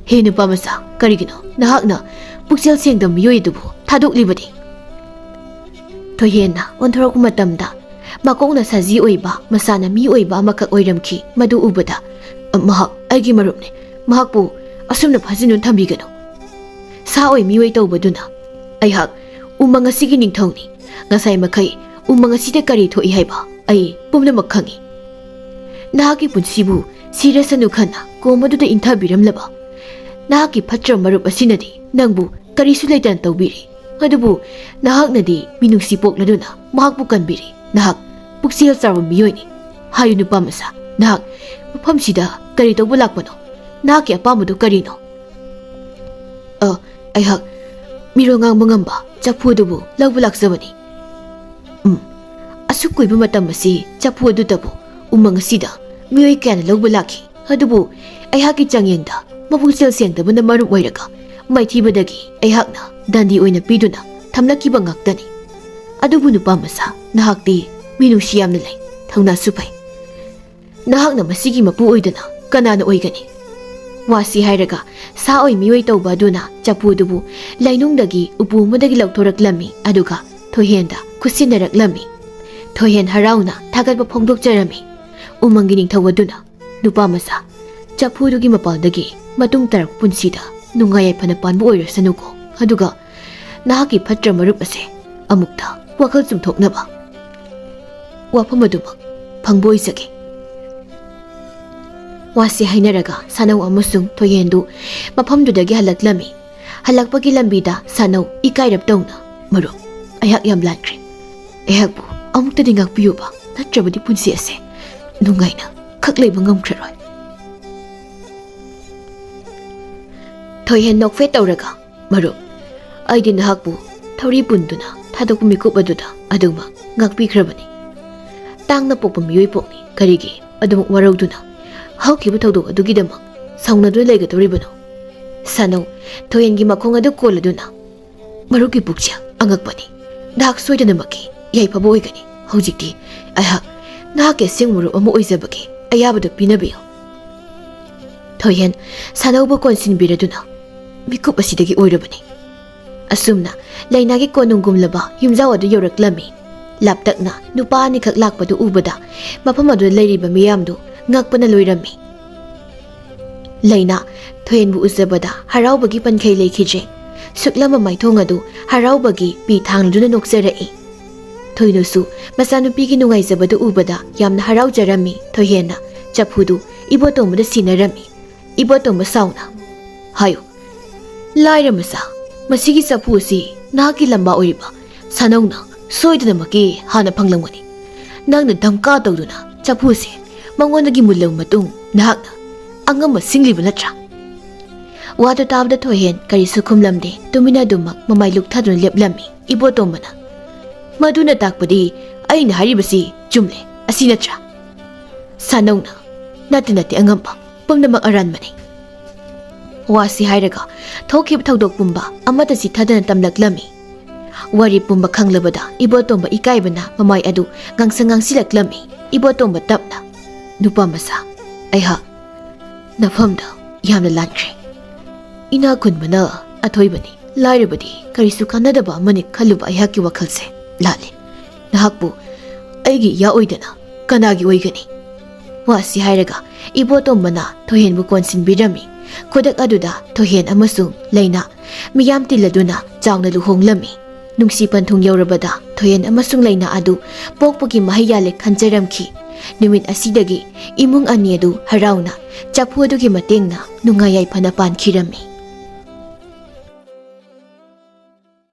"ꯍꯦ ꯅꯨꯄꯥ ꯃꯆꯥ, ꯀꯔꯤꯒꯤꯅꯣ ꯅꯍꯥꯛꯅ ꯄꯨꯛꯆꯦꯜ ꯁꯦꯡꯗꯕ ꯃꯤꯑꯣꯏ ꯑꯗꯨꯕꯨ ꯊꯥꯗꯣꯛꯂꯤꯕꯗꯤ?" ꯊꯣꯏꯍꯦꯟꯅ ꯑꯣꯟꯊꯣꯔꯛꯄ ꯃꯇꯝꯗ ꯃꯀꯣꯛꯅ ꯁꯖꯤ ꯑꯣꯏꯕ, ꯃꯁꯥꯅ ꯃꯤ ꯑꯣꯏꯕ ꯑꯃꯈꯛ ꯑꯣꯏꯔꯝꯈꯤ꯫ ꯃꯗꯨ ꯎꯕꯗ, "ꯃꯍꯥꯛ ꯑꯩꯒꯤ ꯃꯔꯨꯞꯅꯤ꯫ ꯃꯍꯥꯛꯄꯨ ꯑꯁꯨꯝꯅ ꯐꯥꯖꯤꯟꯗꯨꯅ ꯊꯝꯕꯤꯒꯅꯨ꯫ ꯁꯥ ꯑꯣꯏ ꯃꯤꯑꯣꯏ ꯇꯧꯕꯗꯨꯅ ꯑꯩꯍꯥꯛ ꯎꯃꯪ ꯑꯁꯤꯒꯤ ꯅꯤꯡꯊꯧꯅꯤ꯫ ꯉꯁꯥꯏ ꯃꯈꯩ ꯎꯃꯪ ꯑꯁꯤꯗ ꯀꯔꯤ ꯊꯣꯛꯏ ꯍꯥꯏꯕ ꯑꯩ ꯄꯨꯝꯅꯃꯛ ꯈꯪꯏ꯫ ꯅꯍꯥꯛꯀꯤ ꯄꯨꯟꯁꯤꯕꯨ ꯁꯤꯔꯁꯅꯨ ꯈꯟꯅ ꯀꯣꯝ ꯑꯗꯨꯗ ꯏꯟꯊꯕꯤꯔꯝꯂꯕ ꯅꯍꯥꯛꯀꯤ ꯐꯠꯇ꯭ꯔꯕ ꯃꯔꯨꯞ ꯑꯁꯤꯅꯗꯤ ꯅꯪꯕꯨ ꯀꯔꯤꯁꯨ ꯂꯩꯇꯅ ꯇꯧꯕꯤꯔꯤ꯫ ꯑꯗꯨꯕꯨ ꯅꯍꯥꯛꯅꯗꯤ ꯃꯤꯅꯨꯡꯁꯤ ꯄꯣꯛꯂꯗꯨꯅ ꯃꯍꯥꯛꯄꯨ ꯀꯟꯕꯤꯔꯤ꯫ ꯅꯍꯥꯛ ꯄꯨꯛꯆꯦꯜ ꯆꯥꯎꯕ ꯃꯤꯑꯣꯏꯅꯤ꯫ ꯍꯥꯏꯌꯨ ꯅꯨꯄꯥ ꯃꯆꯥ, ꯅꯍꯥꯛ ꯃꯐꯝꯁꯤꯗ ꯀꯔꯤ ꯇꯧꯕ ꯂꯥꯛꯄꯅꯣ? ꯅꯍꯥꯛꯀꯤ ꯑꯄꯥꯝꯕꯗꯨ ꯀꯔꯤꯅꯣ?" "ꯑ, ꯑꯩꯍꯥꯛ ꯃꯤꯔꯣꯜ ꯉꯥꯡꯕ ꯉꯝꯕ ꯆꯐꯨ ꯑꯗꯨꯕꯨ ꯂꯧꯕ ꯂꯥꯛꯆꯕꯅꯤ꯫" "ꯎꯝ, ꯑꯁꯨꯛ ꯀꯨꯏꯕ ꯃꯇꯝ ꯑꯁꯤ ꯆꯐꯨ ꯑꯗꯨꯇꯕꯨ ꯎꯃꯪ ꯑꯁꯤꯗ ꯃꯤꯑꯣꯏ ꯀꯌꯥꯅ ꯂꯧꯕ ꯂꯥꯛꯈꯤ꯫ ꯑꯗꯨꯕꯨ ꯑꯩꯍꯥꯛꯀꯤ ꯆꯥꯡꯌꯦꯡꯗ ꯃꯄꯨꯛꯆꯦꯜ ꯁꯦꯡꯗꯕꯅ ꯃꯔꯝ ꯑꯣꯏꯔꯒ ꯃꯥꯏꯊꯤꯕꯗꯒꯤ ꯑꯩꯍꯥꯛꯅ ꯗꯟꯗꯤ ꯑꯣꯏꯅ ꯄꯤꯗꯨꯅ ꯊꯝꯂꯛꯈꯤꯕ ꯉꯥꯛꯇꯅꯤ꯫ ꯑꯗꯨꯕꯨ ꯅꯨꯄꯥ ꯃꯆꯥ, ꯅꯍꯥꯛꯇꯤ ꯃꯤꯅꯨꯡꯁꯤ ꯌꯥꯝꯅ ꯂꯩ, ꯊꯧꯅꯥꯁꯨ ꯐꯩ꯫ ꯅꯍꯥꯛꯅ ꯃꯁꯤꯒꯤ ꯃꯄꯨ ꯑꯣꯏꯗꯅ ꯀꯅꯥꯅ ꯑꯣꯏꯒꯅꯤ?" ꯋꯥꯁꯤ ꯍꯥꯏꯔꯒ ꯁꯥ ꯑꯣꯏ ꯃꯤꯑꯣꯏ ꯇꯧꯕ ꯑꯗꯨꯅ ꯆꯐꯨ ꯑꯗꯨꯕꯨ ꯂꯩꯅꯨꯡꯗꯒꯤ ꯎꯄꯨ ꯑꯃꯗꯒꯤ ꯂꯧꯊꯣꯔꯛꯂꯝꯃꯤ꯫ ꯑꯗꯨꯒ ꯊꯣꯏꯍꯦꯟꯗ ꯈꯨꯠꯁꯤꯟꯅꯔꯛꯂꯝꯃꯤ꯫ ꯊꯣꯏꯍꯦꯟ ꯍꯔꯥꯎꯅ ꯊꯥꯒꯠꯄ ꯐꯣꯡꯗꯣꯛꯆꯔꯝꯃꯤ꯫ ꯎꯃꯪꯒꯤ ꯅꯤꯡꯊꯧ ꯑꯗꯨꯅ, "ꯅꯨꯄꯥ ꯃꯆꯥ, ꯆꯐꯨꯗꯨꯒꯤ ꯃꯄꯥꯜꯗꯒꯤ ꯃꯇꯨꯡ ꯇꯥꯔꯛꯄ ꯄꯨꯟꯁꯤꯗ ꯅꯨꯡꯉꯥꯏ ꯌꯥꯏꯐꯅ ꯄꯥꯟꯕ ꯑꯣꯏꯔꯁꯅꯨꯀꯣ꯫ ꯑꯗꯨꯒ ꯅꯍꯥꯛꯀꯤ ꯐꯠꯇ꯭ꯔ ꯃꯔꯨꯞ ꯑꯁꯦ ꯑꯃꯨꯛꯇ ꯋꯥꯈꯜ ꯆꯨꯝꯊꯣꯛꯅꯕ ꯋꯥꯐꯝ ꯑꯗꯨꯃꯛ ꯐꯪꯕ ꯑꯣꯏꯖꯒꯦ꯫" ꯋꯥꯁꯤ ꯍꯥꯏꯅꯔꯒ ꯁꯥꯅꯧ ꯑꯃꯁꯨꯡ ꯊꯣꯏꯍꯦꯟꯗꯨ ꯃꯐꯝꯗꯨꯗꯒꯤ ꯍꯜꯂꯛꯂꯝꯃꯤ꯫ ꯍꯜꯂꯛꯄꯒꯤ ꯂꯝꯕꯤꯗ ꯁꯥꯅꯧ ꯏꯀꯥꯏꯔꯞ ꯇꯧꯅ, "ꯃꯔꯨꯞ, ꯑꯩꯍꯥꯛ ꯌꯥꯝ ꯂꯥꯟꯈ꯭ꯔꯦ꯫ ꯑꯩꯍꯥꯛꯄꯨ ꯑꯃꯨꯛꯇꯗꯤ ꯉꯥꯛꯄꯤꯌꯨꯕ, ꯅꯠꯇ꯭ꯔꯕꯗꯤ ꯄꯨꯟꯁꯤ ꯑꯁꯦ ꯅꯨꯡꯉꯥꯏꯅ ꯈꯛ ꯂꯩꯕ ꯉꯝꯈ꯭ꯔꯔꯣꯏ꯫" ꯊꯣꯏꯍꯦꯟ ꯅꯣꯛꯐꯦꯠ ꯇꯧꯔꯒ, "ꯃꯔꯨꯞ, ꯑꯩꯗꯤ ꯅꯍꯥꯛꯄꯨ ꯊꯧꯔꯤ ꯄꯨꯟꯗꯨꯅ ꯊꯥꯗꯣꯛꯄ ꯃꯤꯀꯨꯞ ꯑꯗꯨꯗ ꯑꯗꯨꯃꯛ ꯉꯥꯛꯄꯤꯈ꯭ꯔꯕꯅꯤ꯫ ꯇꯥꯡꯅ ꯄꯣꯛꯄ ꯃꯤꯑꯣꯏ ꯄꯣꯛꯅꯤ, ꯀꯔꯤꯒꯤ ꯑꯗꯨꯃꯛ ꯋꯥꯔꯧꯗꯨꯅ ꯍꯧꯈꯤꯕ ꯊꯧꯗꯣꯛ ꯑꯗꯨꯒꯤꯗꯃꯛ ꯁꯥꯎꯅꯗꯨꯅ ꯂꯩꯒꯗꯧꯔꯤꯕꯅꯣ?" ꯁꯥꯅꯧ ꯊꯣꯏꯍꯦꯟꯒꯤ ꯃꯈꯣꯡ ꯑꯗꯨ ꯀꯣꯜꯂꯗꯨꯅ, "ꯃꯔꯨꯞꯀꯤ ꯄꯨꯛꯆꯦꯜ ꯑꯉꯛꯄꯅꯤ꯫ ꯅꯍꯥꯛ ꯁꯣꯏꯗꯅꯃꯛꯀꯤ ꯌꯥꯏꯐꯕ ꯑꯣꯏꯒꯅꯤ꯫ ꯍꯧꯖꯤꯛꯇꯤ ꯑꯩꯍꯥꯛ ꯅꯍꯥꯛꯀꯤ ꯑꯁꯦꯡꯕ ꯃꯔꯨꯞ ꯑꯃ ꯑꯣꯏꯖꯕꯒꯤ ꯑꯌꯥꯕꯗꯨ ꯄꯤꯅꯕꯤꯌꯨ꯫" ꯊꯣꯏꯍꯦꯟ ꯁꯥꯅꯧꯕꯨ ꯀꯣꯟꯁꯤꯟꯕꯤꯔꯗꯨꯅ, "ꯃꯤꯀꯨꯞ ꯑꯁꯤꯗꯒꯤ ꯑꯣꯏꯔꯕꯅꯤ꯫" ꯑꯁꯨꯝꯅ ꯂꯩꯅꯥꯒꯤ ꯀꯣꯅꯨꯡꯒꯨꯝꯂꯕ ꯌꯨꯝꯖꯥꯎ ꯑꯗꯨ ꯌꯧꯔꯛꯂꯝꯃꯤ꯫ ꯂꯥꯞꯇꯛꯅ ꯅꯨꯄꯥ ꯑꯅꯤꯈꯛ ꯂꯥꯛꯄꯗꯨ ꯎꯕꯗ ꯃꯐꯝ ꯑꯗꯨꯗ ꯂꯩꯔꯤꯕ ꯃꯤꯌꯥꯝꯗꯨ ꯉꯛꯄꯅ ꯂꯣꯏꯔꯝꯃꯤ꯫ ꯂꯩꯅꯥ ꯊꯣꯏꯍꯦꯟꯕꯨ ꯎꯖꯕꯗ ꯍꯔꯥꯎꯕꯒꯤ ꯄꯟꯈꯩ ꯂꯩꯈꯤꯗ꯭ꯔꯦ꯫ ꯁꯨꯛꯂꯝꯕ ꯃꯥꯏꯊꯣꯡ ꯑꯗꯨ ꯍꯔꯥꯎꯕꯒꯤ ꯄꯤ ꯊꯥꯡꯂꯗꯨꯅ ꯅꯣꯛꯆꯔꯛꯏ꯫ ꯊꯣꯏꯅꯨꯁꯨ ꯃꯆꯥꯅꯨꯄꯤꯒꯤ ꯅꯨꯡꯉꯥꯏꯖꯕꯗꯨ ꯎꯕꯗ ꯌꯥꯝꯅ ꯍꯔꯥꯎꯖꯔꯝꯃꯤ꯫ ꯊꯣꯏꯍꯦꯟꯅ ꯆꯐꯨꯗꯨ ꯏꯕꯣꯇꯣꯝꯕꯗ ꯁꯤꯟꯅꯔꯝꯃꯤ꯫ ꯏꯕꯣꯇꯣꯝꯕ ꯁꯥꯎꯅ, "ꯍꯥꯏꯌꯨ, ꯂꯥꯏꯔ ꯃꯆꯥ, ꯃꯁꯤꯒꯤ ꯆꯐꯨ ꯑꯁꯤ ꯅꯍꯥꯛꯀꯤ ꯂꯝꯕꯥ ꯑꯣꯏꯔꯤꯕ ꯁꯥꯅꯧꯅ ꯁꯣꯏꯗꯅꯃꯛꯀꯤ ꯍꯥꯟꯅ ꯐꯪꯂꯝꯒꯅꯤ꯫ ꯅꯪꯅ ꯙꯝꯀꯥ ꯇꯧꯗꯨꯅ ꯆꯐꯨ ꯑꯁꯤ ꯃꯉꯣꯟꯗꯒꯤ ꯃꯨꯜꯂꯕ ꯃꯇꯨꯡ ꯅꯍꯥꯛꯅ ꯑꯉꯝꯕ ꯁꯤꯡꯂꯤꯕ ꯅꯠꯇ꯭ꯔꯥ?" ꯋꯥꯗꯨ ꯇꯥꯕꯗ ꯊꯣꯏꯍꯦꯟ ꯀꯔꯤꯁꯨ ꯈꯨꯝꯂꯝꯗꯦ꯫ ꯇꯨꯃꯤꯟꯅ ꯑꯗꯨꯃꯛ ꯃꯃꯥꯏ ꯂꯨꯛꯊꯗꯨꯅ ꯂꯦꯞꯂꯝꯃꯤ꯫ ꯏꯕꯣꯇꯣꯝꯕꯅ, "ꯃꯗꯨꯅ ꯇꯥꯛꯄꯗꯤ ꯑꯩꯅ ꯍꯥꯏꯔꯤꯕꯁꯤ ꯆꯨꯝꯂꯦ, ꯑꯁꯤ ꯅꯠꯇ꯭ꯔꯥ?" ꯁꯥꯅꯧꯅ, "ꯅꯠꯇꯦ, ꯅꯠꯇꯦ, ꯑꯉꯝꯕ, ꯄꯨꯝꯅꯃꯛ ꯑꯔꯥꯟꯕꯅꯤ꯫" ꯋꯥꯁꯤ ꯍꯥꯏꯔꯒ ꯊꯣꯛꯈꯤꯕ ꯊꯧꯗꯣꯛ ꯄꯨꯝꯕ ꯑꯃꯠꯇ ꯆꯤꯊꯗꯅ ꯇꯝꯂꯛꯂꯝꯃꯤ꯫ ꯋꯥꯔꯤ ꯄꯨꯝꯕ ꯈꯪꯂꯕꯗ ꯏꯕꯣꯇꯣꯝꯕ ꯏꯀꯥꯏꯕꯅ ꯃꯃꯥꯏ ꯑꯗꯨ ꯉꯥꯡꯁꯪ ꯉꯥꯡꯁꯤꯜꯂꯛꯂꯝꯃꯤ꯫ ꯏꯕꯣꯇꯣꯝꯕ ꯇꯞꯅ, "ꯅꯨꯄꯥ ꯃꯆꯥ, ꯑꯩꯍꯥꯛ ꯅꯐꯝꯗ ꯌꯥꯝꯅ ꯂꯥꯟꯈ꯭ꯔꯦ꯫ ꯏꯅꯥꯛ ꯈꯨꯟꯕꯅ ꯑꯊꯣꯏꯕꯅꯤ, ꯂꯥꯏꯔꯕꯗꯤ ꯀꯔꯤꯁꯨ ꯀꯥꯟꯅꯗꯕ ꯑꯃꯅꯤ ꯈꯜꯂꯨꯕ ꯑꯩꯍꯥꯛꯀꯤ ꯋꯥꯈꯜꯁꯦ ꯂꯥꯜꯂꯤ꯫ ꯅꯍꯥꯛꯄꯨ ꯑꯩꯒꯤ ꯏꯌꯥ ꯑꯣꯏꯗꯅ ꯀꯅꯥꯒꯤ ꯑꯣꯏꯒꯅꯤ?" ꯋꯥꯁꯤ ꯍꯥꯏꯔꯒ ꯏꯕꯣꯇꯣꯝꯕꯅ ꯊꯣꯏꯍꯦꯟꯕꯨ ꯀꯣꯟꯁꯤꯟꯕꯤꯔꯝꯃꯤ꯫ ꯈꯨꯗꯛ ꯑꯗꯨꯗ ꯊꯣꯏꯍꯦꯟ ꯑꯃꯁꯨꯡ ꯂꯩꯅꯥ ꯃꯤꯌꯥꯝ ꯇꯤꯜꯂꯗꯨꯅ ꯆꯥꯎꯅ ꯂꯨꯍꯣꯡꯂꯝꯃꯤ꯫ ꯅꯨꯡꯁꯤ ꯄꯟꯊꯨꯡ ꯌꯧꯔꯕꯗ ꯊꯣꯏꯍꯦꯟ ꯑꯃꯁꯨꯡ ꯂꯩꯅꯥ ꯑꯗꯨ ꯄꯣꯛꯄꯒꯤ ꯃꯍꯩ ꯌꯥꯜꯂꯦ ꯈꯟꯖꯔꯝꯈꯤ꯫ ꯅꯨꯃꯤꯠ ꯑꯁꯤꯗꯒꯤ ꯏꯃꯨꯡ ꯑꯅꯤ ꯑꯗꯨ ꯍꯔꯥꯎꯅ ꯆꯐꯨ ꯑꯗꯨꯒꯤ ꯃꯇꯦꯡꯅ ꯅꯨꯡꯉꯥꯏ ꯌꯥꯏꯐꯅ ꯄꯥꯟꯈꯤꯔꯝꯃꯤ꯫